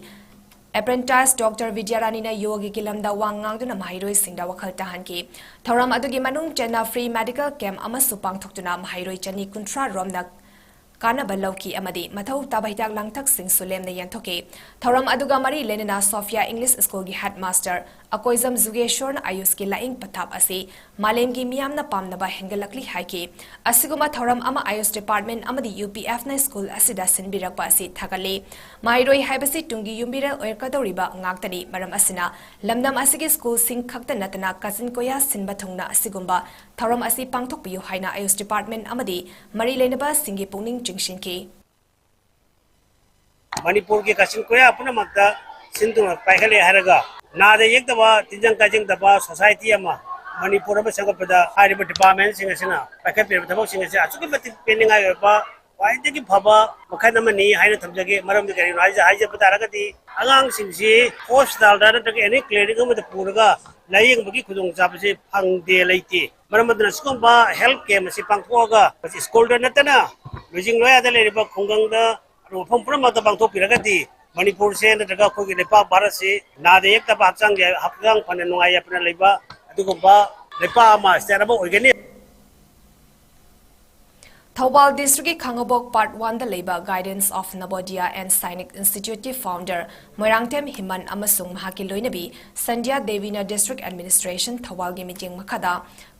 Apprentice Doctor ꯕꯤꯗ꯭ꯌꯥꯔꯥꯅꯤꯅ ꯌꯣꯒꯒꯤ ꯂꯝꯗ ꯋꯥ ꯉꯥꯡꯗꯨꯅ ꯃꯍꯩꯔꯣꯏꯁꯤꯡꯗ ꯋꯥꯈꯜ ꯇꯥꯍꯟꯈꯤ꯫ ꯊꯧꯔꯝ ꯑꯗꯨꯒꯤ ꯃꯅꯨꯡ ꯆꯟꯅ free medical camp ꯑꯃꯁꯨ ꯄꯥꯡꯊꯣꯛꯇꯨꯅ ꯃꯍꯩꯔꯣꯏ ꯆꯅꯤ ꯀꯨꯟꯊ꯭ꯔꯥ ꯔꯣꯝꯅ ꯀꯥꯟꯅꯕ ꯂꯧꯈꯤ ꯑꯃꯗꯤ ꯃꯊꯧ ꯇꯥꯕ ꯍꯤꯗꯥꯛ ꯂꯥꯡꯊꯛꯁꯤꯡꯁꯨ ꯂꯦꯝꯅ ꯌꯦꯟꯊꯣꯛꯈꯤ꯫ ꯊꯧꯔꯝ ꯑꯗꯨꯒ ꯃꯔꯤ ꯂꯩꯅꯅ Sophia English Schoolꯒꯤ headmaster ꯑꯀꯣꯏꯖꯝ ꯖꯨꯒꯦꯁꯣꯔꯅ Ayushꯀꯤ ꯂꯥꯏꯌꯦꯡ ꯄꯊꯥꯞ ꯑꯁꯤ ꯃꯥꯂꯦꯝꯒꯤ ꯃꯤꯌꯥꯝꯅ ꯄꯥꯝꯅꯕ ꯍꯦꯟꯒꯠꯂꯛꯂꯤ ꯍꯥꯏꯈꯤ꯫ ꯑꯁꯤꯒꯨꯝꯕ ꯊꯧꯔꯝ ꯑꯃ Ayush Department ꯑꯃꯗꯤ UPFꯅ school ꯑꯁꯤꯗ ꯁꯤꯟꯕꯤꯔꯛꯄ ꯑꯁꯤ ꯊꯥꯒꯠꯂꯤ꯫ ꯃꯍꯩꯔꯣꯏ ꯍꯥꯏꯕꯁꯤ ꯇꯨꯡꯒꯤ ꯌꯨꯝꯕꯤꯔꯦꯜ ꯑꯣꯏꯔꯛꯀꯗꯧꯔꯤꯕ ꯉꯥꯛꯇꯅꯤ꯫ ꯃꯔꯝ ꯑꯁꯤꯅ ꯂꯝꯗꯝ ꯑꯁꯤꯒꯤ schoolꯁꯤꯡ ꯈꯛꯇ ꯅꯠꯇꯅ ꯀꯥꯆꯤꯟ ꯀꯣꯌꯥ ꯁꯤꯟꯕ ꯊꯨꯡꯅ ꯑꯁꯤꯒꯨꯝꯕ ꯊꯧꯔꯝ ꯑꯁꯤ ꯄꯥꯡꯊꯣꯛꯄꯤꯌꯨ ꯍꯥꯏꯅ Ayush Department ꯑꯃꯗꯤ ꯃꯔꯤ ꯂꯩꯅꯕꯁꯤꯡꯒꯤ ꯄꯨꯛꯅꯤꯡ ꯆꯤꯡꯁꯤꯟꯈꯤ꯫ ꯃꯅꯤꯄꯨꯔꯒꯤ ꯀꯥꯆꯤꯟ ꯀꯣꯌꯥ ꯄꯨꯝꯅꯃꯛꯇ ꯁꯤꯟꯗꯨꯅ ꯄꯥꯏꯈꯠꯂꯦ ꯍꯥꯏꯔꯒ, ꯅꯥꯗ ꯌꯦꯛꯇꯕ, ꯇꯤꯟꯖꯪ ꯀꯥꯏꯖꯪꯗꯕ society ꯑꯃ ꯃꯅꯤꯄꯨꯔ ꯑꯃ ꯁꯦꯝꯒꯠꯄꯗ ꯍꯥꯏꯔꯤꯕ departmentꯁꯤꯡ ꯑꯁꯤꯅ ꯄꯥꯏꯈꯠꯄꯤꯔꯤꯕ ꯊꯕꯛꯁꯤꯡ ꯑꯁꯤ ꯑꯁꯨꯛꯀꯤ ꯃꯇꯤꯛ ꯄꯦꯟꯅꯤꯡꯉꯥꯏ ꯑꯣꯏꯕ, ꯈ꯭ꯋꯥꯏꯗꯒꯤ ꯐꯕ ꯃꯈꯜ ꯑꯃꯅꯤ ꯍꯥꯏꯅ ꯊꯝꯖꯒꯦ꯫ ꯃꯔꯝꯗꯤ ꯀꯔꯤꯒꯤꯅꯣ ꯍꯥꯏꯖ-, ꯍꯥꯏꯖꯕ ꯇꯥꯔꯒꯗꯤ, ꯑꯉꯥꯡꯁꯤꯡꯁꯤ hospitalꯗ ꯅꯠꯇ꯭ꯔꯒ any clinic ꯑꯃꯗ ꯄꯨꯔꯒ ꯂꯥꯌꯦꯡꯕꯒꯤ ꯈꯨꯗꯣꯡꯆꯥꯕꯁꯤ ꯐꯪꯗꯦ, ꯂꯩꯇꯦ꯫ ꯃꯔꯝ ꯑꯗꯨꯅ ꯁꯤꯒꯨꯝꯕ health camp ꯑꯁꯤ ꯄꯥꯡꯊꯣꯛꯑꯒ ꯁ꯭ꯀꯨꯜꯗ ꯅꯠꯇꯅ ꯂꯨꯏꯖꯤꯡ ꯂꯣꯌꯥꯗ ꯂꯩꯔꯤꯕ ꯈꯨꯡꯒꯪꯗ ꯑꯗꯨꯒ ꯃꯐꯝ ꯄꯨꯝꯅꯃꯛꯇ ꯄꯥꯡꯊꯣꯛꯄꯤꯔꯒꯗꯤ ꯃꯅꯤꯄꯨꯔꯁꯦ ꯅꯠꯇ꯭ꯔꯒ ꯑꯩꯈꯣꯏꯒꯤ ꯂꯩꯄꯥꯛ ꯚꯥꯔꯠꯁꯤ ꯅꯥꯗ ꯌꯦꯛꯇꯕ, ꯍꯛꯆꯥꯡꯒꯤ ꯍꯛꯆꯥꯡ ꯐꯅ ꯅꯨꯡꯉꯥꯏ ꯌꯥꯏꯐꯅ ꯂꯩꯕ ꯑꯗꯨꯒꯨꯝꯕ ꯂꯩꯄꯥꯛ ꯑꯃ, state ꯑꯃ ꯑꯣꯏꯒꯅꯤ꯫ ꯊꯧꯕꯥꯜ ꯗꯤꯁꯇ꯭ꯔꯤꯛꯀꯤ ꯈꯥꯉꯕꯣꯛ ꯄꯥꯔꯠ ꯋꯥꯟꯗ ꯂꯩꯕ Guidance of Navodaya and Sainik Instituteꯀꯤ founder Moirangthem ꯍꯤꯃꯟ ꯑꯃꯁꯨꯡ ꯃꯍꯥꯛꯀꯤ ꯂꯣꯏꯅꯕꯤ ꯁꯟꯙ꯭ꯌꯥ ꯗꯦꯕꯤꯅ ꯗꯤꯁꯇ꯭ꯔꯤꯛ ꯑꯦꯗꯃꯤꯅꯤꯁꯇ꯭ꯔꯦꯁꯟ ꯊꯧꯕꯥꯜꯒꯤ ꯃꯤꯠꯌꯦꯡ ꯃꯈꯥꯗ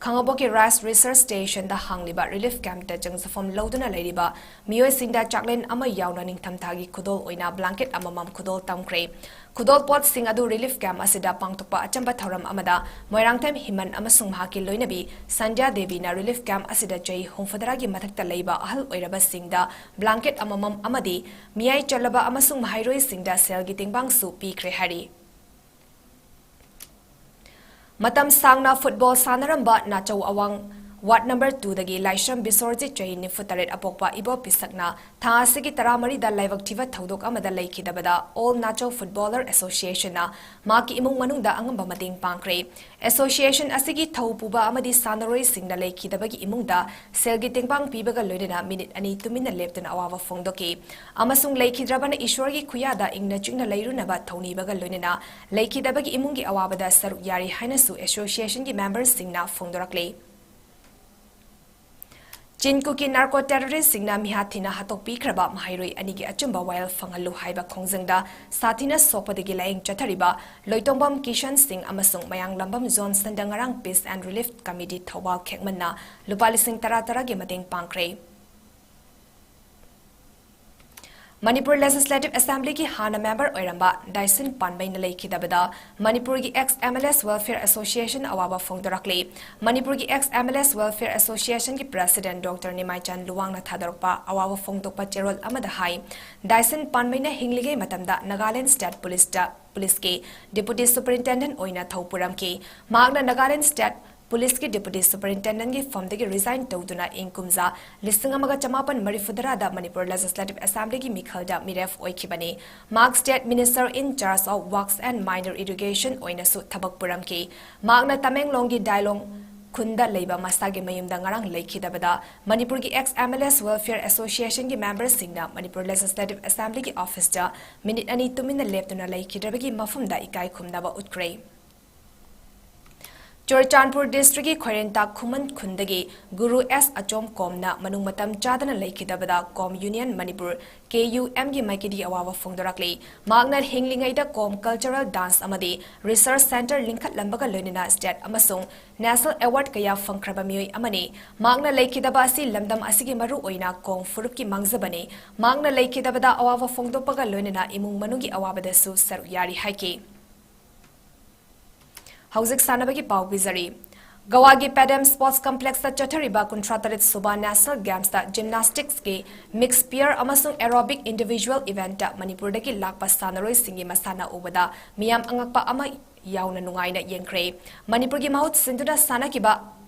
ꯈꯥꯉꯕꯣꯛꯀꯤ Rice Research Stationꯗ ꯍꯥꯡꯂꯤꯕ ꯔꯤꯂꯤꯐ ꯀꯦꯝꯞꯇ ꯆꯪꯖꯐꯝ ꯂꯧꯗꯨꯅ ꯂꯩꯔꯤꯕ ꯃꯤꯑꯣꯏꯁꯤꯡꯗ ꯆꯥꯛꯂꯦꯟ ꯑꯃ ꯌꯥꯎꯅ ꯅꯤꯡꯊꯝꯊꯥꯒꯤ ꯈꯨꯗꯣꯜ ꯑꯣꯏꯅ blanket ꯑꯃꯃꯝ ꯈꯨꯗꯣꯜ ꯇꯝꯈ꯭ꯔꯦ꯫ ꯈꯨꯗꯣꯜꯄꯣꯠꯁꯤꯡ ꯑꯗꯨ ꯔꯤꯂꯤꯐ ꯀꯦꯝꯞ ꯑꯁꯤꯗ ꯄꯥꯡꯊꯣꯛꯄ ꯑꯆꯝꯕ ꯊꯧꯔꯝ ꯑꯃꯗ ꯃꯣꯏꯔꯥꯡꯊꯦꯝ ꯍꯤꯃꯟ ꯑꯃꯁꯨꯡ ꯃꯍꯥꯛꯀꯤ ꯂꯣꯏꯅꯕꯤ ꯁꯟꯙ꯭ꯌꯥ ꯗꯦꯕꯤꯅ ꯔꯤꯂꯤꯐ ꯀꯦꯝꯞ ꯑꯁꯤꯗ ꯆꯍꯤ ꯍꯨꯝꯐꯨꯇꯔꯥꯒꯤ ꯃꯊꯛꯇ ꯂꯩꯕ ꯑꯍꯜ ꯑꯣꯏꯔꯕꯁꯤꯡꯗ blanket ꯑꯃꯃꯝ ꯑꯃꯗꯤ ꯃꯤꯌꯥꯏ ꯆꯜꯂꯕ ꯑꯃꯁꯨꯡ ꯃꯍꯩꯔꯣꯏꯁꯤꯡꯗ ꯁꯦꯜꯒꯤ ꯇꯦꯡꯕꯥꯡꯁꯨ ꯄꯤꯈ꯭ꯔꯦ ꯍꯥꯏꯔꯤ꯫ ꯃꯇꯝ ꯁꯥꯡꯅ ꯐꯨꯠꯕꯣꯜ ꯁꯥꯟꯅꯔꯝꯕ ꯅꯥꯆꯧ ꯑꯋꯥꯡ ꯋꯥꯔꯗ ꯅꯝꯕꯔ ꯇꯨꯗꯒꯤ ꯂꯥꯏꯁ꯭ꯔꯝ ꯕꯤꯁ꯭ꯋꯔꯖꯤꯠ, ꯆꯍꯤ ꯅꯤꯐꯨꯇꯔꯦꯠ, ꯑꯄꯣꯛꯄ ꯏꯕꯣ ꯄꯤꯁꯛꯅ ꯊꯥ ꯑꯁꯤꯒꯤ ꯇꯔꯥꯃꯔꯤꯗ ꯂꯥꯏꯕꯛ ꯊꯤꯕ ꯊꯧꯗꯣꯛ ꯑꯃꯗ ꯂꯩꯈꯤꯗꯕꯗ All Nacho Footballer Associationꯅ ꯃꯍꯥꯛꯀꯤ ꯏꯃꯨꯡ ꯃꯅꯨꯡꯗ ꯑꯉꯝꯕ ꯃꯇꯦꯡ ꯄꯥꯡꯈ꯭ꯔꯦ꯫ Association ꯑꯁꯤꯒꯤ ꯊꯧ ꯄꯨꯕ ꯑꯃꯗꯤ ꯁꯥꯟꯅꯔꯣꯏꯁꯤꯡꯅ ꯂꯩꯈꯤꯗꯕꯒꯤ ꯏꯃꯨꯡꯗ ꯁꯦꯜꯒꯤ ꯇꯦꯡꯕꯥꯡ ꯄꯤꯕꯒ ꯂꯣꯏꯅꯅ ꯃꯤꯅꯤꯠ ꯑꯅꯤ ꯇꯨꯃꯤꯟꯅ ꯂꯦꯞꯇꯨꯅ ꯑꯋꯥꯕ ꯐꯣꯡꯗꯣꯛꯈꯤ ꯑꯃꯁꯨꯡ ꯂꯩꯈꯤꯗ꯭ꯔꯕꯅ ꯏꯁ꯭ꯋꯔꯒꯤ ꯈꯨꯌꯥꯗ ꯏꯪꯅ ꯆꯤꯛꯅ ꯂꯩꯔꯨꯅꯕ ꯊꯧꯅꯤꯕꯒ ꯂꯣꯏꯅꯅ ꯂꯩꯈꯤꯗꯕꯒꯤ ꯏꯃꯨꯡꯒꯤ ꯑꯋꯥꯕꯗ ꯁꯔꯨꯛ ꯌꯥꯔꯤ ꯍꯥꯏꯅꯁꯨ associationꯒꯤ memberꯁꯤꯡꯅ ꯐꯣꯡꯗꯣꯔꯛꯂꯤ꯫ ꯆꯤꯟ ꯀꯨꯀꯤ narco terroristꯁꯤꯡꯅ ꯃꯤꯍꯥꯠ ꯊꯤꯅ ꯍꯥꯠꯇꯣꯛꯄꯤꯈ꯭ꯔꯕ ꯃꯍꯩꯔꯣꯏ ꯑꯅꯤꯒꯤ ꯑꯆꯨꯝꯕ ꯋꯥꯌꯦꯜ ꯐꯪꯍꯜꯂꯨ ꯍꯥꯏꯕ ꯈꯣꯡꯖꯪꯗ ꯁꯥꯊꯤꯅ ꯁꯣꯛꯄꯗꯒꯤ ꯂꯥꯌꯦꯡ ꯆꯠꯊꯔꯤꯕ ꯂꯣꯏꯇꯣꯡꯕꯝ ꯀꯤꯁꯟ ꯁꯤꯡ ꯑꯃꯁꯨꯡ ꯃꯌꯥꯡꯂꯝꯕꯝ ꯖꯣꯟꯁꯟꯗ ꯉꯔꯥꯡ Peace and Relief Committee Thoubal ꯈꯦꯛꯃꯟꯅ ꯂꯨꯄꯥ ꯂꯤꯁꯤꯡ ꯇꯔꯥ ꯇꯔꯥꯒꯤ ꯃꯇꯦꯡ ꯄꯥꯡꯈ꯭ꯔꯦ꯫ ꯃꯅꯤꯄꯨꯔ Legislative Assemblyꯒꯤ ꯍꯥꯟꯅ member ꯑꯣꯏꯔꯝꯕ ꯗꯥꯏꯁꯤꯟ ꯄꯥꯟꯕꯩꯅ ꯂꯩꯈꯤꯗꯕꯗ ꯃꯅꯤꯄꯨꯔꯒꯤ Ex MLAs Welfare Association ꯑꯋꯥꯕ ꯐꯣꯡꯗꯣꯔꯛꯂꯤ꯫ ꯃꯅꯤꯄꯨꯔꯒꯤ Ex MLAs Welfare Associationꯒꯤ President Doctor ꯅꯤꯃꯥꯏꯆꯥꯟ ꯂꯨꯋꯥꯡꯅ ꯊꯥꯗꯣꯔꯛꯄ ꯑꯋꯥꯕ ꯐꯣꯡꯗꯣꯛꯄ ꯆꯦꯔꯣꯜ ꯑꯃꯗ ꯍꯥꯏ, ꯗꯥꯏꯁꯤꯟ ꯄꯥꯟꯕꯩꯅ ꯍꯤꯡꯂꯤꯉꯩ ꯃꯇꯝꯗ Nagaland State Policeꯇ Policeꯀꯤ Deputy Superintendent ꯑꯣꯏꯅ ꯊꯧ ꯄꯨꯔꯝꯈꯤ꯫ ꯃꯍꯥꯛꯅ Nagaland State Policeꯀꯤ Deputy Superintendentꯀꯤ ꯐꯝꯗꯒꯤ resign ꯇꯧꯗꯨꯅ ꯏꯪ ꯀꯨꯝꯖꯥ ꯂꯤꯁꯤꯡ ꯑꯃꯒ ꯆꯃꯥꯄꯟ ꯃꯔꯤꯐꯨꯇꯔꯥꯗ ꯃꯅꯤꯄꯨꯔ Legislative Assemblyꯒꯤ ꯃꯤꯈꯜꯗ ꯃꯤꯔꯦꯞ ꯑꯣꯏꯈꯤꯕꯅꯤ꯫ ꯃꯍꯥꯛ State Minister in charge of Works and Minor Irrigation ꯑꯣꯏꯅꯁꯨ ꯊꯕꯛ ꯄꯨꯔꯝꯈꯤ꯫ ꯃꯍꯥꯛꯅ ꯇꯃꯦꯡꯂꯣꯡꯒꯤ ꯗꯥꯏꯂꯣꯡ ꯈꯨꯟꯗ ꯂꯩꯕ ꯃꯁꯥꯒꯤ ꯃꯌꯨꯝꯗ ꯉꯔꯥꯡ ꯂꯩꯈꯤꯗꯕꯗ ꯃꯅꯤꯄꯨꯔꯒꯤ Ex MLAs Welfare Associationꯒꯤ memberꯁꯤꯡꯅ ꯃꯅꯤꯄꯨꯔ Legislative Assemblyꯒꯤ officeꯇ ꯃꯤꯅꯤꯠ ꯑꯅꯤ ꯇꯨꯃꯤꯟꯅ ꯂꯦꯞꯇꯨꯅ ꯂꯩꯈꯤꯗ꯭ꯔꯕꯒꯤ ꯃꯐꯝꯗ ꯏꯀꯥꯏ ꯈꯨꯝꯅꯕ ꯎꯠꯈ꯭ꯔꯦ꯫ ꯆꯨꯔꯆꯥꯟꯄꯨꯔ ꯗꯤꯁꯇ꯭ꯔꯤꯛꯀꯤ ꯈꯣꯏꯔꯦꯟꯇꯥꯛ ꯈꯨꯃꯟ ꯈꯨꯟꯗꯒꯤ ꯒꯨꯔꯨ ꯑꯦꯁ ꯑꯆꯣꯝ ꯀꯣꯝꯅ ꯃꯅꯨꯡ ꯃꯇꯝ ꯆꯥꯗꯅ ꯂꯩꯈꯤꯗꯕꯗ ꯀꯣꯝ ꯌꯨꯅꯤꯌꯟ ꯃꯅꯤꯄꯨꯔ, ꯀꯦ ꯌꯨ ꯑꯦꯝꯒꯤ ꯃꯥꯏꯀꯩꯗꯒꯤ ꯑꯋꯥꯕ ꯐꯣꯡꯗꯣꯔꯛꯂꯤ꯫ ꯃꯍꯥꯛꯅ ꯍꯤꯡꯂꯤꯉꯩꯗ ꯀꯣꯝ ꯀꯜꯆꯔꯦꯜ ꯗꯥꯟꯁ ꯑꯃꯗꯤ ꯔꯤꯁꯔꯆ ꯁꯦꯟꯇꯔ ꯂꯤꯡꯈꯠꯂꯝꯕꯒ ꯂꯣꯏꯅꯅ ꯁ꯭ꯇꯦꯠ ꯑꯃꯁꯨꯡ ꯅꯦꯁꯅꯦꯜ ꯑꯦꯋꯥꯔꯗ ꯀꯌꯥ ꯐꯪꯈ꯭ꯔꯕ ꯃꯤꯑꯣꯏ ꯑꯃꯅꯤ꯫ ꯃꯍꯥꯛꯅ ꯂꯩꯈꯤꯗꯕ ꯑꯁꯤ ꯂꯝꯗꯝ ꯑꯁꯤꯒꯤ ꯃꯔꯨ ꯑꯣꯏꯅ ꯀꯣꯝ ꯐꯨꯔꯨꯞꯀꯤ ꯃꯥꯡꯖꯕꯅꯤ꯫ ꯃꯍꯥꯛꯅ ꯂꯩꯈꯤꯗꯕꯗ ꯑꯋꯥꯕ ꯐꯣꯡꯗꯣꯛꯄꯒ ꯂꯣꯏꯅꯅ ꯏꯃꯨꯡ ꯃꯅꯨꯡꯒꯤ ꯑꯋꯥꯕꯗꯁꯨ ꯁꯔꯨꯛ ꯌꯥꯔꯤ ꯍꯥꯏꯈꯤ꯫ ꯍꯧꯖꯤꯛ ꯁꯥꯟꯅꯕꯒꯤ ꯄꯥꯎ ꯄꯤꯖꯔꯤ꯫ ꯒꯋꯥꯒꯤ ꯄꯦꯗꯦꯝ ꯁ꯭ꯄꯣꯔꯠꯁ ꯀꯝꯄ꯭ꯂꯦꯛꯁꯇ ꯆꯠꯊꯔꯤꯕ ꯀꯨꯟꯊ꯭ꯔꯥ ꯇꯔꯦꯠ ꯁꯨꯕ ꯅꯦꯁꯅꯦꯜ ꯒꯦꯝꯁꯇ ꯖꯤꯝꯅꯥꯁꯇꯤꯛꯁꯀꯤ ꯃꯤꯛꯁ ꯄꯤꯌꯔ ꯑꯃꯁꯨꯡ ꯑꯦꯔꯣꯕꯤꯛ ꯏꯟꯗꯤꯚꯤꯖꯨꯋꯦꯜ ꯏꯚꯦꯟꯠꯇ ꯃꯅꯤꯄꯨꯔꯗꯒꯤ ꯂꯥꯛꯄ ꯁꯥꯟꯅꯔꯣꯏꯁꯤꯡꯒꯤ ꯃꯁꯥꯟꯅ ꯎꯕꯗ ꯃꯤꯌꯥꯝ ꯑꯉꯛꯄ ꯑꯃ ꯌꯥꯎꯅ ꯅꯨꯡꯉꯥꯏꯅ ꯌꯦꯡꯈ꯭ꯔꯦ꯫ ꯃꯅꯤꯄꯨꯔꯒꯤ ꯃꯍꯨꯠ ꯁꯤꯟꯗꯨꯅ ꯁꯥꯟꯅꯈꯤꯕ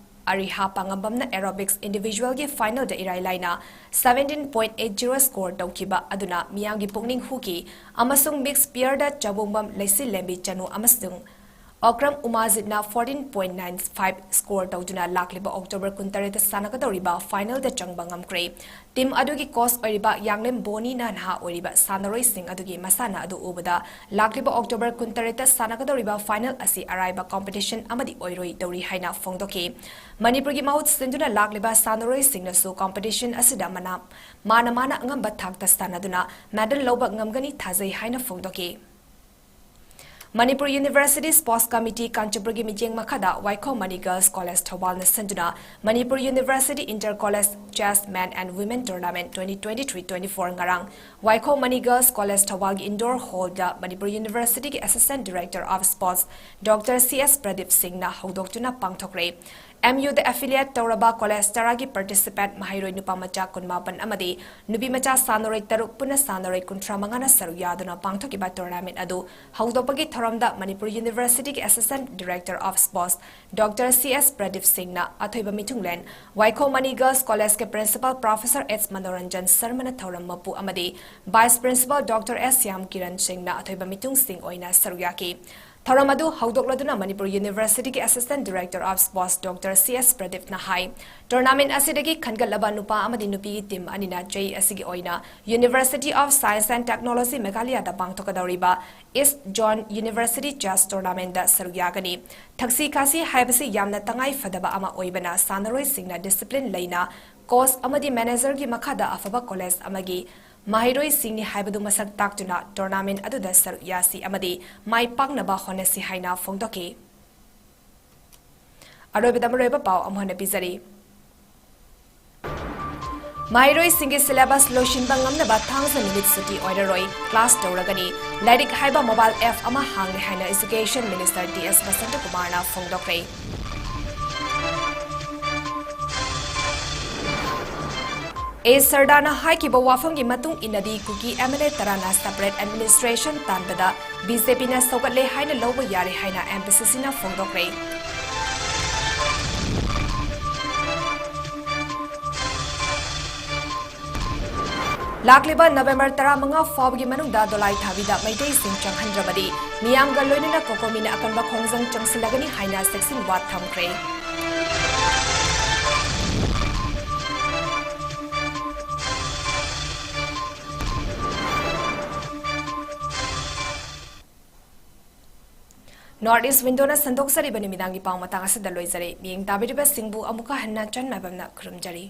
ꯑꯔꯤꯍꯥ ꯄꯥꯉꯝꯕꯝꯅ ꯑꯦꯔꯣꯕꯤꯛꯁ ꯏꯟꯗꯤꯚꯤꯖꯨꯋꯦꯜꯒꯤ ꯐꯥꯏꯅꯦꯜꯗ ꯏꯔꯥꯏ ꯂꯥꯏꯅ seventeen point eight zero score ꯇꯧꯈꯤꯕ ꯑꯗꯨꯅ ꯃꯤꯌꯥꯝꯒꯤ ꯄꯨꯛꯅꯤꯡ ꯍꯨꯈꯤ ꯑꯃꯁꯨꯡ ꯃꯤꯛꯁ ꯄꯤꯌꯔꯗ ꯆꯕꯣꯡꯕꯝ ꯂꯩꯁꯤꯂꯦꯝꯕꯤ ꯆꯅꯨ ꯑꯃꯁꯨꯡ Okram ꯎꯃꯥꯖꯤꯠꯅ fourteen point nine five score ꯇꯧꯗꯨꯅ ꯂꯥꯛꯂꯤꯕ ꯑꯣꯛꯇꯣꯕꯔ ꯀꯨꯟꯇꯔꯦꯠꯇ ꯁꯥꯟꯅꯒꯗꯧꯔꯤꯕ ꯐꯥꯏꯅꯦꯜꯗ ꯆꯪꯕ ꯉꯝꯈ꯭ꯔꯦ꯫ ꯇꯤꯝ ꯑꯗꯨꯒꯤ ꯀꯣꯆ ꯑꯣꯏꯔꯤꯕ ꯌꯥꯡꯂꯦꯝ ꯕꯣꯅꯤꯅ ꯅꯍꯥ ꯑꯣꯏꯔꯤꯕ ꯁꯥꯟꯅꯔꯣꯏꯁꯤꯡ ꯑꯗꯨꯒꯤ ꯃꯁꯥꯟꯅ ꯑꯗꯨ ꯎꯕꯗ ꯂꯥꯛꯂꯤꯕ ꯑꯣꯛꯇꯣꯕꯔ ꯀꯨꯟꯇꯔꯦꯠꯇ ꯁꯥꯟꯅꯒꯗꯧꯔꯤꯕ ꯐꯥꯏꯅꯦꯜ ꯑꯁꯤ ꯑꯔꯥꯏꯕ ꯀꯝꯄꯤꯇꯤꯁꯟ ꯑꯃꯗꯤ ꯑꯣꯏꯔꯣꯏꯗꯧꯔꯤ ꯍꯥꯏꯅ ꯐꯣꯡꯗꯣꯛꯈꯤ꯫ ꯃꯅꯤꯄꯨꯔꯒꯤ ꯃꯍꯨꯠ ꯁꯤꯟꯗꯨꯅ ꯂꯥꯛꯂꯤꯕ ꯁꯥꯟꯅꯔꯣꯏꯁꯤꯡꯅꯁꯨ ꯀꯝꯄꯤꯇꯤꯁꯟ ꯑꯁꯤꯗ ꯃꯅꯥ-, ꯃꯥꯅ ꯃꯥꯅ ꯑꯉꯝꯕ ꯊꯥꯛꯇ ꯁꯥꯟꯅꯗꯨꯅ ꯃꯦꯗꯜ ꯂꯧꯕ ꯉꯝꯒꯅꯤ ꯊꯥꯖꯩ ꯍꯥꯏꯅ ꯐꯣꯡꯗꯣꯛꯈꯤ꯫ ꯃꯅꯤꯄꯨꯔ ꯌꯨꯅꯤꯚꯔꯁꯤꯇꯤ ꯁ꯭ꯄꯣꯔꯠꯁ ꯀꯃꯤꯇꯤ ꯀꯥꯟꯆꯤꯄꯨꯔꯒꯤ ꯃꯤꯠꯌꯦꯡ ꯃꯈꯥꯗ ꯋꯥꯏꯈꯣꯝ ꯃꯅꯤ ꯒꯔꯜꯁ ꯀꯣꯂꯦꯖ ꯊꯧꯕꯥꯜꯅ ꯁꯤꯟꯗꯨꯅ Manipur university inter college chess men and women tournament twenty twenty-three twenty-four ꯉꯔꯥꯡ ꯋꯥꯏꯈꯣꯝ ꯃꯅꯤ ꯒꯔꯜꯁ ꯀꯣꯂꯦꯖ ꯊꯧꯕꯥꯜꯒꯤ ꯏꯟꯗꯣꯔ ꯍꯣꯜꯗ ꯃꯅꯤꯄꯨꯔ ꯌꯨꯅꯤꯚꯔꯁꯤꯇꯤꯒꯤ assistant director of sports doctor C S Pradip ꯁꯤꯡꯅ ꯍꯧꯗꯣꯛꯇꯨꯅ ꯄꯥꯡꯊꯣꯛꯈ꯭ꯔꯦ꯫ ꯑꯦꯝ ꯌꯨꯗ ꯑꯦꯐꯤꯂꯤꯌꯦꯠ ꯇꯧꯔꯕ ꯀꯣꯂꯦꯖ ꯇꯔꯥꯒꯤ ꯄꯥꯔꯇꯤꯁꯤꯄꯦꯟꯠ ꯃꯍꯩꯔꯣꯏ ꯅꯨꯄꯥ ꯃꯆꯥ ꯀꯨꯟꯃꯥꯄꯟ ꯑꯃꯗꯤ ꯅꯨꯄꯤ ꯃꯆꯥ ꯁꯥꯟꯅꯔꯣꯏ ꯇꯔꯨꯛ ꯄꯨꯟꯅ ꯁꯥꯟꯅꯔꯣꯏ ꯀꯨꯟꯊ꯭ꯔꯥ ꯃꯉꯥꯅ ꯁꯔꯨꯛ ꯌꯥꯗꯨꯅ ꯄꯥꯡꯊꯣꯛꯈꯤꯕ ꯇꯣꯔꯅꯥꯃꯦꯟꯠ ꯑꯗꯨ ꯍꯧꯗꯣꯛꯄꯒꯤ ꯊꯧꯔꯝꯗ ꯃꯅꯤꯄꯨꯔ ꯌꯨꯅꯤꯚꯔꯁꯤꯇꯤꯒꯤ assistant director of sports doctor C S Pradip ꯁꯤꯡꯅ ꯑꯊꯣꯏꯕ ꯃꯤꯊꯨꯡꯂꯦꯟ, ꯋꯥꯏꯈꯣꯝ ꯃꯅꯤ ꯒꯔꯜꯁ ꯀꯣꯂꯦꯖꯀꯤ ꯄ꯭ꯔꯤꯟꯁꯤꯄꯥꯜ ꯄ꯭ꯔꯣꯐꯦꯁꯔ ꯑꯦꯁ ꯃꯅꯣꯔꯟꯖꯟ ꯁꯔꯃꯅ ꯊꯧꯔꯝ ꯃꯄꯨ ꯑꯃꯗꯤ vice principal doctor S Shyam Kiran ꯁꯤꯡꯅ ꯑꯊꯣꯏꯕ ꯃꯤꯊꯨꯡꯁꯤꯡ ꯑꯣꯏꯅ ꯁꯔꯨꯛ ꯌꯥꯈꯤ꯫ ꯊꯧꯔꯝ ꯑꯗꯨ ꯍꯧꯗꯣꯛꯂꯗꯨꯅ ꯃꯅꯤꯄꯨꯔ ꯌꯨꯅꯤꯚꯔꯁꯤꯇꯤꯒꯤ Assistant Director of Sports Doctor C S ꯄ꯭ꯔꯗꯤꯞꯅ high, tournament ꯑꯁꯤꯗꯒꯤ ꯈꯟꯒꯠꯂꯕ ꯅꯨꯄꯥ ꯑꯃꯗꯤ ꯅꯨꯄꯤꯒꯤ team ꯑꯅꯤꯅ ꯆꯍꯤ ꯑꯁꯤꯒꯤ ꯑꯣꯏꯅ University of Science and Technology ꯃꯦꯘꯥꯂꯌꯥꯗ ꯄꯥꯡꯊꯣꯛꯀꯗꯧꯔꯤꯕ East Zone University Chess Tournamentꯗ ꯁꯔꯨꯛ ꯌꯥꯒꯅꯤ꯫ ꯊꯛꯁꯤ ꯈꯥꯁꯤ ꯍꯥꯏꯕꯁꯤ ꯌꯥꯝꯅ ꯇꯉꯥꯏ ꯐꯗꯕ ꯑꯃ ꯑꯣꯏꯕꯅ ꯁꯥꯟꯅꯔꯣꯏꯁꯤꯡꯅ discipline ꯂꯩꯅ coach ꯑꯃꯗꯤ managerꯒꯤ ꯃꯈꯥꯗ ꯑꯐꯕ college ꯑꯃꯒꯤ ꯃꯍꯩꯔꯣꯏꯁꯤꯡꯅꯤ ꯍꯥꯏꯕꯗꯨ ꯃꯁꯛ ꯇꯥꯛꯇꯨꯅ tournament ꯑꯗꯨꯗ ꯁꯔꯨꯛ ꯌꯥꯁꯤ ꯑꯃꯗꯤ ꯃꯥꯏ ꯄꯥꯛꯅꯕ ꯍꯣꯠꯅꯁꯤ ꯍꯥꯏꯅ ꯐꯣꯡꯗꯣꯛꯈꯤ꯫ ꯑꯔꯣꯏꯕꯗ ꯃꯔꯨꯑꯣꯏꯕ ꯄꯥꯎ ꯑꯃꯨꯛ ꯍꯟꯅ ꯄꯤꯖꯔꯤ꯫ ꯃꯍꯩꯔꯣꯏꯁꯤꯡꯒꯤ syllabus ꯂꯣꯏꯁꯤꯟꯕ ꯉꯝꯅꯕ ꯊꯥꯡꯖ ꯅꯨꯃꯤꯠ ꯁꯨꯇꯤ ꯑꯣꯏꯔꯔꯣꯏ, class ꯇꯧꯔꯒꯅꯤ꯫ ꯂꯥꯏꯔꯤꯛ ꯍꯥꯏꯕ mobile app ꯑꯃ ꯍꯥꯡꯂꯦ ꯍꯥꯏꯅ Education Minister ꯇꯤ ꯑꯦꯁ ꯕꯁꯟꯇꯀꯨꯃꯥꯔꯅ ꯐꯣꯡꯗꯣꯛꯈ꯭ꯔꯦ꯫ ꯑꯦ ꯁꯔꯗꯥꯅ ꯍꯥꯏꯈꯤꯕ ꯋꯥꯐꯝꯒꯤ ꯃꯇꯨꯡ ꯏꯟꯅꯗꯤ ꯀꯨꯀꯤ ꯑꯦꯝ ꯑꯦꯜ ꯑꯦ ꯇꯔꯥꯅ separate administration ꯇꯥꯟꯕꯗ ꯕꯤ ꯖꯦ ꯄꯤꯅ ꯁꯧꯒꯠꯂꯦ ꯍꯥꯏꯅ ꯂꯧꯕ ꯌꯥꯔꯦ ꯍꯥꯏꯅ ꯑꯦꯝ ꯄꯤ ꯁꯤ ꯁꯤꯅ ꯐꯣꯡꯗꯣꯛꯈ꯭ꯔꯦ꯫ ꯂꯥꯛꯂꯤꯕ ꯅꯕꯦꯝꯕꯔ ꯇꯔꯥꯃꯉꯥ ꯐꯥꯎꯕꯒꯤ ꯃꯅꯨꯡꯗ ꯗꯣꯂꯥꯏ ꯊꯥꯕꯤꯗ ꯃꯩꯇꯩꯁꯤꯡ ꯆꯪꯍꯟꯗ꯭ꯔꯕꯗꯤ ꯃꯤꯌꯥꯝꯒ ꯂꯣꯏꯅꯅ ꯀꯣꯀꯣꯃꯤꯅ ꯑꯀꯟꯕ ꯈꯣꯡꯖꯪ ꯆꯪꯁꯤꯜꯂꯒꯅꯤ ꯍꯥꯏꯅ ꯆꯦꯛꯁꯤꯟꯋꯥ ꯊꯝꯈ꯭ꯔꯦ꯫ North East Windowꯅ ꯁꯟꯗꯣꯛꯆꯔꯤꯕ ꯅꯨꯃꯤꯗꯥꯡꯒꯤ ꯄꯥꯎ ꯃꯇꯥꯡ ꯑꯁꯤꯗ ꯂꯣꯏꯖꯔꯦ꯫ ꯃꯤꯠꯌꯦꯡ ꯇꯥꯕꯤꯔꯤꯕꯁꯤꯡꯕꯨ ꯑꯃꯨꯛꯀ ꯍꯟꯅ ꯆꯟ ꯃꯥꯏꯕꯝꯅ ꯈꯨꯔꯨꯝꯖꯔꯤ꯫